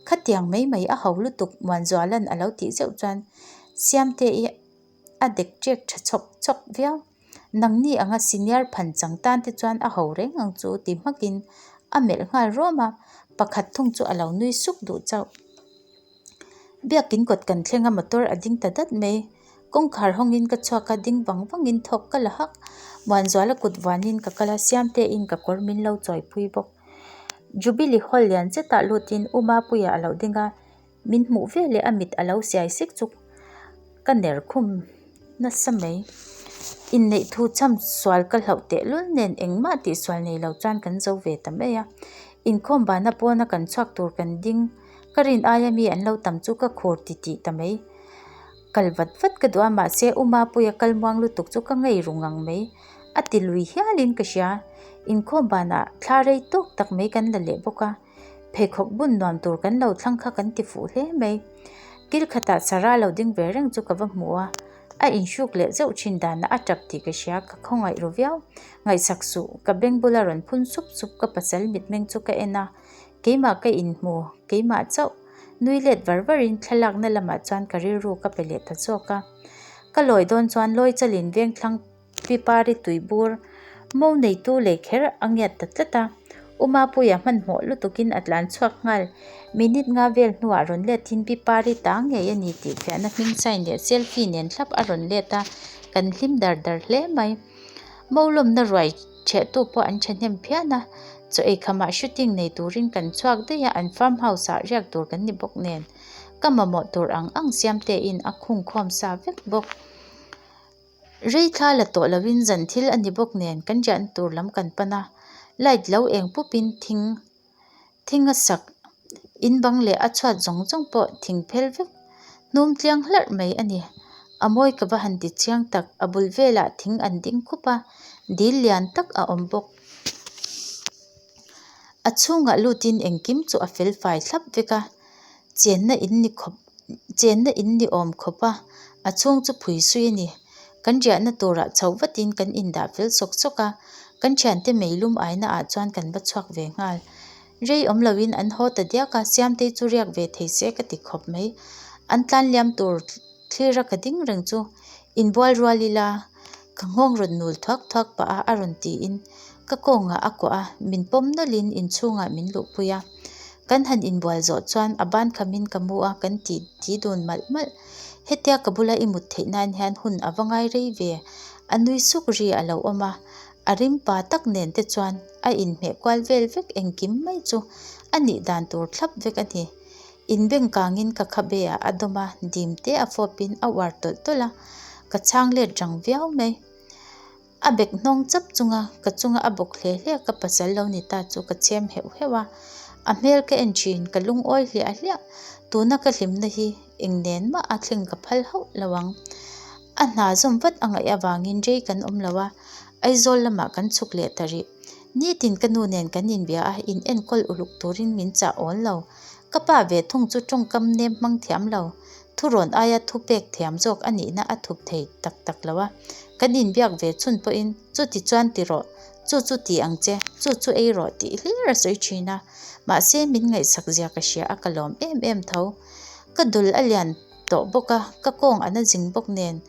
Khatiang mai mai a ho lutuk Muanzuala'n a lo tih zeuh chuan Siamte i a dek ṭek ṭha chhawk chhawk viau. Nangni anga senior phan chang tan te chuan a ho reng ang chu ti hmakin a melh nghal rawm a, pakhat thung chu a lo nui suk duh chauh. Biakin kawt kan thleng a motor a ding ta dat mai. Kawngkhar hawngin ka chhuak a, ding vang vangin thawk ka la hak. Muanzuala kut vuanin ka kal a, Siamtein ka kawr min lo chawipui bawk. Jubilee Hall lian zetah lutin U Mapuia a lo ding a, min hmuh veleh a mit a lo siai sek chuk. Ka ner khum nasa mai. Inneih thu cham sual ka hlauh tehlul nen engmah tihsual nei lo chuan kan zo ve ta mai a. Inkhawm bana pawna kan chhuak tur kan ding. Ka rin aia mi an lo tam chu ka khur ti tih ta mai. Kal vat vat ka duh a mahse U Mapuia kal muang lutuk chu ka ngei ru ngang mai. A ti lui hialin ka hria. Inkhawm banah thla rei tawk tak mai kan la leh bawk a. Pheikhawk bun nuam tur kan lo thlang kha kan ti fuh hle mai. Kil khatah Sarah lo ding ve reng chu ka va hmu a. A inhruk leh zeuh thin danah a tap tih ka hria, ka khawngaih ru viau. Ngaihsak suh, ka beng bula rawn phun sup sup ka pasal mitmeng chu ka en a. Keimah ka inhmu, keimah chauh. Nui let var varin thlalakna lamah chuan ka rilru ka pe leh ta zawk a. Ka lawi dawn chuan lawi chalin vengthlang pipari tui bur mo neitu lei kher a ngiat ta tlat a. U Mapuia hmanhmawh lutukin a tlan chhuak nghal. Minute nga vel hnuah rawn letin pipari ta ngei a ni tih fiahna hming sign leh selfie nen thlap a rawn let a, kan hlim dar dar hle mai. Mo lawmna ruai Ṭhehtu pawh an ṭhahnem phian a. Chaw ei khamah shooting nei turin kan chhuak daih a, an farm house ah riak tur kan ni bawk nen. Ka mamawh tur ang ang siamte in a khung khawm sa vek bawk. Rei thla la tawh lovin zan thil a ni bawk nen kan riahna tur lam kan pan a, light lo eng pupin thing thing a sak in bang leh a chhuat zawng zawng pawh thing phel vek hnum tliang hlarh mai a ni. A mawi ka va han ti chiang tak, a bul velah thing an ding khup a, dil lian tak a awm bawk. A chhungah lutin engkim chu a fel fai thlap vek a, chenna in ni khawp chenna in ni awm khawp a, a chhung chu phui sui a ni. Kan riahna turah chhoh vatin kan indah fel sawk sawk a, kan thiante meilum aina ah chuan kan va chhuak ve nghal. Rei awm loin an haw ta diak a, Siamtei chu riak ve thei se ka ti khawp mai. An tlan liam tur thlir a ka ding reng chu inbual rual ila ka nghawng rawn nul thuak thuak pah a a rawn tiin ka kawngah a kuah a, min pawm nawlhin inchhungah min luhpui a. Kan han inbual zawh chuan a ban khamin ka mu a, kan ti ti dun malh malh. Hetia ka bula i mut theih nan hian hun a va ngai rei ve, a nui suk ri a lo awm a, a rim pa tak nen te chuan a inhmeh kual vel vek engkim mai chu a nih dan tur thlap vek a ni. Inbeng kangin ka khabe ah a dawm a, dim te a fawpin a uar tawlh tawlh a, ka chhang let rang viau mai. A bek hnawng chap chunga ka chunga a bawk hle hle ka pasal lo ni ta chu ka chhem heuh heuh a, a hmel ka en thin ka lungawi hliah hliah, tuna ka hlimna hi eng nen mah a thleng ka phal hauh lo ang. A hna zawm vat a ngaih avangin rei kan awm lo a, Aizawl lamah kan chhuk leh ta rih. Nitin ka nu nen kan inbia a, in enkawl uluk turin min chah awl lo. Ka pa ve thung chu tawngkam nem hmang thiam lo. Thurawn aia thu pek thiam zawk a nihna a thup thei tak tak lo a. Kan inbiak ve chhun pawhin, Chuti chuan ti rawh, chu chu ti ang che, chu chu ei rawh tih hlir a sawi thin a. Mahse, min ngaihsak zia ka hria a, ka lawm em em tho. Ka dul a lian tawh bawk a, ka kawng a na zing bawk nen.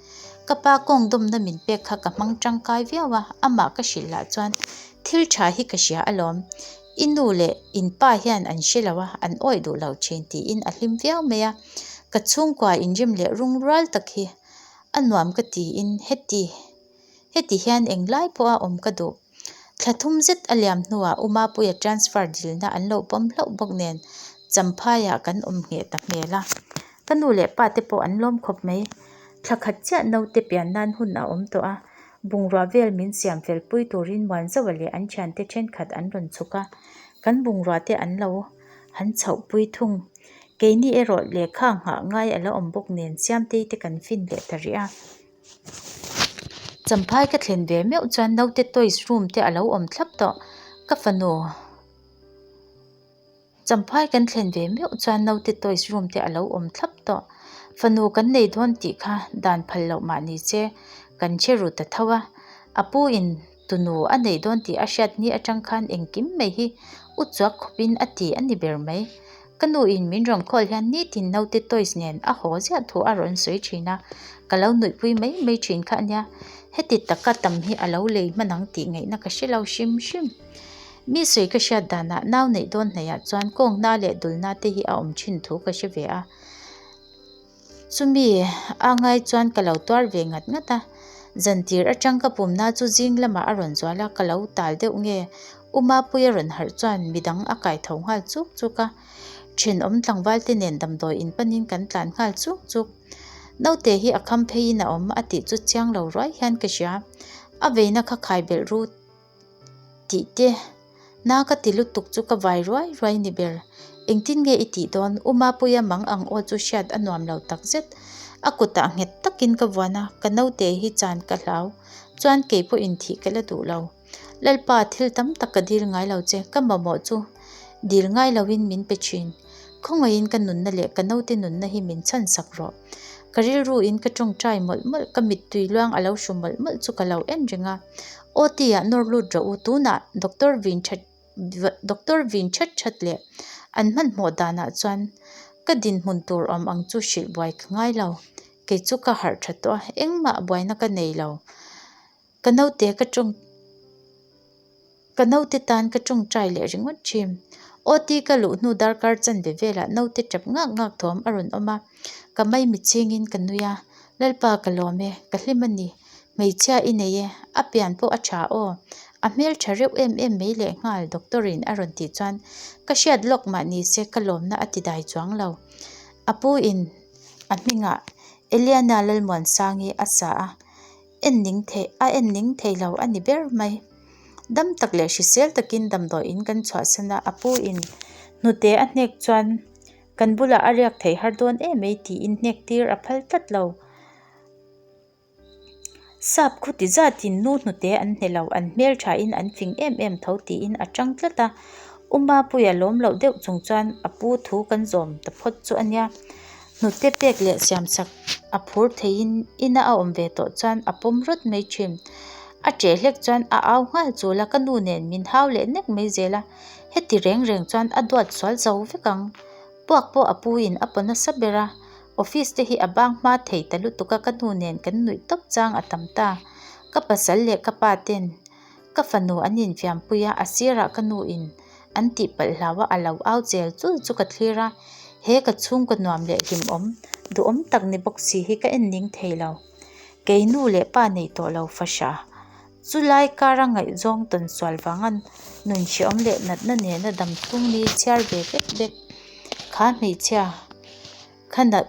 Ka pa kawng dawmna min pek kha ka hmang tangkai viau a, amah ka hrilh lah chuan thil tha hi ka hria alawm. I nu leh in pa hian an hre lo a, an awih duh lo thin tiin a hlim viau mai a. Ka chhungkua inrim leh rung rual tak hi a nuam ka tiin heti heti hian englai pawha awm ka duh. Thla thum zet a liam hnuah U Mapuia transfer dilna an lo pawm hlauh bawk nen Champhaiah kan awm ngheh ta hmel a. Ka nu leh pa te pawh an lawm khawp mai. Thla khat chiah naute pian nan hun a awm tawh a, bungrua vel min siam fel pui turin Muanzawa leh an thiante thenkhat an rawn chhuk a, kan bungrua te an lo han chhoh pui thung. Keini erawh lehkha nghah ngai a la awm bawk nen Siamtei te kan fin leh ta rih a. Champhai ka thlen ve meuh chuan naute toys room te a lo awm thlap tawh, ka fanu. Champhai kan thlen ve meuh chuan naute toys room te a lo awm thlap tawh. Fanu kan nei dawn tih kha dan phal loh mah ni che kan hre ru ta tho a. A pu in tunu a nei dawn tih a hriat ni atang khan engkim mai hi u chuak khawpin a ti a ni ber mai. Ka nu in min rawn call hian nitin naute toys nen a haw ziah thu a rawn sawi thin a, ka lo nuihpui mai mai thin kha a nia. Heti taka tam hi a lo lei hman ang tih ngaihna ka hre lo hrim hrim. Mi sawi ka hriat danah nau neih dawn hnaihah chuan kawngna leh dulna te hi a awm thin thu ka hre ve a. Chumi a ngai chuan ka lo tuar ve ngat ngat a. Zan tir atang ka pumna chu zing lamah a rawn zual a, ka lo tal deuh nge. U Mapuia rawn harh chuan midang a kai tho nghal chuk chuk a. Thenawm tlangval te nen damdawi in panin kan tlan nghal chuk chuk. Naute hi a kham pheiin a awm a tih chu chiang lo ruai hian ka hria. A veina kha khai belh ru. Tih te, na ka ti lutuk chu ka vai ruai ruai ni ber. Engtin nge i tih dawn? U Mapuia mang ang aw chu hriat a nuam lo tak zet. A kutah nghet takin ka vuan a, ka naute hi chan ka hlau. Chuan kei pawhin thih ka la duh lo. Lalpa, thil tam tak ka dil ngai lo che, ka mamawh chu dil ngai loin min pe thin. Khawngaihin ka nunna leh ka naute nunna hi min chhan sak rawh. Ka rilruin ka tawngtai mawlh mawlh, ka mittui luang a lo hru mawlh mawlh chu ka lo en reng a. OT ah nawr lut rawh u, tunah doctor vin that doctor vin that that leh an hmanhmawh danah chuan ka dinhmun tur awm ang chu hrilh buai ka ngai lo. Kei chu ka harh tha tawh a, engmah buaina ka nei lo. Ka naute ka tawng. Ka naute tan ka tawngtai leh ringawt thin. OT ka luh hnu darkar chanve velah naute tap ngak ngak thawm a rawn awm a, ka maimi chingin ka nui a, Lalpa ka lawm e, ka hlim a ni. Hmeichhia i nei e, a pian pawh a tha aw. A hmel tha reuh em em mai lehnghal doctor in a rawn tih chuan ka hriat lawk mah ni se ka lawmna a ti dai chuang lo. A pu in a hmingah Eliana Lalmuansangi a sa a, en ning theih a en ning thei lo a ni ber mai. Dam tak leh hrisel takin damdawiin kan chhuahsan a, a pu in hnute a hnek chuan kan bulah a riak thei har dawn em mai tiin hnek tir a phal tlat lo. Sap khuti zatin nu hnute an hne lo, an hmel thain an fing em em tho tiin a tang tlat a. U Mapuia lawm loh deuh chung chuan a pu thu kan zawm ta phawt chu a nia. Hnute pek leh siamsak a phur theiin ina a awm ve tawh chuan a pawm rawt mai thin. A ṭeh hlek chuan a au nghal chul a, ka nu nen min hau leh nek mai zel a. Heti reng reng chuan a duat sual zo vek ang. Puak pawh a puin a paw nasa ber a. Office te hi a bang hma thei ta lutuk a, ka nu nen kan nuih tawp chang a tam ta. Ka pasal leh ka pa ten ka fanu an infiampui a, a sirah ka nu in an tih palh hlau a, a lo au chel chul chu ka thlir a. He ka chhungkaw nuam leh hlimawm, duhawm tak ni bawk si hi ka en ning thei lo. Kei nu leh pa nei tawh lo fahra. Chulai kara ngaihzawng tawn sual vanga nun hreawm leh natna nena dam chhung ni chhiar ve vek vek. Kha hmeichhia kha nat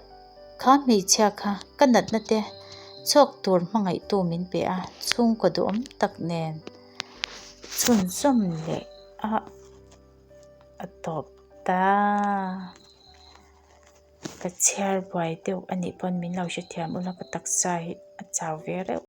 kha hmeichhia kha ka natna te chhuak tur hmangaihtu min pe a, chhungkaw duhawm tak nen chhunzawm leh a a tawp ta. Ka chhiar buai deuh a nih pawn min lo hrethiam ula ka taksa hi a chau ve reuh.